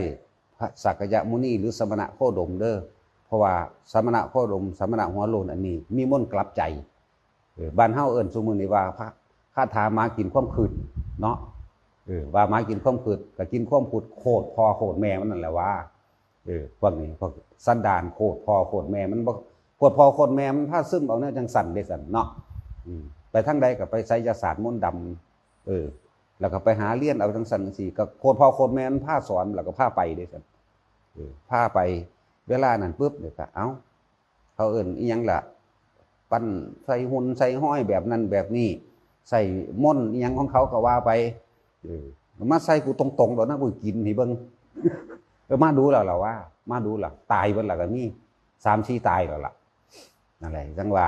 พระสักยมุนีหรือสมณะโคดมเด้อ เพราะว่าสมณะโคดม สมณะหัวโล้นอันนี้ มีมนต์กลับใจ เออ บ้านเฮาเอิ้นซุมื้อนี้ว่าพระคาถาหมากินความคิดเนาะ เออ ว่าหมากินความคิด ก็กินความคิดโคตรพ่อโคตรแม่มันนั่นแหละว่า เออ พวกนี้ พวกสันดานโคตรพ่อโคตรแม่มันบ่ โคตรพ่อโคตรแม่มันพาซึมเอาแนวจังซั่นเด้ซั่นเนาะ อืม ไปทางใดก็ไปไสยศาสตร์มนต์ดำ เออ แล้วก็ไปหาเรียนเอาจังซั่นจังซี่ ก็โคตรพ่อโคตรแม่มันพาสอน แล้วก็พาไปเด้ซั่น เออ พาไป เวลานั้นปุ๊บเนี่ยก็ เอ้า เขาเอิ้นอิหยังล่ะ ปั้นใส่หุ่นใส่ห้อยแบบนั้นแบบนี้ ใส่มนต์อิหยังของเขาก็ว่าไป เออ มาใส่กูตรงๆ โลดนะ กูกินให้เบิ่ง เออ มาดูแล้วล่ะว่า มาดูล่ะ ตายเบิดล่ะก็มี สามสี่ตายแล้วล่ะ นั่นแหละ จังว่า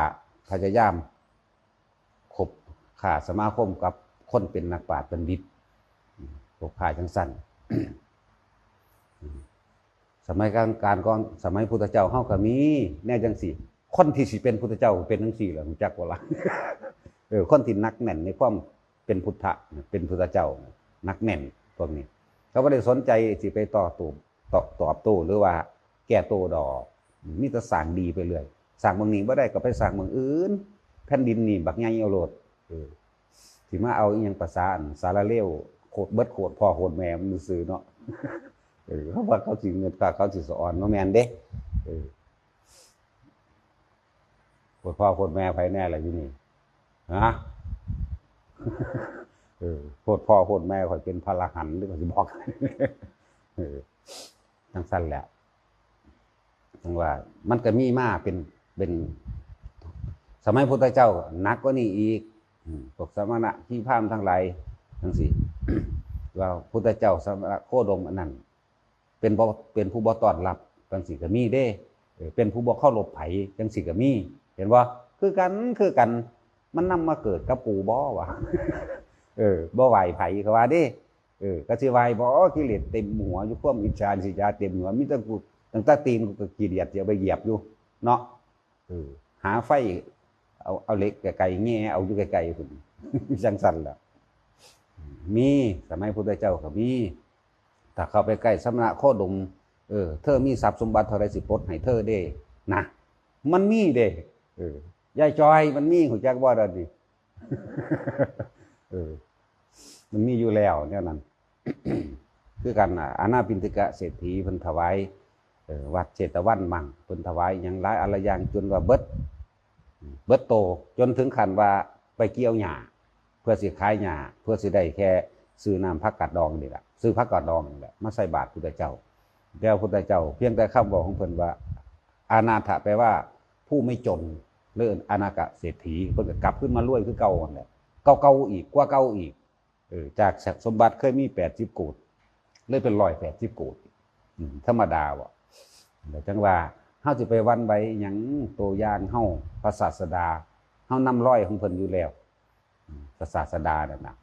พยายามคบค้าสมาคมกับคนเป็นนักปราชญ์บัณฑิต อืม คบค้าจังซั่น อืม สมัยกลาง กลางก่อน สมัยพุทธเจ้าเฮาก็มีแนวจังซี่ คนที่สิเป็นพุทธเจ้าเป็นจังซี่ล่ะ รู้จักบ่ล่ะ เออ คนที่หนักแน่นในความเป็นพุทธะ เป็นพุทธเจ้า หนักแน่นพวกนี้ เขาบ่ได้สนใจสิไปต่อโต้ ตอบ ตอบโต้หรือว่าแก้โต้ดอก มีแต่สร้างดีไปเรื่อย สร้างเมืองนี้บ่ได้ก็ไปสร้างเมืองอื่น แผ่นดินนี่บักใหญ่เอาโลด เออ สิมาเอาอิหยังภาษาอันสารเลว โคตรเบิดโคตรพ่อโคตรแม่มันซื่อเนาะ เออ เขาว่าเขาสิเงินค่า เขาสิสะออน บ่แม่นเด้ เออ โคตรพ่อโคตรแม่ไผแน่ล่ะอยู่นี่ ฮะ เออ โคตรพ่อโคตรแม่ข้อยเป็นพระอรหันต์เด้อ ข้อยสิบอก เออ จังซั่นแหละ จังว่ามันก็มีมาเป็น เป็น สมัยพุทธเจ้าหนักกว่านี้อีก อืม พวกสมณะชีพราหมณ์ทั้งหลายจังซี่ ว่าพุทธเจ้าสมณะโคดมอันนั้น เป็นบ่ เป็นผู้บ่ต้อนรับจังซี่ก็มีเด้ เออ เป็นผู้บ่เคารพไผจังซี่ก็มี เห็นบ่ คือกัน คือกัน มันนำมาเกิดกับกูบ่วะ เออ บ่ไหว้ไผเขาว่าเด้ เออ ก็สิไหว้บ่ กิเลสเต็มหัวอยู่ ความอิจฉาริษยาเต็มหัว มีแต่กู ตั้งแต่ตีนกูก็ขี้เดียดสิเอาไปเหยียบอยู่ เนาะ เออ หาไฟ เอา เอาเหล็กไกลๆ แง่เอาอยู่ไกลๆ พุ้น จังซั่นล่ะ มี สมัยพุทธเจ้าก็มี ถ้าเข้าไปใกล้สมณะโคดม เออ เธอมีทรัพย์สมบัติเท่าใดสิปลดให้เธอเด้ นะ มันมีเด้ เออ ยายจอย มันมี ฮู้จักบ่ดอกนี่ เออ มันมีอยู่แล้วแนวนั้น คือกันน่ะ อานาปิณฑิกะเศรษฐีเพิ่นถวาย เออ วัดเชตวันมั่ง เพิ่นถวายหยังหลายอะหลายอย่างจนว่าเบิด เบิดโต จนถึงขั้นว่าไปเกี่ยวหญ้า เพื่อสิขายหญ้า เพื่อสิได้แค่ซื้อน้ำผักกาดดองนี่ล่ะ ซื้อผักกาดดองนี่แหละ มาใส่บาตรพุทธเจ้า แต่พุทธเจ้า เพียงแต่คำบอกของเพิ่นว่า อานาถะ แปลว่าผู้ไม่จน หรืออานาถะเศรษฐี เพิ่นก็กลับขึ้นมารวยคือเก่านั่นแหละ เก่าๆ อีก กว่าเก่าอีก เออ จากสมบัติเคยมีแปดสิบโกฏ เลยเป็นร้อยแปดสิบโกฏ อืม ธรรมดาบ่ แล้วจังว่า เฮาสิไปหวั่นไหวหยัง ตัวอย่างเฮา พระศาสดา เฮานำรอยของเพิ่นอยู่แล้ว อืม พระศาสดานั่นน่ะ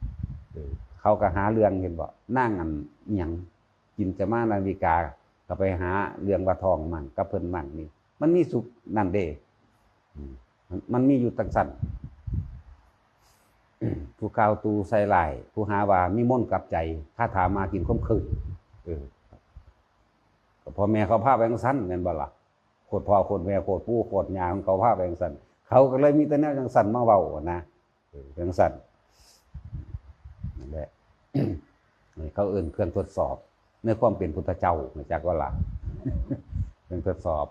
เออ เขาก็หาเรื่อง เห็นบ่ นางอันอิหยัง กินจมานาวิกา ก็ไปหาเรื่องว่าท้องมั่ง กับเพิ่นมั่งนี่ มันมีสุขนั่นเด้ อืม มัน มันมีอยู่จังซั่น ผู้กล่าวตู่ใส่ร้าย ผู้หาว่ามีมนต์กลับใจ คาถาหมากินความคิด เออ ก็พ่อแม่เขาพาไปจังซั่น แม่นบ่ล่ะ โคตรพ่อโคตรแม่โคตรปู่โคตรย่าของเขาพาไปจังซั่น เขาก็เลยมีแต่แนวจังซั่นมาเว้านะ เออ จังซั่น นี่เขาเอิ้นเครื่องทดสอบ ในความเป็นพุทธเจ้า รู้จักบ่ล่ะ เครื่องทดสอบ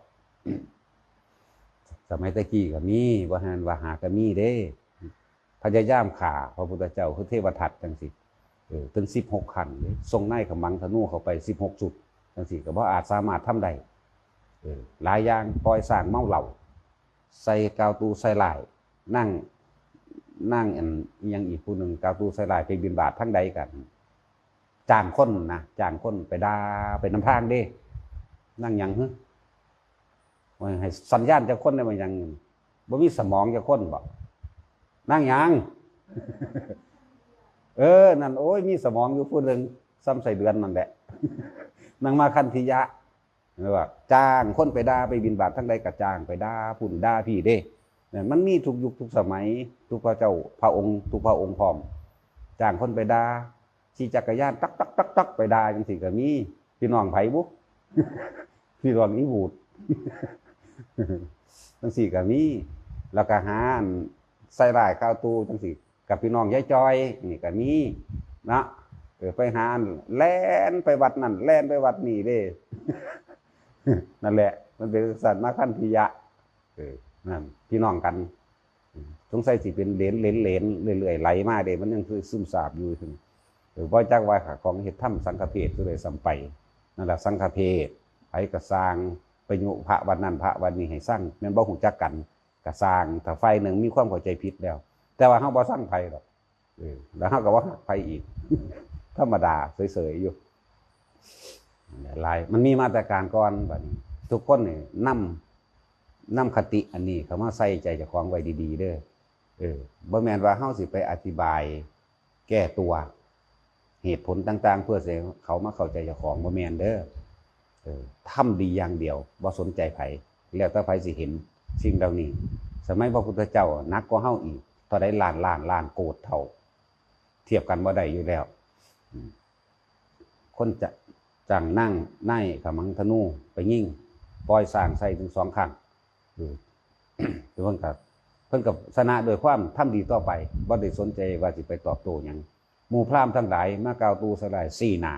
สมัยตะกี้ก็มี บ่แม่นว่าหาก็มีเด้ พยายามฆ่าพระพุทธเจ้าคือเทวทัตจังซี่ เออ ถึงสิบหกขั้นเด้ ส่งนายขมังธนูเข้าไปสิบหกชุดจังซี่ ก็บ่อาจสามารถทำได้ เออ หลายอย่าง ปล่อยช้างเมาเหล้า ใส่กาวตูใส่ร้าย นาง นางอันอิหยังอีกผู้หนึ่ง กาวตูใส่ร้ายไปบิณฑบาตทางใดกัน จ้างคนนะ จ้างคนไปด่า ไปนำทางเด้ นางหยังหึ ว่าให้สัญญาณจักคนได้ว่าหยัง บ่มีสมองจักคนบ่ นางหยัง เออ นั่น โอ้ย มีสมองอยู่ผู้หนึ่ง ส่ำไส้เดือนนั่นแหละ นางมาคันธิยะ เรียกว่า จ้างคนไปด่า ไปบิณฑบาตทางใดก็จ้างไปด่า พุ้นด่าพี้เด้ เนี่ย มันมีทุกยุคทุกสมัย ทุกพระเจ้า พระองค์ ทุกพระองค์พร้อม จ้างคนไปด่า ขี่จักรยาน ตักตักตักตักไปด่าจังซี่ก็มี พี่น้องไผบุ พี่น้องอีบูด จังซี่ก็มี แล้วก็หาอันใส่ร้ายกาวตูจังซี่ กับพี่น้องยายจอย นี่ก็มีเนาะ เออ ไปหาอันแล่นไปวัดนั่น แล่นไปวัดนี่เด้ นั่นแหละ มันเป็นจังซั่น มาคันธิยะ เออ นั่น พี่น้องกัน สงสัยสิเป็นเหลน เหลน เหลน เรื่อยๆ ไหลมาเด้ มันยังคือซึมซาบอยู่ เออ บ่จักว่าของเฮ็ดธรรมสังฆเพศคือได้ซ้ำไป นั่นล่ะสังฆเพศ ไผก็สร้าง ไปยุพระวัดนั่นพระวัดนี้ให้ซัง แม่นบ่ฮู้จักกัน ก็สร้าง ถ้าฝ่ายหนึ่งมีความเข้าใจผิดแล้ว แต่ว่าเฮาบ่ซังไผดอก เออ แล้วเฮาก็บ่ฮักไผอีก ธรรมดาเฉยๆอยู่ หลาย มันมีมาแต่กาลก่อน บัดนี้ ทุกคนนี่นำ นำคติอันนี้เข้ามาใส่ใจเจ้าของไว้ดีๆเด้อ เออ บ่แม่นว่าเฮาสิไปอธิบายแก้ตัว เหตุผลต่างๆ เพื่อสิให้เขามาเข้าใจเจ้าของ บ่แม่นเด้อ เออ ทำดีอย่างเดียว บ่สนใจไผ แล้วแต่ไผสิเห็นสิ่งเหล่านี้ สมัยพระพุทธเจ้าหนักกว่าเฮาอีก เท่าใดล้านล้านล้านโกฏเท่า เทียบกันบ่ได้อยู่แล้ว อืม คนจะจ้างนาง นายขมังธนูไปยิง ปล่อยช้างใส่ถึงสองครั้ง เออ เพิ่นก็ เพิ่นก็ชนะด้วยความทำดีต่อไป บ่ได้สนใจว่าสิไปตอบโต้หยัง หมู่พราหมณ์ทั้งหลายมากล่าวตู่ใส่ร้ายชี้หน้า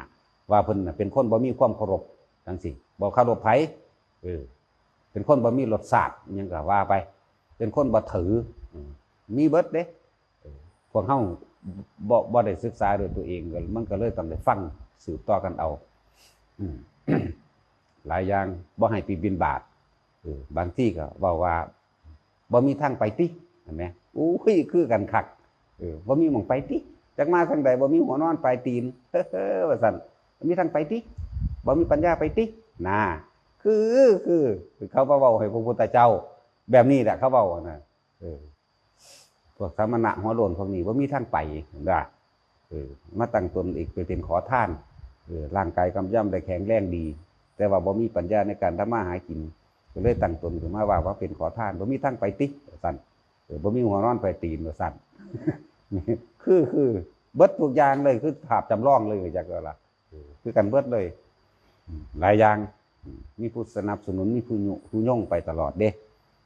ว่าเพิ่นน่ะเป็นคนบ่มีความเคารพจังซี่ บ่เคารพไผ เออ เป็นคนบ่มีรสชาติ อิหยังก็ว่าไป เป็นคนบ่ถือ อืม มีเบิดเด้ เออ พวกเฮาบ่ บ่ได้ศึกษาด้วยตัวเอง ก็ มันก็เลยต้องได้ฟังสืบต่อกันเอา อืม หลายอย่าง บ่ให้ไปบิณฑบาต เออ บางทีก็เว้าว่า บ่มีทางไปติ เห็นไหม โอ้ย คือกันคัก เออ บ่มีหม่องไปติ จักมาทางใด บ่มีหัวนอนปลายตีน เฮ้อ ว่าซั่น บ่มีทางไปติ บ่มีปัญญาไปติ น่า คือ คือ คือเขามาเว้าให้พระพุทธเจ้า แบบนี้แหละเขาเว้านะ เออ พวกสมณะหัวโล้นพวกนี้บ่มีทางไป เห็นบ่ เออ มาตั้งตนอีกไปเป็นขอทาน เออ ร่างกายกำยำได้แข็งแรงดี แต่ว่าบ่มีปัญญาในการทำมาหากิน ก็เลยตั้งตนขึ้นมาว่า ว่าเป็นขอทาน บ่มีทางไปติ ว่าซั่น เออ บ่มีหัวนอนปลายตีน ว่าซั่น คือ คือ เบิดทุกอย่างเลย คือภาพจำลองเลย จักว่าล่ะ เออ คือกันเบิดเลย อืม หลายอย่าง อืม มีผู้สนับสนุน มีผู้ยุ ผู้ยงไปตลอดเด้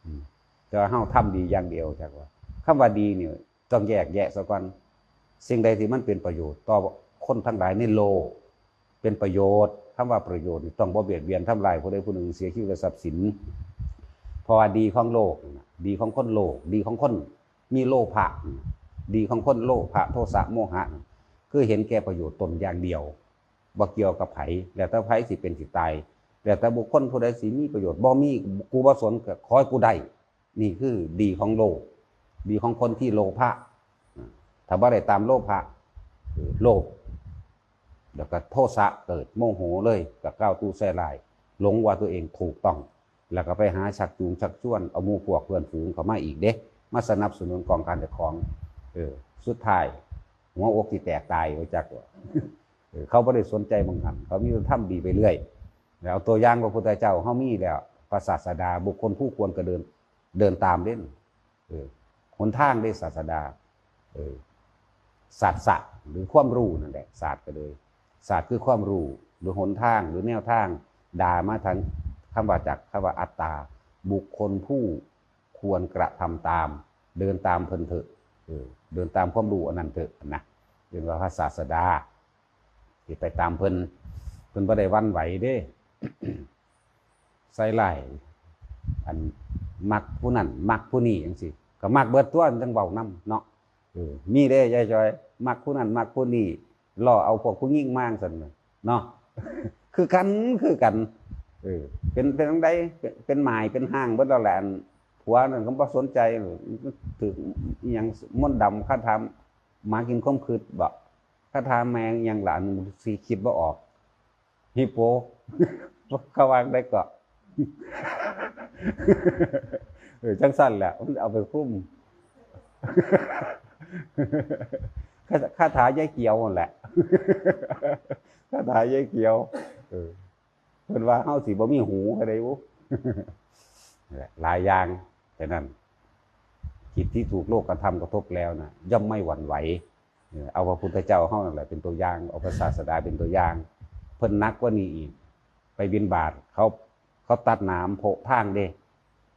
อืม แต่ว่าเฮาทำดีอย่างเดียว จักว่า คำว่าดีนี่ต้องแยกแยะซะก่อน สิ่งใดที่มันเป็นประโยชน์ต่อคนทั้งหลายในโลก เป็นประโยชน์ คำว่าประโยชน์นี่ต้องบ่เบียดเบียนทำลายผู้ใดผู้หนึ่งเสียชีวิตและทรัพย์สิน เพราะว่าดีของโลกนั่นน่ะ ดีของคนโลก ดีของคนมีโลภะ ดีของคนโลภะ โทสะ โมหะ คือเห็นแก่ประโยชน์ตนอย่างเดียว บ่เกี่ยวกับไผ แล้วแต่ไผสิเป็นสิตาย แล้วแต่บุคคลผู้ใดสิมีประโยชน์ บ่มี กูบ่สน ก็ขอให้กูได้ นี่คือดีของโลก ดีของคนที่โลภะ ถ้าบ่ได้ตามโลภะ โลภ แล้วก็โทสะเกิด โมโหเลย ก็กล่าวตู่ใส่ร้าย หลงว่าตัวเองถูกต้อง แล้วก็ไปหาชักจูงชักชวน เอาหมู่พวกเพื่อนฝูงเข้ามาอีกเด้ มาสนับสนุนกองการเจ้าของ เออ สุดท้าย หัวอกสิแตกตาย ว่าจักว่า เออ เขาบ่ได้สนใจหม่องหั้น เขามีแต่ทำดีไปเรื่อย แล้วเอาตัวอย่างพระพุทธเจ้าเฮามีแล้ว พระศาสดา บุคคลผู้ควรกระเดิน เดินตามเด้ เออ หนทางเด้ ศาสดา เออ ศาสสะ หรือความรู้นั่นแหละ ศาสตร์ก็เลย ศาสตร์คือความรู้ หรือหนทาง หรือแนวทาง ดามาทางคำว่าจัก คำว่าอัตตา บุคคลผู้ควรกระทำตาม เดินตามเพิ่นเถอะ เออ เดินตามความรู้อันนั้นเถอะนะ เรียกว่าพระศาสดา สิไปตามเพิ่น เพิ่นบ่ได้หวั่นไหวเด้ ใส่ร้าย อัน มักผู้นั้น มักผู้นี้จังซี้ ก็มักเบิดตั๊ว จั่งเว้านำเนาะ เออ มีเด้ยายจอย มักผู้นั้น มักผู้นี้ ล่อเอาพวกผู้หญิงมาจั่งซั้นน่ะเนาะ คือกัน คือกัน เออ เป็น เป็นจั่งใด เป็น เป็นหมาย เป็นห่างเบิดแล้วแหละ อัน ผัวนั่นก็บ่สนใจ ถืกอิหยังมนต์ดำ คาถาหมากินความคิดบ่ คาถาแม่งอิหยังล่ะ อันสิคิดบ่ออก ฮิปโป เขาว่าได้เกาะ เออ จั่งซั้นแหละ มันเอาไปคุ้ม คา คาถายายเขียวนั่นแหละ คาถายายเขียว เออ เพิ่นว่าเฮาสิบ่มีหูก็ได้บุ หลายอย่าง ฉะนั้น จิตที่ถูกโลกธรรมกระทบแล้วนะ ย่อมไม่หวั่นไหว เออ เอาพระพุทธเจ้าเฮานั่นแหละเป็นตัวอย่าง เอาพระศาสดาเป็นตัวอย่าง เพิ่นหนักกว่านี้อีก ไปบิณฑบาต เขา เขาตัดหนามโพะทางเด้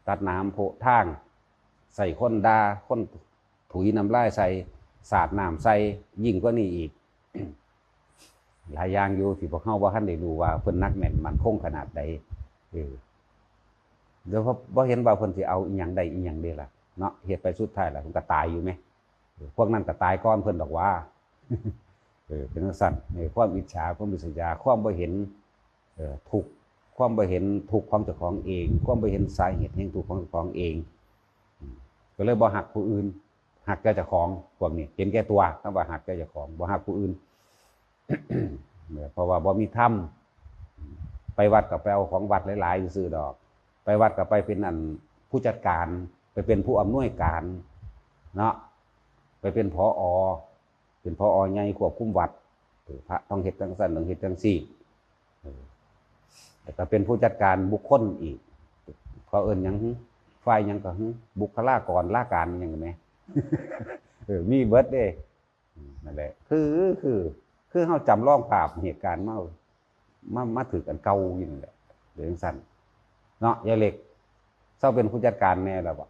ตัดหนามโพะทาง ใส่คนด่า คนถุยน้ำลายใส่ สาดน้ำใส่ ยิ่งกว่านี้อีก หลายอย่างอยู่ที่พวกเฮาบ่ทันได้รู้ว่าเพิ่นหนักแน่นมั่นคงขนาดใด เออ แล้วบ่ บ่เห็นว่าเพิ่นสิเอาอิหยังได้อิหยังเด้ล่ะ เนาะ เฮ็ดไปสุดท้ายแล้วเพิ่นก็ตายอยู่แหม เออ พวกนั้นก็ตายก่อนเพิ่นดอกหว่า เออ เป็นจั่งซั้น เออ ความอิจฉา ความริษยา ความบ่เห็น เออ ทุกข์ ความบ่เห็นทุกข์ของเจ้าของเอง ความบ่เห็นสาเหตุแห่งทุกข์ของเจ้าของเอง อืม ก็เลยบ่ฮักผู้อื่น ฮักแต่เจ้าของ พวกนี้ เห็นแก่ตัว คำว่าฮักแต่เจ้าของ บ่ฮักผู้อื่น เออ เพราะว่าบ่มีธรรม ไปวัดก็ไปเอาของวัดหลายๆซื่อๆดอก ไปวัดก็ไปเป็นอันผู้จัดการ ไปเป็นผู้อำนวยการ เนาะ ไปเป็น ผอ. เป็น ผอ. ใหญ่ควบคุมวัด เออ พระต้องเฮ็ดจั่งซั้น ต้องเฮ็ดจั่งซี้ เออ แล้วก็เป็นผู้จัดการบุคคลอีก เขาเอิ้นหยังหึ ฝ่ายหยังก็หึ บุคลากร ลาการหยังแหม เออ มีเบิดเด้ อืม นั่นแหละ คือ คือ คือเฮาจำลองภาพเหตุการณ์มา มา มาถืกอันเก่าอยู่นั่นแหละ เดี๋ยวจั่งซั้น เนาะ ยายเล็ก เซาเป็นผู้จัดการแน่แล้วบ่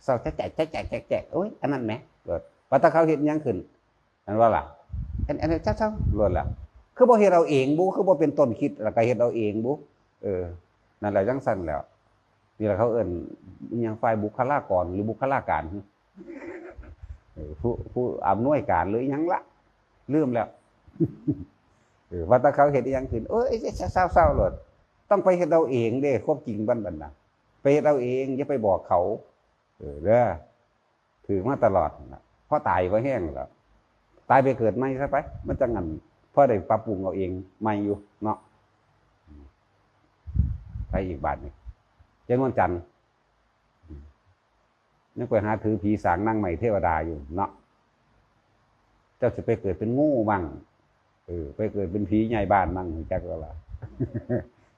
เซาแจ๊กแจ๊ก แจ๊กแจ๊ก แจ๊กแจ๊ก โอ๊ย อันนั้นแหม เกิด ว่าแต่เขาเฮ็ดหยังขึ้น อันว่าล่ะ อัน อันนี้เจ้า เจ้า ล้วนแล้ว คือบ่เฮ็ดเอาเองบุ คือบ่เป็นต้นคิด แล้วก็เฮ็ดเอาเองบุ เออ นั่นแหละจั่งซั้นแหล้ว นี่แหละเขาเอิ้นอิหยัง ฝ่ายบุคลากรหรือบุคลาการ เออ ผู้ ผู้อำนวยการหรืออิหยังละ ลืมแล้ว เออ ว่าแต่เขาเฮ็ดอิหยังขึ้น เอ้ย เซา เซา เซาโลด ต้องไปเฮ็ดเอาเองเด้ ความจริงมันบัดน่ะ ไปเฮ็ดเอาเอง อย่าไปบอกเขา เออ เด้อ ถืกมาตลอดน่ะ พอตายพอแฮงแล้ว ตายไปเกิดใหม่ซะไป มันจั่งอัน พอได้ปรับปรุงเอาเองใหม่อยู่เนาะ ไปอีกบาดนี่ เจ๊นวลจันทร์ ยังไปหาถือผีสางนางไม้เทวดาอยู่เนาะ เจ้าสิไปเกิดเป็นงูมั่ง เออ ไปเกิดเป็นผีใหญ่บ้านมั่ง ฮู้จักแล้วล่ะ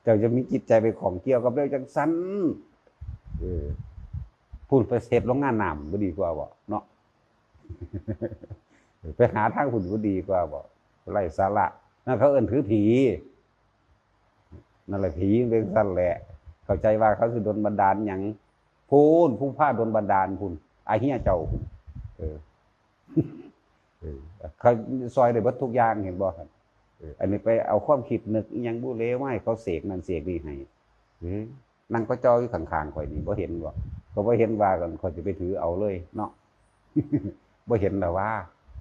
เจ้าจะมีจิตใจไปข้องเกี่ยวกับเรื่องจั่งซั้น เออ พู้นไปเฮ็ดโรงงานน้ำบ่ดีกว่าบ่เนาะ เออ ไปหาทางพู้นบ่ดีกว่าบ่ ไร้สาระ นั่นเขาเอิ้นถือผี นั่นแหละ ผีมันเป็นจั่งซั้นแหละ เข้าใจว่าเขาสิดลบันดาลหยัง พู้น ผู้พาดลบันดาลพู้น อาเฮียเจ้าพู้น เออ เออ เขาซอยได้เบิดทุกอย่าง เห็นบ่ครับ เออ อันนี้ไปเอาความคิดนึกอิหยังบุเลวมาให้เขาเสกนั่นเสกนี่ให้ เออ นั่งก็จออยู่ข้างๆข่อยนี่ บ่เห็นบ่ ก็บ่เห็นว่ากัน ข่อยสิไปถือเอาเลยเนาะ บ่เห็นดอกว่า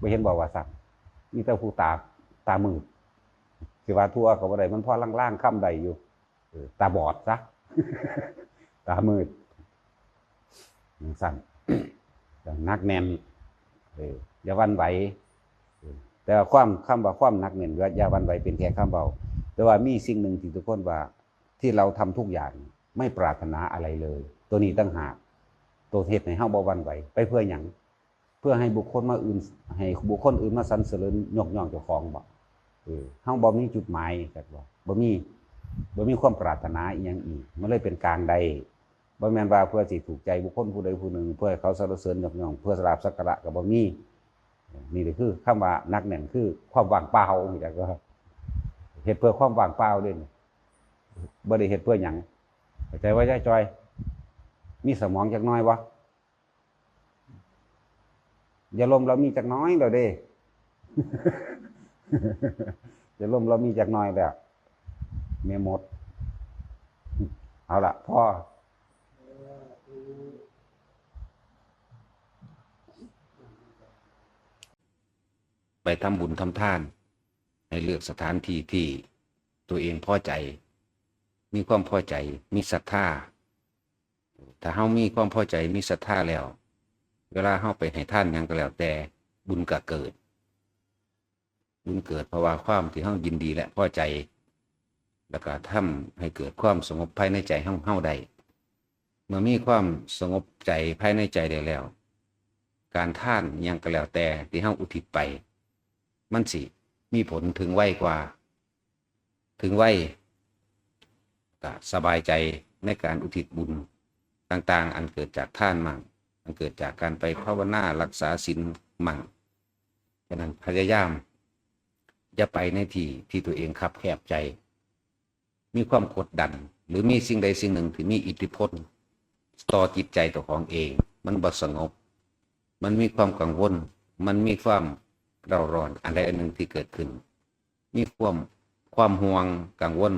บ่เห็นบ่ว่าซั่น มีแต่ผู้ตา ตามืด สิว่าทั่วก็บ่ได้ มันพอลางๆคำได้อยู่ เออ ตาบอดซะ ตามืด จั่งซั้น หนักแน่น เออ อย่าหวั่นไหว เออ แต่ว่าความ คำว่าความหนักแน่น อย่า อย่าหวั่นไหวเป็นแค่คำเว้า แต่ว่ามีสิ่งหนึ่งที่ทุกคนว่า ที่เราทำทุกอย่างไม่ปรารถนาอะไรเลย ตัวนี้ต่างหาก ตัวเฮ็ดให้เฮาบ่หวั่นไหว ไปเพื่อหยัง เพื่อให้บุคคลมาอื่น ให้บุคคลอื่นมาสรรเสริญยกย่องเจ้าของบ่ เออ เฮาบ่มีจุดหมาย จักบ่ บ่มี บ่มีความปรารถนาอิหยังอีก มันเลยเป็นกลางได้ บ่แม่นว่าเพื่อสิถูกใจบุคคลผู้ใดผู้หนึ่ง เพื่อให้เขาสรรเสริญยกย่อง เพื่อลาภสักการะก็บ่มี นี่ก็คือคำว่าหนักแน่น คือความว่างเปล่า จักบ่ เฮ็ดเพื่อความว่างเปล่าเด้ บ่ได้เฮ็ดเพื่อหยัง เข้าใจว่ายายจอย มีสมองจักหน่อยบ่ อย่าลมเรามีจักหน่อยแล้วเด้ จะล่มเรามีจักหน่อยแล้ว แม่มด เอาละพอ ไปทำบุญทำทาน ให้เลือกสถานที่ที่ตัวเองพอใจ มีความพอใจ มีศรัทธา ถ้าเฮามีความพอใจ มีศรัทธาแล้ว เวลาเฮาไปให้ทานหยังก็แล้วแต่ บุญก็เกิด บุญเกิดเพราะว่าความที่เฮายินดีและพอใจ แล้วก็ทำให้เกิดความสงบภายในใจของเฮาได้ เมื่อมีความสงบใจภายในใจได้แล้ว การทานหยังก็แล้วแต่ที่เฮาอุทิศไป มันสิมีผลถึงไวกว่า ถึงไว ก็สบายใจในการอุทิศบุญต่างๆ อันเกิดจากทานมั่ง อันเกิดจากการไปภาวนารักษาศีลมั่ง ฉะนั้นพยายามอย่าไปในที่ที่ตัวเองคับแคบใจ มีความกดดัน หรือมีสิ่งใดสิ่งหนึ่งที่มีอิทธิพลต่อจิตใจตัวของเอง มันบ่สงบ มันมีความกังวล มันมีความเร่าร้อน อันใดอันหนึ่งที่เกิดขึ้น มีความ ความห่วงกังวล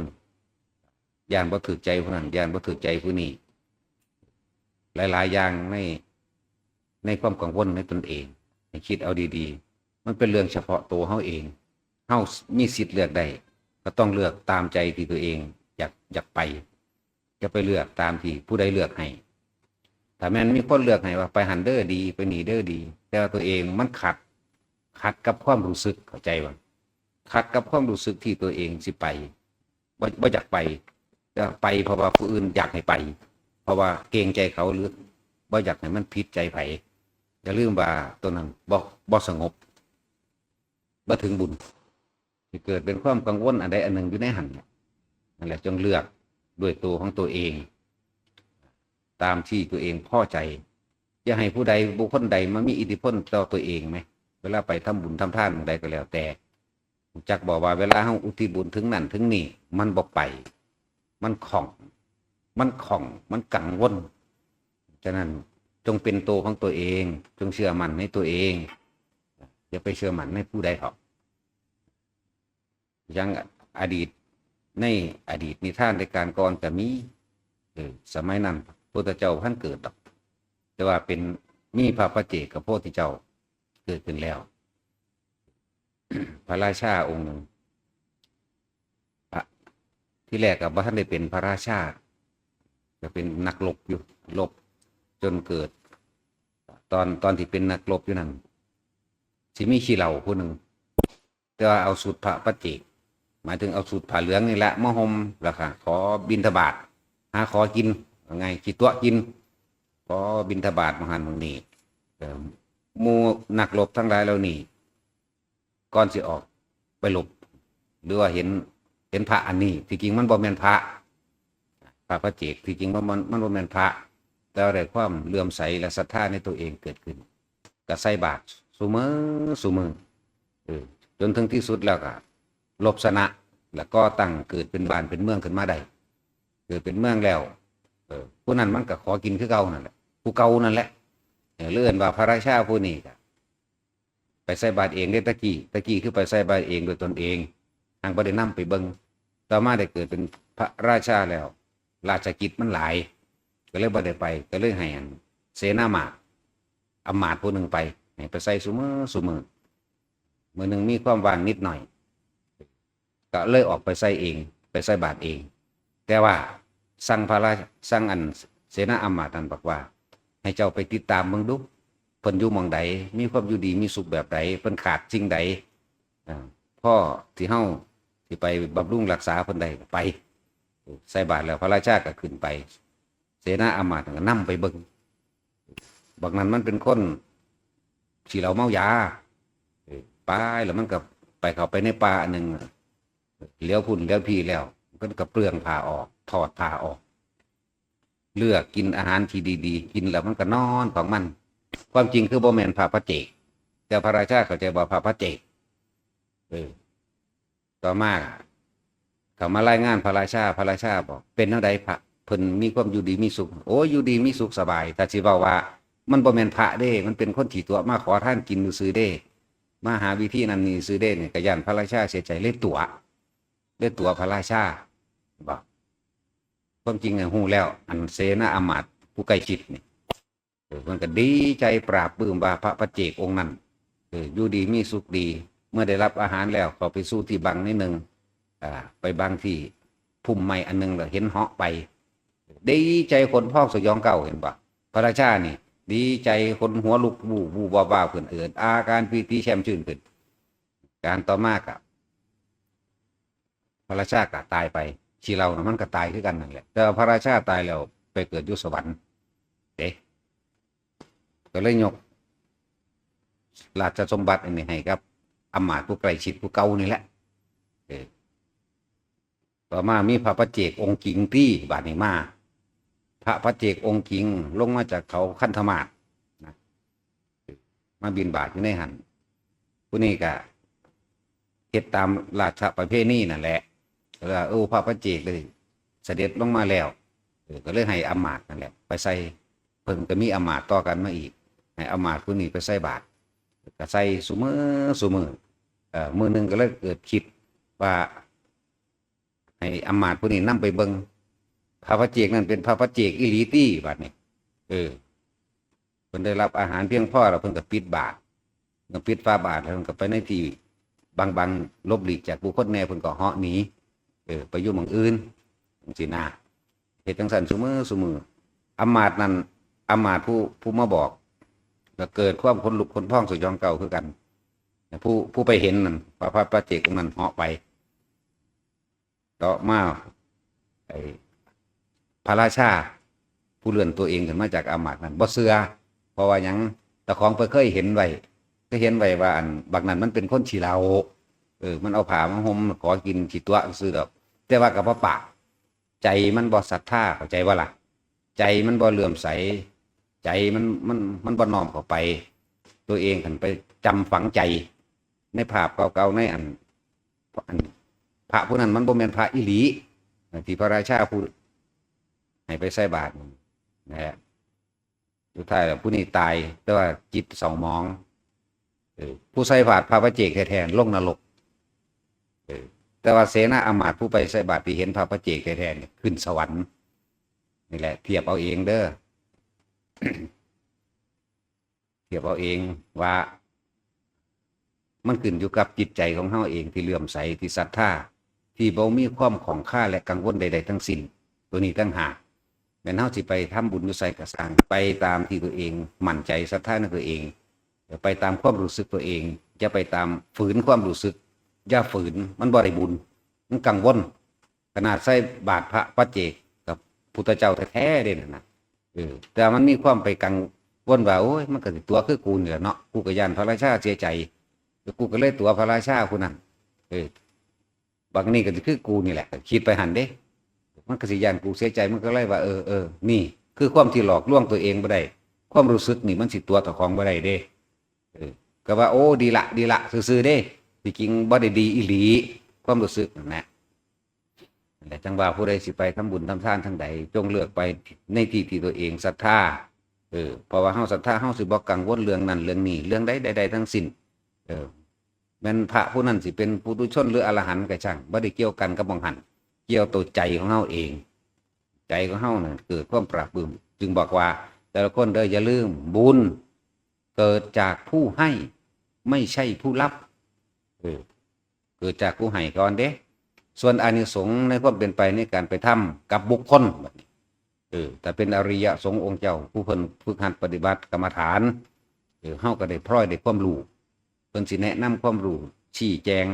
ย้านบ่ถืกใจผู้นั้น ย้านบ่ถืกใจผู้นี้ หลายๆ อย่างใน ในความกังวลในตนเอง ให้คิดเอาดีๆ มันเป็นเรื่องเฉพาะตัวเฮาเอง เฮามีสิทธิ์เลือกได้ ก็ต้องเลือกตามใจที่ตัวเองอยาก อยากไป อย่าไปเลือกตามที่ผู้ใดเลือกให้ ถ้าแม่นมีคนเลือกให้ว่าไปหั้นเด้อดี ไปนี่เด้อดี แต่ว่าตัวเองมันขัด ขัดกับความรู้สึก เข้าใจบ่ ขัดกับความรู้สึกที่ตัวเองสิไป บ่ บ่อยากไป แต่ไปเพราะว่าผู้อื่นอยากให้ไป เพราะว่าเกรงใจเขา หรือบ่อยากให้มันผิดใจไผ อย่าลืมว่าตัวนั้นบ่ บ่สงบ บ่ถึงบุญ สิเกิดเป็นความกังวลอันใดอันหนึ่งอยู่ในหั้นน่ะ นั่นแหละ จงเลือกด้วยตัวของตัวเอง ตามที่ตัวเองพอใจ อย่าให้ผู้ใดบุคคลใดมามีอิทธิพลต่อตัวเองไหม เวลาไปทำบุญทำทานหม่องใดก็แล้วแต่ จักบอกว่าเวลาเฮาอุทิศบุญถึงนั่นถึงนี่ มันบ่ไป มันข้อง มันข้อง มันกังวล ฉะนั้นจงเป็นตัวของตัวเอง จงเชื่อมั่นในตัวเอง อย่าไปเชื่อมั่นในผู้ใดเถาะ อย่างอดีต ในอดีตนิทานแต่การก่อนก็มี เออ สมัยนั้นพุทธเจ้าบ่ทันเกิดดอก แต่ว่าเป็น มีพระปัจเจกโพธิเจ้าเกิดขึ้นแล้ว พระราชาองค์หนึ่ง พระ ที่แรกก็บ่ทันได้เป็นพระราชา ก็เป็นนักรบอยู่ รบจนเกิด ตอน ตอนที่เป็นนักรบอยู่นั่น สิมีขี้เหล้าผู้หนึ่ง แต่ว่าเอาชุดพระปัจเจก หมายถึงเอาชุดผ้าเหลืองนี่แหละมาห่ม แล้วก็ขอบิณฑบาต หาขอกิน ว่าไง ขี้ตั๋วกิน ขอบิณฑบาตหม่องหั้นหม่องนี้ เอ่อ หมู่นักรบทั้งหลายเหล่านี้ ก่อนสิออกไปรบ หรือว่าเห็น เห็นพระอันนี้ ที่จริงมันบ่แม่นพระ พระปัจเจก ที่จริงมัน มัน มันบ่แม่นพระ แต่ว่าได้ความเลื่อมใสและศรัทธาในตัวเองเกิดขึ้น ก็ใส่บาตรซุมื้อซุมื้อ เออ จนถึงที่สุดแล้วก็รบชนะ แล้วก็ตั้ง เกิดเป็นบ้านเป็นเมืองขึ้นมาได้ เกิดเป็นเมืองแล้ว เออ ผู้นั้นมันก็ขอกินคือเก่านั่นแหละ ผู้เก่านั่นแหละ เออ เรียกว่าพระราชาผู้นี้ก็ไปใส่บาตรเองเด้ ตะกี้ ตะกี้คือไปใส่บาตรเองโดยตนเอง หากบ่ได้นำไปเบิ่ง ต่อมาได้เกิดเป็นพระราชาแล้ว ราชกิจมันหลาย ก็เลยบ่ได้ไป ก็เลยให้อันเสนามาตย์ อำมาตย์ผู้หนึ่งไป ให้ไปใส่ซุมื้อซุมื้อ มื้อหนึ่งมีความว่างนิดหน่อย ก็เลยออกไปใส่เอง ไปใส่บาตรเอง แต่ว่าสั่งพระราช สั่งอันเสนาอำมาตย์นั้นบอกว่า ให้เจ้าไปติดตามเบิ่งดู เพิ่นอยู่หม่องใด มีความอยู่ดีมีสุขแบบใด เพิ่นขาดสิ่งใด อ่า พอที่เฮาสิไปบำรุงรักษาเพิ่นได้ก็ไป ใส่บาตรแล้วพระราชาก็ขึ้นไป เสนาอำมาตย์ก็นำไปเบิ่ง บักนั้นมันเป็นคนขี้เหล้าเมายา เออ ไปแล้วมันก็ไปเข้าไปในป่าอันหนึ่ง เหลียวพุ้นเหลียวพี้แล้ว มันก็เปลื้องผ้าออก ถอดผ้าออก เลือกกินอาหารที่ดีๆ กินแล้วมันก็นอนของมัน ความจริงคือบ่แม่นพระปัจเจก แต่พระราชาเข้าใจว่าพระปัจเจก เออ ต่อมาเขามารายงานพระราชา พระราชาบอก เป็นแนวใดพระ เพิ่นมีความอยู่ดีมีสุข โอ้ย อยู่ดีมีสุขสบาย ถ้าสิเว้าว่า มันบ่แม่นพระเด้ มันเป็นคนขี้ตั๋วมาขอทานกินซื่อๆเด้ มาหาวิธีนั้นนี่ซื่อเด้เนี่ย ก็ย้านพระราชาเสียใจ เลยตั๋ว เลยตั๋วพระราชา บอก ความจริงเนี่ยฮู้แล้ว อันเสนาอามาตย์ผู้ใกล้ชิดนี่ เออ เพิ่นก็ดีใจปลาบปลื้มว่าพระปัจเจกองค์นั้น เออ อยู่ดีมีสุขดี เมื่อได้รับอาหารแล้ว เข้าไปสู่ที่บังนิดนึง อ่า ไปบังที่พุ่มไม้อันนึง แล้วเห็นเหาะไป ดีใจขนพองสยองเกล้า เห็นบ่ พระราชานี่ ดีใจขนหัวลุก วูบๆ วาบๆ เพิ่นเอิ้น อาการปีติแช่มชื่นขึ้น การต่อมาก็ พระราชาก็ตายไป ขี้เหล้าน่ะมันก็ตายคือกันนั่นแหละ แต่ว่าพระราชาตายแล้วไปเกิดอยู่สวรรค์เด้ ก็เลยยกราชสมบัติอันนี้ให้กับอำมาตย์ผู้ใกล้ชิดผู้เก่านี่แหละ เออ ต่อมามีพระปัจเจกองค์จริงตี้ บาดนี้มา พระปัจเจกองค์จริงลงมาจากเขาคันธมาศนะ มาบิณฑบาตอยู่ในหั่น ผู้นี้ก็เฮ็ดตามราชประเพณีนั่นแหละ แล้ว เออ พระปัจเจกเลยเสด็จลงมาแล้ว เออ ก็เลยให้อำมาตย์นั่นแหละ ไปใส่ เพิ่นก็มีอำมาตย์ต่อกันมาอีก ให้อำมาตย์ผู้นี้ไปใส่บาตร ก็ใส่ซุมื้อซุมื้อ เอ่อ มื้อหนึ่งก็เลยเกิดคิดว่า ให้อำมาตย์ผู้นี้นำไปเบิ่ง พระปัจเจกนั่นเป็นพระปัจเจกอีหลีตี้ บาดนี้ เออ เพิ่นได้รับอาหารเพียงพอแล้ว เพิ่นก็ปิดบาตร เพิ่นก็ปิดฝาบาตรแล้ว เพิ่นก็ไปในที่บังๆ หลบหลีกจากผู้คนแน่ เพิ่นก็เหาะหนี เออ ไปอยู่หม่องอื่น จังซี้นะ เฮ็ดจังซั่นซุมื้อซุมื้อ อำมาตย์นั่น อำมาตย์ผู้ ผู้มาบอก ก็เกิดความขนลุกขนพองสยองเกล้าคือกัน ผู้ ผู้ไปเห็นนั่น ว่าพระปัจเจกองค์นั้นเหาะไป ต่อมา ไอ้ พระราชา ผู้เลื่อนตัวเองขึ้นมาจากอำมาตย์นั่น บ่เชื่อ เพราะว่าหยัง เจ้าของเพิ่นเคยเห็นไว้ เคยเห็นไว้ว่าอันบักนั้นมันเป็นคนขี้เหล้า เออ มันเอาผ้ามาห่ม ขอกินขี้ตั๋วซื่อดอก แต่ว่าก็บ่ปาก ใจมันบ่ศรัทธา เข้าใจบ่ล่ะ ใจมันบ่เลื่อมใส ใจมัน มัน มันบ่น้อมเข้าไป ตัวเองหั้นไปจำฝังใจ ในภาพเก่าๆ ในอัน อัน พระผู้นั้นมันบ่แม่นพระอีหลี ที่พระราชาผู้ให้ไปใส่บาตรนั่นนะฮะ สุดท้ายแล้วผู้นี้ตาย แต่ว่าจิตเศร้าหมอง เออ ผู้ใส่บาตรพระปัจเจกแท้ๆ ลงนรก เออ แต่ว่าเสนาอามาตย์ผู้ไปใส่บาตรที่เห็นพระปัจเจกแท้ๆ เนี่ย ขึ้นสวรรค์ นี่แหละ เทียบเอาเองเด้อ เทียบเอาเองว่า มันขึ้นอยู่กับจิตใจของเฮาเองที่เลื่อมใส ที่ศรัทธา ที่บ่มีความข้องคาและกังวลใดๆ ทั้งสิ้น ตัวนี้ต่างหาก แม่นเฮาสิไปทำบุญอยู่ไสก็ซ่าง ไปตามที่ตัวเองมั่นใจศรัทธาในตัวเอง ไปตามความรู้สึกตัวเอง อย่าไปตาม ฝืนความรู้สึก อย่าฝืน มันบ่ได้บุญ มันกังวล ขนาดใส่บาตรพระปัจเจกกับพุทธเจ้าแท้ๆ เด้นั่นนะ เออ แต่มันมีความไปกังวลว่า โอ้ย มันก็สิตั๋วคือกูนี่แหละเนาะ กูก็ย้านพระราชาเสียใจ กูก็เลยตั๋วพระราชาผู้นั้น เออ บักนี้ก็สิคือกูนี่แหละ คิดไปหั่นเด้ มันก็สิย้านกูเสียใจ มันก็เลยว่า เออ เออ นี่คือความที่หลอกลวงตัวเองบ่ได้ ความรู้สึกนี่มันสิตั๋วเจ้าของบ่ได้เด้ เออ ก็ว่า โอ้ ดีละ ดีละ ซื่อๆ เด้ ที่จริงบ่ได้ดีอีหลี ความรู้สึกนั่นแหละ นั่นแหละ จั่งว่าผู้ใดสิไปทำบุญทำทานทางใด จงเลือกไปในที่ที่ตัวเองศรัทธา เออ เพราะว่าเฮาศรัทธา เฮาสิบ่กังวลเรื่องนั้นเรื่องนี้ เรื่องใดๆ ทั้งสิ้น เออ แม่นพระผู้นั้นสิเป็นปุถุชนหรืออรหันต์ก็ช่าง บ่ได้เกี่ยวกันกับหม่องหั่น เกี่ยวตัวใจของเฮาเอง ใจของเฮานั่นเกิดความปลาบปลื้ม จึงบอกว่า แต่ละคนเด้อ อย่าลืม บุญเกิดจากผู้ให้ ไม่ใช่ผู้รับ เออ เกิดจากผู้ให้ก่อนเด้ ส่วนอานิสงส์ในความเป็นไปในการไปทำกับบุคคลบัดนี้ เออ ถ้าเป็นอริยสงฆ์องค์เจ้า ผู้เพิ่นฝึกหัดปฏิบัติกรรมฐาน เออ เฮาก็ได้พลอยได้ความรู้ เพิ่นสิแนะนำความรู้ ชี้แจง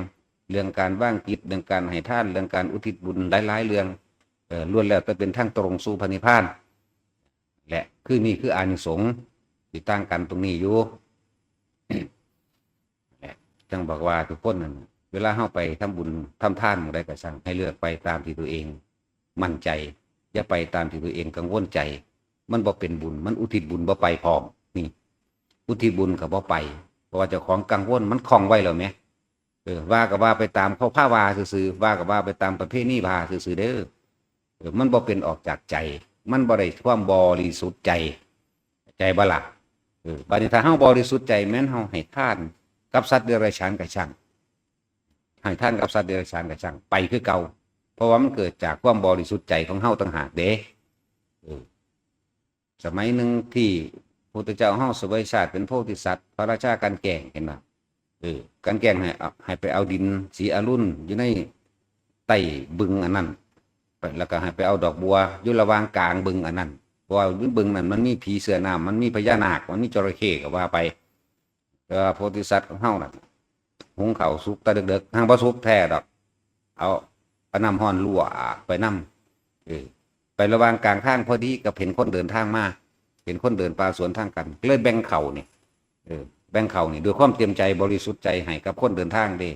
เรื่องการวางจิต เรื่องการให้ทาน เรื่องการอุทิศบุญ หลายๆ เรื่อง เออ ล้วนแล้วแต่เป็นทางตรงสู่พระนิพพาน และคือนี่คืออานิสงส์ที่ต่างกันตรงนี้อยู่ และจั่งบอกว่าทุกคนนั่น เวลาเฮาไปทำบุญทำทานหม่องใดก็ช่าง ให้เลือกไปตามที่ตัวเองมั่นใจ อย่าไปตามที่ตัวเองกังวลใจ มันบ่เป็นบุญ มันอุทิศบุญบ่ไปพร้อม นี่ อุทิศบุญก็บ่ไป เพราะว่าเจ้าของกังวล มันข้องไว้แล้วแหม เออ ว่าก็ว่าไปตามเขาพาว่าซื่อๆ ว่าก็ว่าไปตามประเพณีพาซื่อๆ เด้อ เออ มันบ่เป็นออกจากใจ มันบ่ได้ความบริสุทธิ์ใจ ใจบ่ล่ะ เออ บัดนี้ถ้าเฮาบริสุทธิ์ใจ แม่นเฮาให้ทาน กับสัตว์เดรัจฉานก็ช่าง ให้ทานกับสัตว์เดรัจฉานก็ช่าง ไปคือเก่า เพราะว่ามันเกิดจากความบริสุทธิ์ใจของเฮาต่างหากเด้ เออ สมัยหนึ่งที่พระพุทธเจ้าเฮาเสวยชาติเป็นโพธิสัตว์ พระราชากลั่นแกล้ง เห็นบ่ เออ กลั่นแกล้งให้เอา ให้ไปเอาดินสีอรุณอยู่ในใต้บึงอันนั้น ไป แล้วก็ให้ไปเอาดอกบัวอยู่ระหว่างกลางบึงอันนั้น เพราะว่าบึงนั้นมันมีผีเสื้อน้ำ มันมีพญานาค มันมีจระเข้ก็ว่าไป แต่ว่าโพธิสัตว์ของเฮาน่ะ หุงข้าวสุกแต่เดิกๆ หั้งบ่สุกแท้ดอก เอา เอาน้ำร้อนลวกไปนำ เออ ไประหว่างกลางทางพอดีก็เห็นคนเดินทางมา เห็นคนเดินป่าสวนทางกัน เลยแบ่งข้าวนี่ เออ แบ่งข้าวนี่ด้วยความเต็มใจบริสุทธิ์ใจให้กับคนเดินทางเด้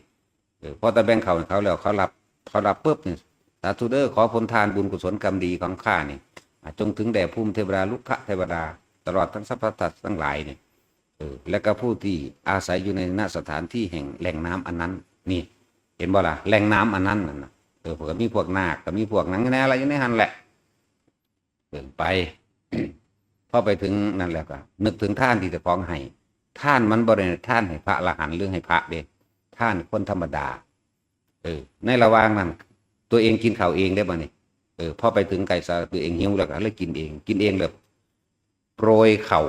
เออ พอแต่แบ่งข้าวให้เขาแล้ว เขารับ เขารับปุ๊บนี่ สาธุเด้อ ขอผลทานบุญกุศลกรรมดีของข้านี่ อ่ะ จงถึงแด่ภูมิเทวดา รุกขเทวดา ตลอดทั้งสรรพสัตว์ทั้งหลายนี่ เออ และก็ผู้ที่อาศัยอยู่ในณสถานที่แห่งแหล่งน้ำอันนั้น นี่ เห็นบ่ล่ะ แหล่งน้ำอันนั้นน่ะนะ เออ ก็มีพวกนาค ก็มีพวกหยังแน่ละอยู่ในหั้นแหละ เออ ไป พอไปถึงนั่นแล้วก็ นึกถึงทานที่เจ้าของให้ ทานมันบ่ได้ทานให้พระอรหันต์หรือให้พระเด้ ทานคนธรรมดา เออ ในระหว่างนั้น ตัวเองกินข้าวเองได้บ่นี่ เออ พอไปถึงไกลซะ ตัวเองหิวแล้วก็เลยกินเอง กินเองแบบ โปรยข้าว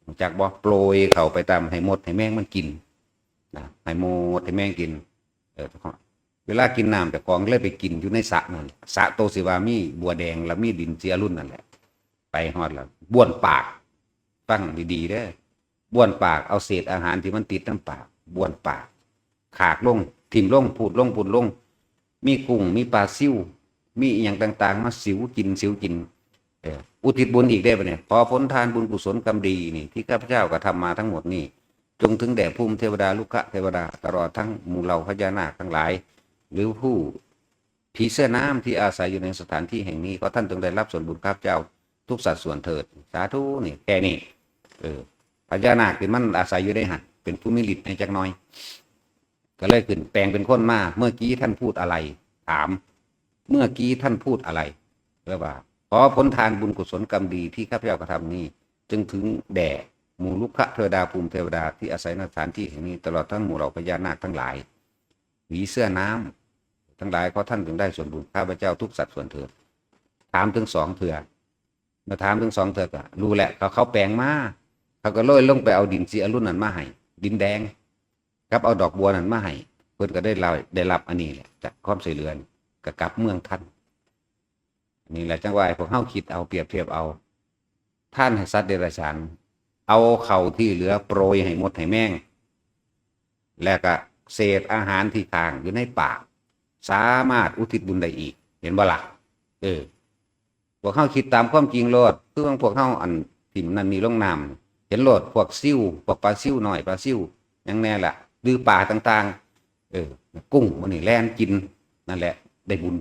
รู้จักบ่ โปรยข้าวไปตามให้มดให้แมงมันกิน นะ ให้มดให้แมงกิน เออ เวลากินน้ำเจ้าของเลยไปกินอยู่ในสระนั่น สระโตสิว่ามีบัวแดง แล้วมีดินสีอรุณนั่นแหละ ไปฮอดแล้วบ้วนปาก ฟังดีๆเด้อ บ้วนปาก เอาเศษอาหารที่มันติดนำปาก บ้วนปาก ขากลง ถิ่มลง พูดลง พูดลง มีกุ้ง มีปลาซิว มีอิหยังต่างๆ มาสิวกิน สิวกิน เออ อุทิศบุญอีกได้ปะเนี่ย ขอผลทานบุญกุศลกรรมดีนี่ ที่ข้าพเจ้ากระทำมาทั้งหมดนี่ จงถึงแด่ภูมิเทวดา รุกขเทวดา ตลอดทั้งหมู่เหล่าพญานาคทั้งหลาย หรือผู้ผีเสื้อน้ำที่อาศัยอยู่ในสถานที่แห่งนี้ ขอท่านจงได้รับส่วนบุญข้าพเจ้าทุกสัดส่วนเถิด สาธุ นี่ แค่นี้ เออ พญานาคที่มันอาศัยอยู่ในหั้น เป็นผู้มีฤทธิ์ในจักหน่อย ก็เลยขึ้นแปลงเป็นคนมา เมื่อกี้ท่านพูดอะไร ถาม เมื่อกี้ท่านพูดอะไร เรียกว่า ขอผลทานบุญกุศลกรรมดีที่ข้าพเจ้ากระทำนี้ จงถึงแด่หมู่รุกขเทวดา ภูมิเทวดาที่อาศัยในสถานที่แห่งนี้ ตลอดทั้งหมู่เหล่าพญานาคทั้งหลาย ผีเสื้อน้ำทั้งหลาย ขอท่านจงได้ส่วนบุญข้าพเจ้าทุกสัดส่วนเถิด ถามถึงสองเทื่อ มาถามถึงสองเทื่อก็รู้แหละ เขา เขาแปลงมา เขาก็เลยลงไปเอาดินสีอรุณนั้นมาให้ ดินแดง กับเอาดอกบัวนั้นมาให้ เพิ่นก็ได้รับ ได้รับอันนี้แหละ จากความช่วยเหลือนี่ ก็กลับเมืองทัน นี่แหละจังว่าให้พวกเฮาคิดเอา เปรียบเทียบเอา ทานให้สัตว์เดรัจฉาน เอาข้าวที่เหลือโปรยให้มดให้แมง และก็เศษอาหารที่ค้างอยู่ในปาก สามารถอุทิศบุญได้อีก เห็นบ่ล่ะ เออ พวกเฮาคิดตามความจริงโลด คือว่าพวกเฮาอันถิ่มนั่นนี่ลงน้ำ เห็นโลด พวกซิว พวกปลาซิวน้อย ปลาซิวหยังแน่ล่ะ หรือปลาต่างๆ เออ กุ้งหมู่นี่แล่นกิน นั่นแหละ ได้บุญ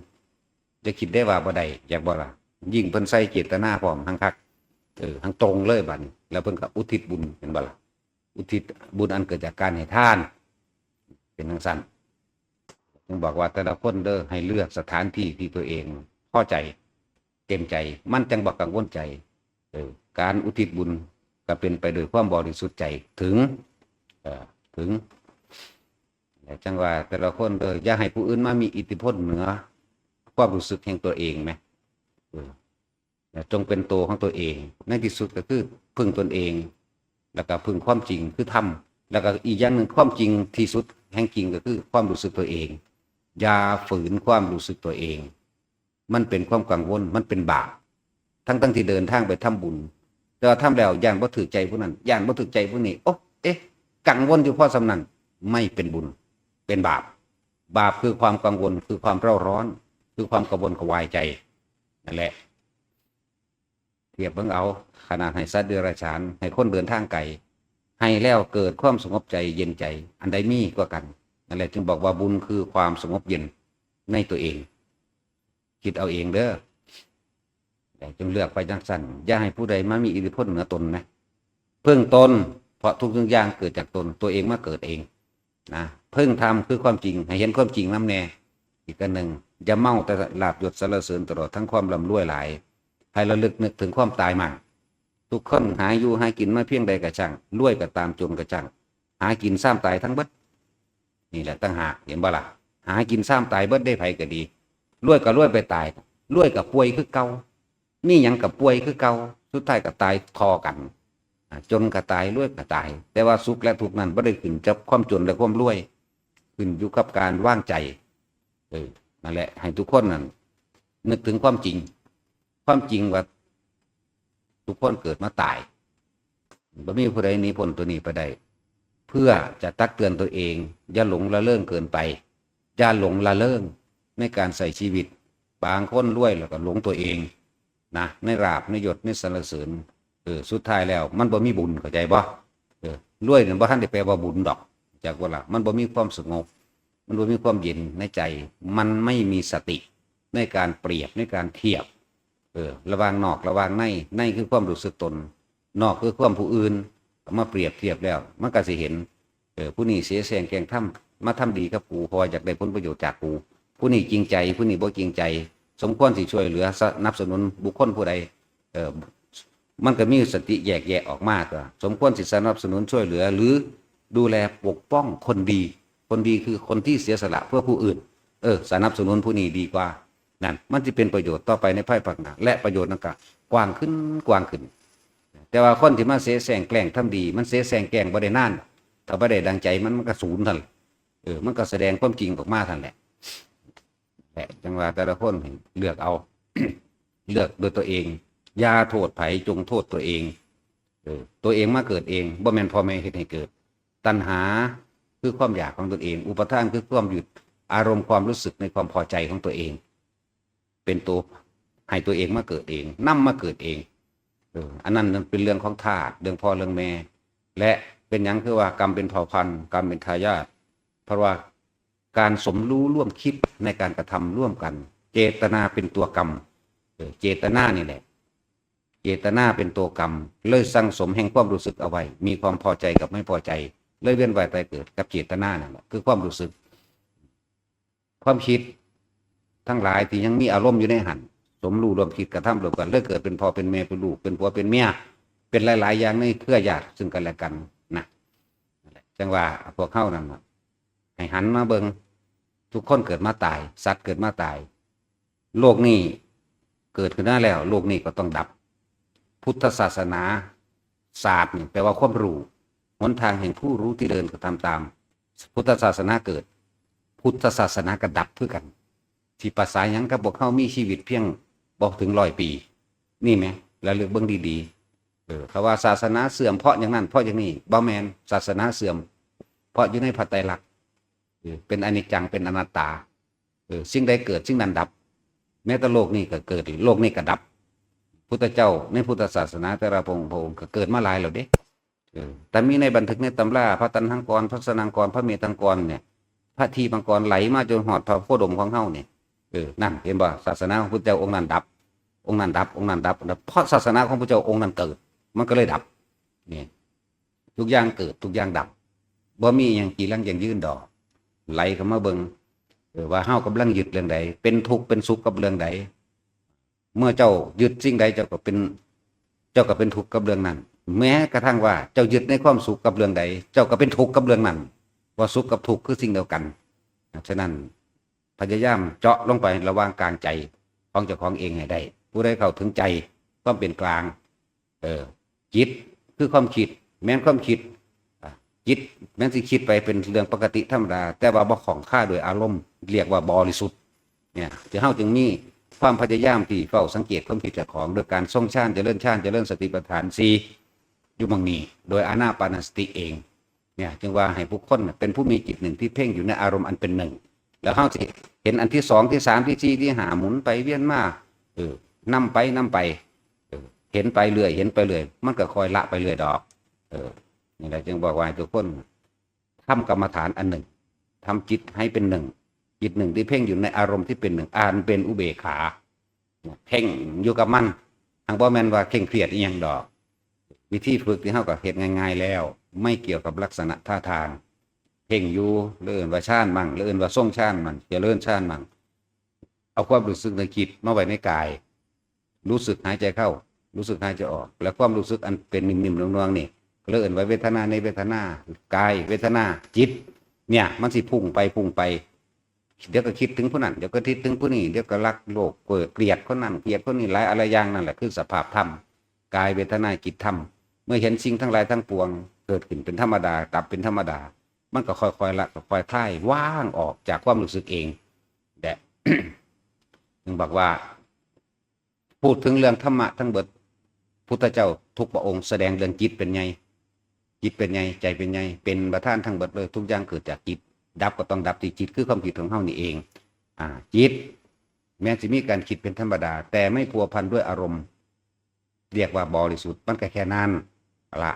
จะคิดได้ว่าบ่ได้ อยากบ่ล่ะ ยิ่งเพิ่นใส่เจตนาพร้อม หั้งคัก เออ หั้งตรงเลยบัดนี้ แล้วเพิ่นก็อุทิศบุญ เห็นบ่ล่ะ อุทิศบุญอันเกิดจากการให้ทาน เป็นจั่งซั้น จึงบอกว่าแต่ละคนเด้อ ให้เลือกสถานที่ที่ตัวเองพอใจ เต็มใจ มันจั่งบ่กังวลใจ เออ การอุทิศบุญก็เป็นไปโดยความบริสุทธิ์ใจ ถึง เอ่อ ถึง จั่งว่าแต่ละคนเด้อ อย่าให้ผู้อื่นมามีอิทธิพลเหนือความรู้สึกแห่งตัวเองแหม เออ จงเป็นตัวของตัวเอง ในที่สุดก็คือพึ่งตนเอง แล้วก็พึ่งความจริงคือธรรม แล้วก็อีกอย่างหนึ่ง ความจริงที่สุดแห่งจริงก็คือความรู้สึกตัวเอง อย่าฝืนความรู้สึกตัวเอง มันเป็นความกังวล มันเป็นบาป ทั้งๆที่เดินทางไปทำบุญ แต่ว่าทำแล้วย้านบ่ถูกใจผู้นั้น ย้านบ่ถูกใจผู้นี้ โอ๊ะ เอ๊ะ กังวลอยู่พอส่ำนั้น ไม่เป็นบุญ เป็นบาป บาปคือความกังวล คือความเร่าร้อน คือความกระวนกระวายใจ นั่นแหละ เทียบเบิ่งเอา ขนาดให้สัตว์เดรัจฉาน ให้คนเดินทางไกล ให้แล้วเกิดความสงบใจเย็นใจ อันใดมีกว่ากัน นั่นแหละจึงบอกว่าบุญคือความสงบเย็นในตัวเอง คิดเอาเองเด้อ แต่จงเลือกไปจั่งซั้น อย่าให้ผู้ใดมามีอิทธิพลเหนือตนนะ พึ่งตน เพราะทุกสิ่งอย่างเกิดจากตน ตัวเองมาเกิดเอง นะ พึ่งธรรมคือความจริง ให้เห็นความจริงนำแน่ อีกอันหนึ่ง อย่าเมาแต่ลาภยศสรรเสริญตลอดทั้งความร่ำรวยหลาย ให้ระลึกนึกถึงความตายมั่ง ทุกคนหาอยู่หากินมาเพียงใดก็ช่าง รวยก็ตาม จนก็ช่าง หากินซ้ำตายทั้งเบิด นี่แหละต่างหาก เห็นบ่ล่ะ หากินซ้ำตายเบิดได้ ไผก็ดี รวยก็รวยไปตาย รวยก็ป่วยคือเก่า มีหยังก็ป่วยคือเก่า สุดท้ายก็ตายทอกัน อ่า จนก็ตาย รวยก็ตาย แต่ว่าสุขและทุกข์นั้นบ่ได้ขึ้นกับความจนและความรวย ขึ้นอยู่กับการวางใจ เออ นั่นแหละ ให้ทุกคนนั่นนึกถึงความจริง ความจริงว่าทุกคนเกิดมาตาย บ่มีผู้ใดหนีพ้นตัวนี้ไปได้ เพื่อจะตักเตือนตัวเอง อย่าหลงละเลิงเกินไป อย่าหลงละเลิงในการใช้ชีวิต บางคนรวยแล้วก็หลงตัวเองนะ ในลาภ ในยศ ในสรรเสริญ เออ สุดท้ายแล้วมันบ่มีบุญ เข้าใจบ่ เออ รวยนั่นบ่ทันได้แปลว่าบุญดอก จักว่าล่ะ มันบ่มีความสงบ มันบ่มีความเย็นในใจ มันไม่มีสติในการเปรียบ ในการเทียบ เออ ระหว่างนอก ระหว่างใน ในคือความรู้สึกตน นอกคือความผู้อื่น เอามาเปรียบเทียบแล้ว มันก็สิเห็น เออ ผู้นี้เสแสร้งแกล้งทำ มาทำดีกับกู เพราะว่าอยากได้ผลประโยชน์จากกู ผู้นี้จริงใจ ผู้นี้บ่จริงใจ สมควรสิช่วยเหลือ สนับสนุนบุคคลผู้ใด เออ มันก็มีสติแยกแยะออกมาตัว สมควรสิสนับสนุนช่วยเหลือ หรือดูแลปกป้องคนดี คนดีคือคนที่เสียสละเพื่อผู้อื่น เออ สนับสนุนผู้นี้ดีกว่า นั่น มันสิเป็นประโยชน์ต่อไปในภายภาคหน้า และประโยชน์นั้นก็กว้างขึ้น กว้างขึ้น แต่ว่าคนที่มาเสแสร้งแกล้งทำดี มันเสแสร้งแกล้งบ่ได้นาน ถ้าบ่ได้ดังใจมัน มันก็สูญเท่านั้น เออ มันก็แสดงความจริงออกมาเท่านั้นแหละ แหละ จังว่าแต่ละคนเลือกเอา เลือกโดยตัวเอง อย่าโทษไผ จงโทษตัวเอง เออ ตัวเองมาเกิดเอง บ่แม่นพ่อแม่เฮ็ดให้เกิด ตัณหาคือความอยากของตนเอง อุปาทานคือความยึด อารมณ์ความรู้สึกในความพอใจของตัวเอง เป็นตัวให้ตัวเองมาเกิดเอง นำมาเกิดเอง เออ อันนั้นมันเป็นเรื่องของธาตุ เรื่องพ่อเรื่องแม่ และเป็นหยังคือว่ากรรมเป็นเผ่าพันธุ์ กรรมเป็นทายาท เพราะว่าการสมรู้ร่วมคิดในการกระทำร่วมกัน เจตนาเป็นตัวกรรม เออ เจตนานี่แหละ เจตนาเป็นตัวกรรม เลยสั่งสมแห่งความรู้สึกเอาไว้ มีความพอใจกับไม่พอใจ เลยเวียนว่ายตายเกิดกับเจตนานั่นแหละ คือความรู้สึก ความคิดทั้งหลายที่ยังมีอารมณ์อยู่ในหั้น สมรู้ร่วมคิดกระทำร่วมกัน เลยเกิดเป็นพ่อเป็นแม่ เป็นลูก เป็นผัวเป็นเมีย เป็นหลายๆอย่างในเครือญาติซึ่งกันและกันนะ จังว่าพวกเฮานั่นน่ะ ให้หันมาเบิ่ง ทุกคนเกิดมาตาย สัตว์เกิดมาตาย โลกนี้เกิดขึ้นมาแล้ว โลกนี้ก็ต้องดับ พุทธศาสนา ศาสตร์นี่แปลว่าความรู้ หนทางแห่งผู้รู้ที่เดินกระทำตาม พุทธศาสนาเกิด พุทธศาสนาก็ดับคือกัน สิประสาหยังกับพวกเฮามีชีวิตเพียงบ่ถึงร้อยปี นี่แหม ระลึกเบิ่งดีๆ เออ เขาว่าศาสนาเสื่อมเพราะอย่างนั้น เพราะอย่างนี้ บ่แม่น ศาสนาเสื่อม เพราะอยู่ในพระไตรลักษณ์ เออ เป็นอนิจจัง เป็นอนัตตา เออ สิ่งใดเกิด สิ่งนั้นดับ แม้แต่โลกนี้ก็เกิด โลกนี้ก็ดับ พุทธเจ้าในพุทธศาสนาแต่ละพระองค์ พระองค์ก็เกิดมาหลายแล้วเด้ เออ แต่มีในบันทึกในตำรา พระตัณหังกร พระสนังกร พระเมธังกรเนี่ย พระทีปังกรไหลมาจนฮอดพระโคดมของเฮาเนี่ย เออ นั่น เห็นบ่ ศาสนาของพุทธเจ้าองค์นั้นดับ องค์นั้นดับ องค์นั้นดับ เพราะศาสนาของพุทธเจ้าองค์นั้นเกิด มันก็เลยดับ นี่ ทุกอย่างเกิด ทุกอย่างดับ บ่มีอิหยังจีรังยั่งยืนดอก ไหลเข้ามาเบิ่ง เออ ว่าเฮากำลังยึดเรื่องใด เป็นทุกข์เป็นสุขกับเรื่องใด เมื่อเจ้ายึดสิ่งใด เจ้าก็เป็น เจ้าก็เป็นทุกข์กับเรื่องนั้น แม้กระทั่งว่าเจ้ายึดในความสุขกับเรื่องใด เจ้าก็เป็นทุกข์กับเรื่องนั้น ว่าสุขกับทุกข์คือสิ่งเดียวกัน ฉะนั้นพยายามเจาะลงไประหว่างกลางใจของเจ้าของเองให้ได้ ผู้ใดเข้าถึงใจ ความเป็นกลาง เออ จิตคือความคิด แม้นความคิด อ่ะ จิตแม้นสิคิดไปเป็นเรื่องปกติธรรมดา แต่ว่าบ่ข้องคาด้วยอารมณ์ เรียกว่าบริสุทธิ์ เนี่ย ที่เฮาจึงมีความพยายามที่เฝ้าสังเกตความคิดเจ้าของ โดยการทรงฌาน เจริญฌาน เจริญสติปัฏฐานสี่ อยู่หม่องนี้ โดยอานาปานสติเอง เนี่ย จึงว่าให้บุคคลน่ะเป็นผู้มีจิตหนึ่งที่เพ่งอยู่ในอารมณ์อันเป็นหนึ่ง แล้วเฮาสิเห็นอันที่สอง ที่สาม ที่สี่ ที่ห้า หมุนไปเวียนมา เออ นำไป นำไป เออ เห็นไปเรื่อย เห็นไปเรื่อย มันก็ค่อยละไปเรื่อยดอก เออ นี่แหละจึงบอกว่าให้ทุกคนทำกรรมฐานอันหนึ่ง ทำจิตให้เป็นหนึ่ง จิตหนึ่งที่เพ่งอยู่ในอารมณ์ที่เป็นหนึ่ง อันเป็นอุเบกขา เพ่งอยู่กับมัน หากบ่แม่นว่าเคร่งเครียดอิหยังดอก วิธีฝึกที่เฮาก็เฮ็ดง่ายๆแล้ว ไม่เกี่ยวกับลักษณะท่าทาง เพ่งอยู่ หรือเอิ้นว่าฌานมั่ง หรือเอิ้นว่าทรงฌานมั่ง เจริญฌานมั่ง เอาความรู้สึกนึกคิดมาไว้ในกาย รู้สึกหายใจเข้า รู้สึกหายใจออก และความรู้สึกอันเป็นนิ่มๆนวลๆนี่ ก็เลยเอิ้นว่าเวทนาในเวทนา กายเวทนาจิต เนี่ยมันสิพุ่งไปพุ่งไป เดี๋ยวก็คิดถึงผู้นั้น เดี๋ยวก็คิดถึงผู้นี้ เดี๋ยวก็รักโลภเกลียดคนนั้นเกลียดคนนี้ หลายอะไรอย่างนั่นแหละคือสภาพธรรม กายเวทนาจิตธรรม เมื่อเห็นสิ่งทั้งหลายทั้งปวงเกิดขึ้นเป็นธรรมดา ดับเป็นธรรมดา มันก็ค่อยๆละค่อยๆคลายว่างออกจากความรู้สึกเองแหละ ถึงบอกว่า พูดถึงเรื่องธรรมะทั้งเบิด พุทธเจ้าทุกพระองค์แสดงเรื่องจิตเป็นไง จิตเป็นไง ใจเป็นไง เป็นประธานทั้งเบิดเลย ทุกอย่างเกิดจากจิต ดับก็ต้องดับที่จิต คือความคิดของเฮานี่เอง อ่า จิต แม้จะมีการคิดเป็นธรรมดา แต่ไม่พัวพันด้วยอารมณ์ เรียกว่าบริสุทธิ์ มันก็แค่นั้นละ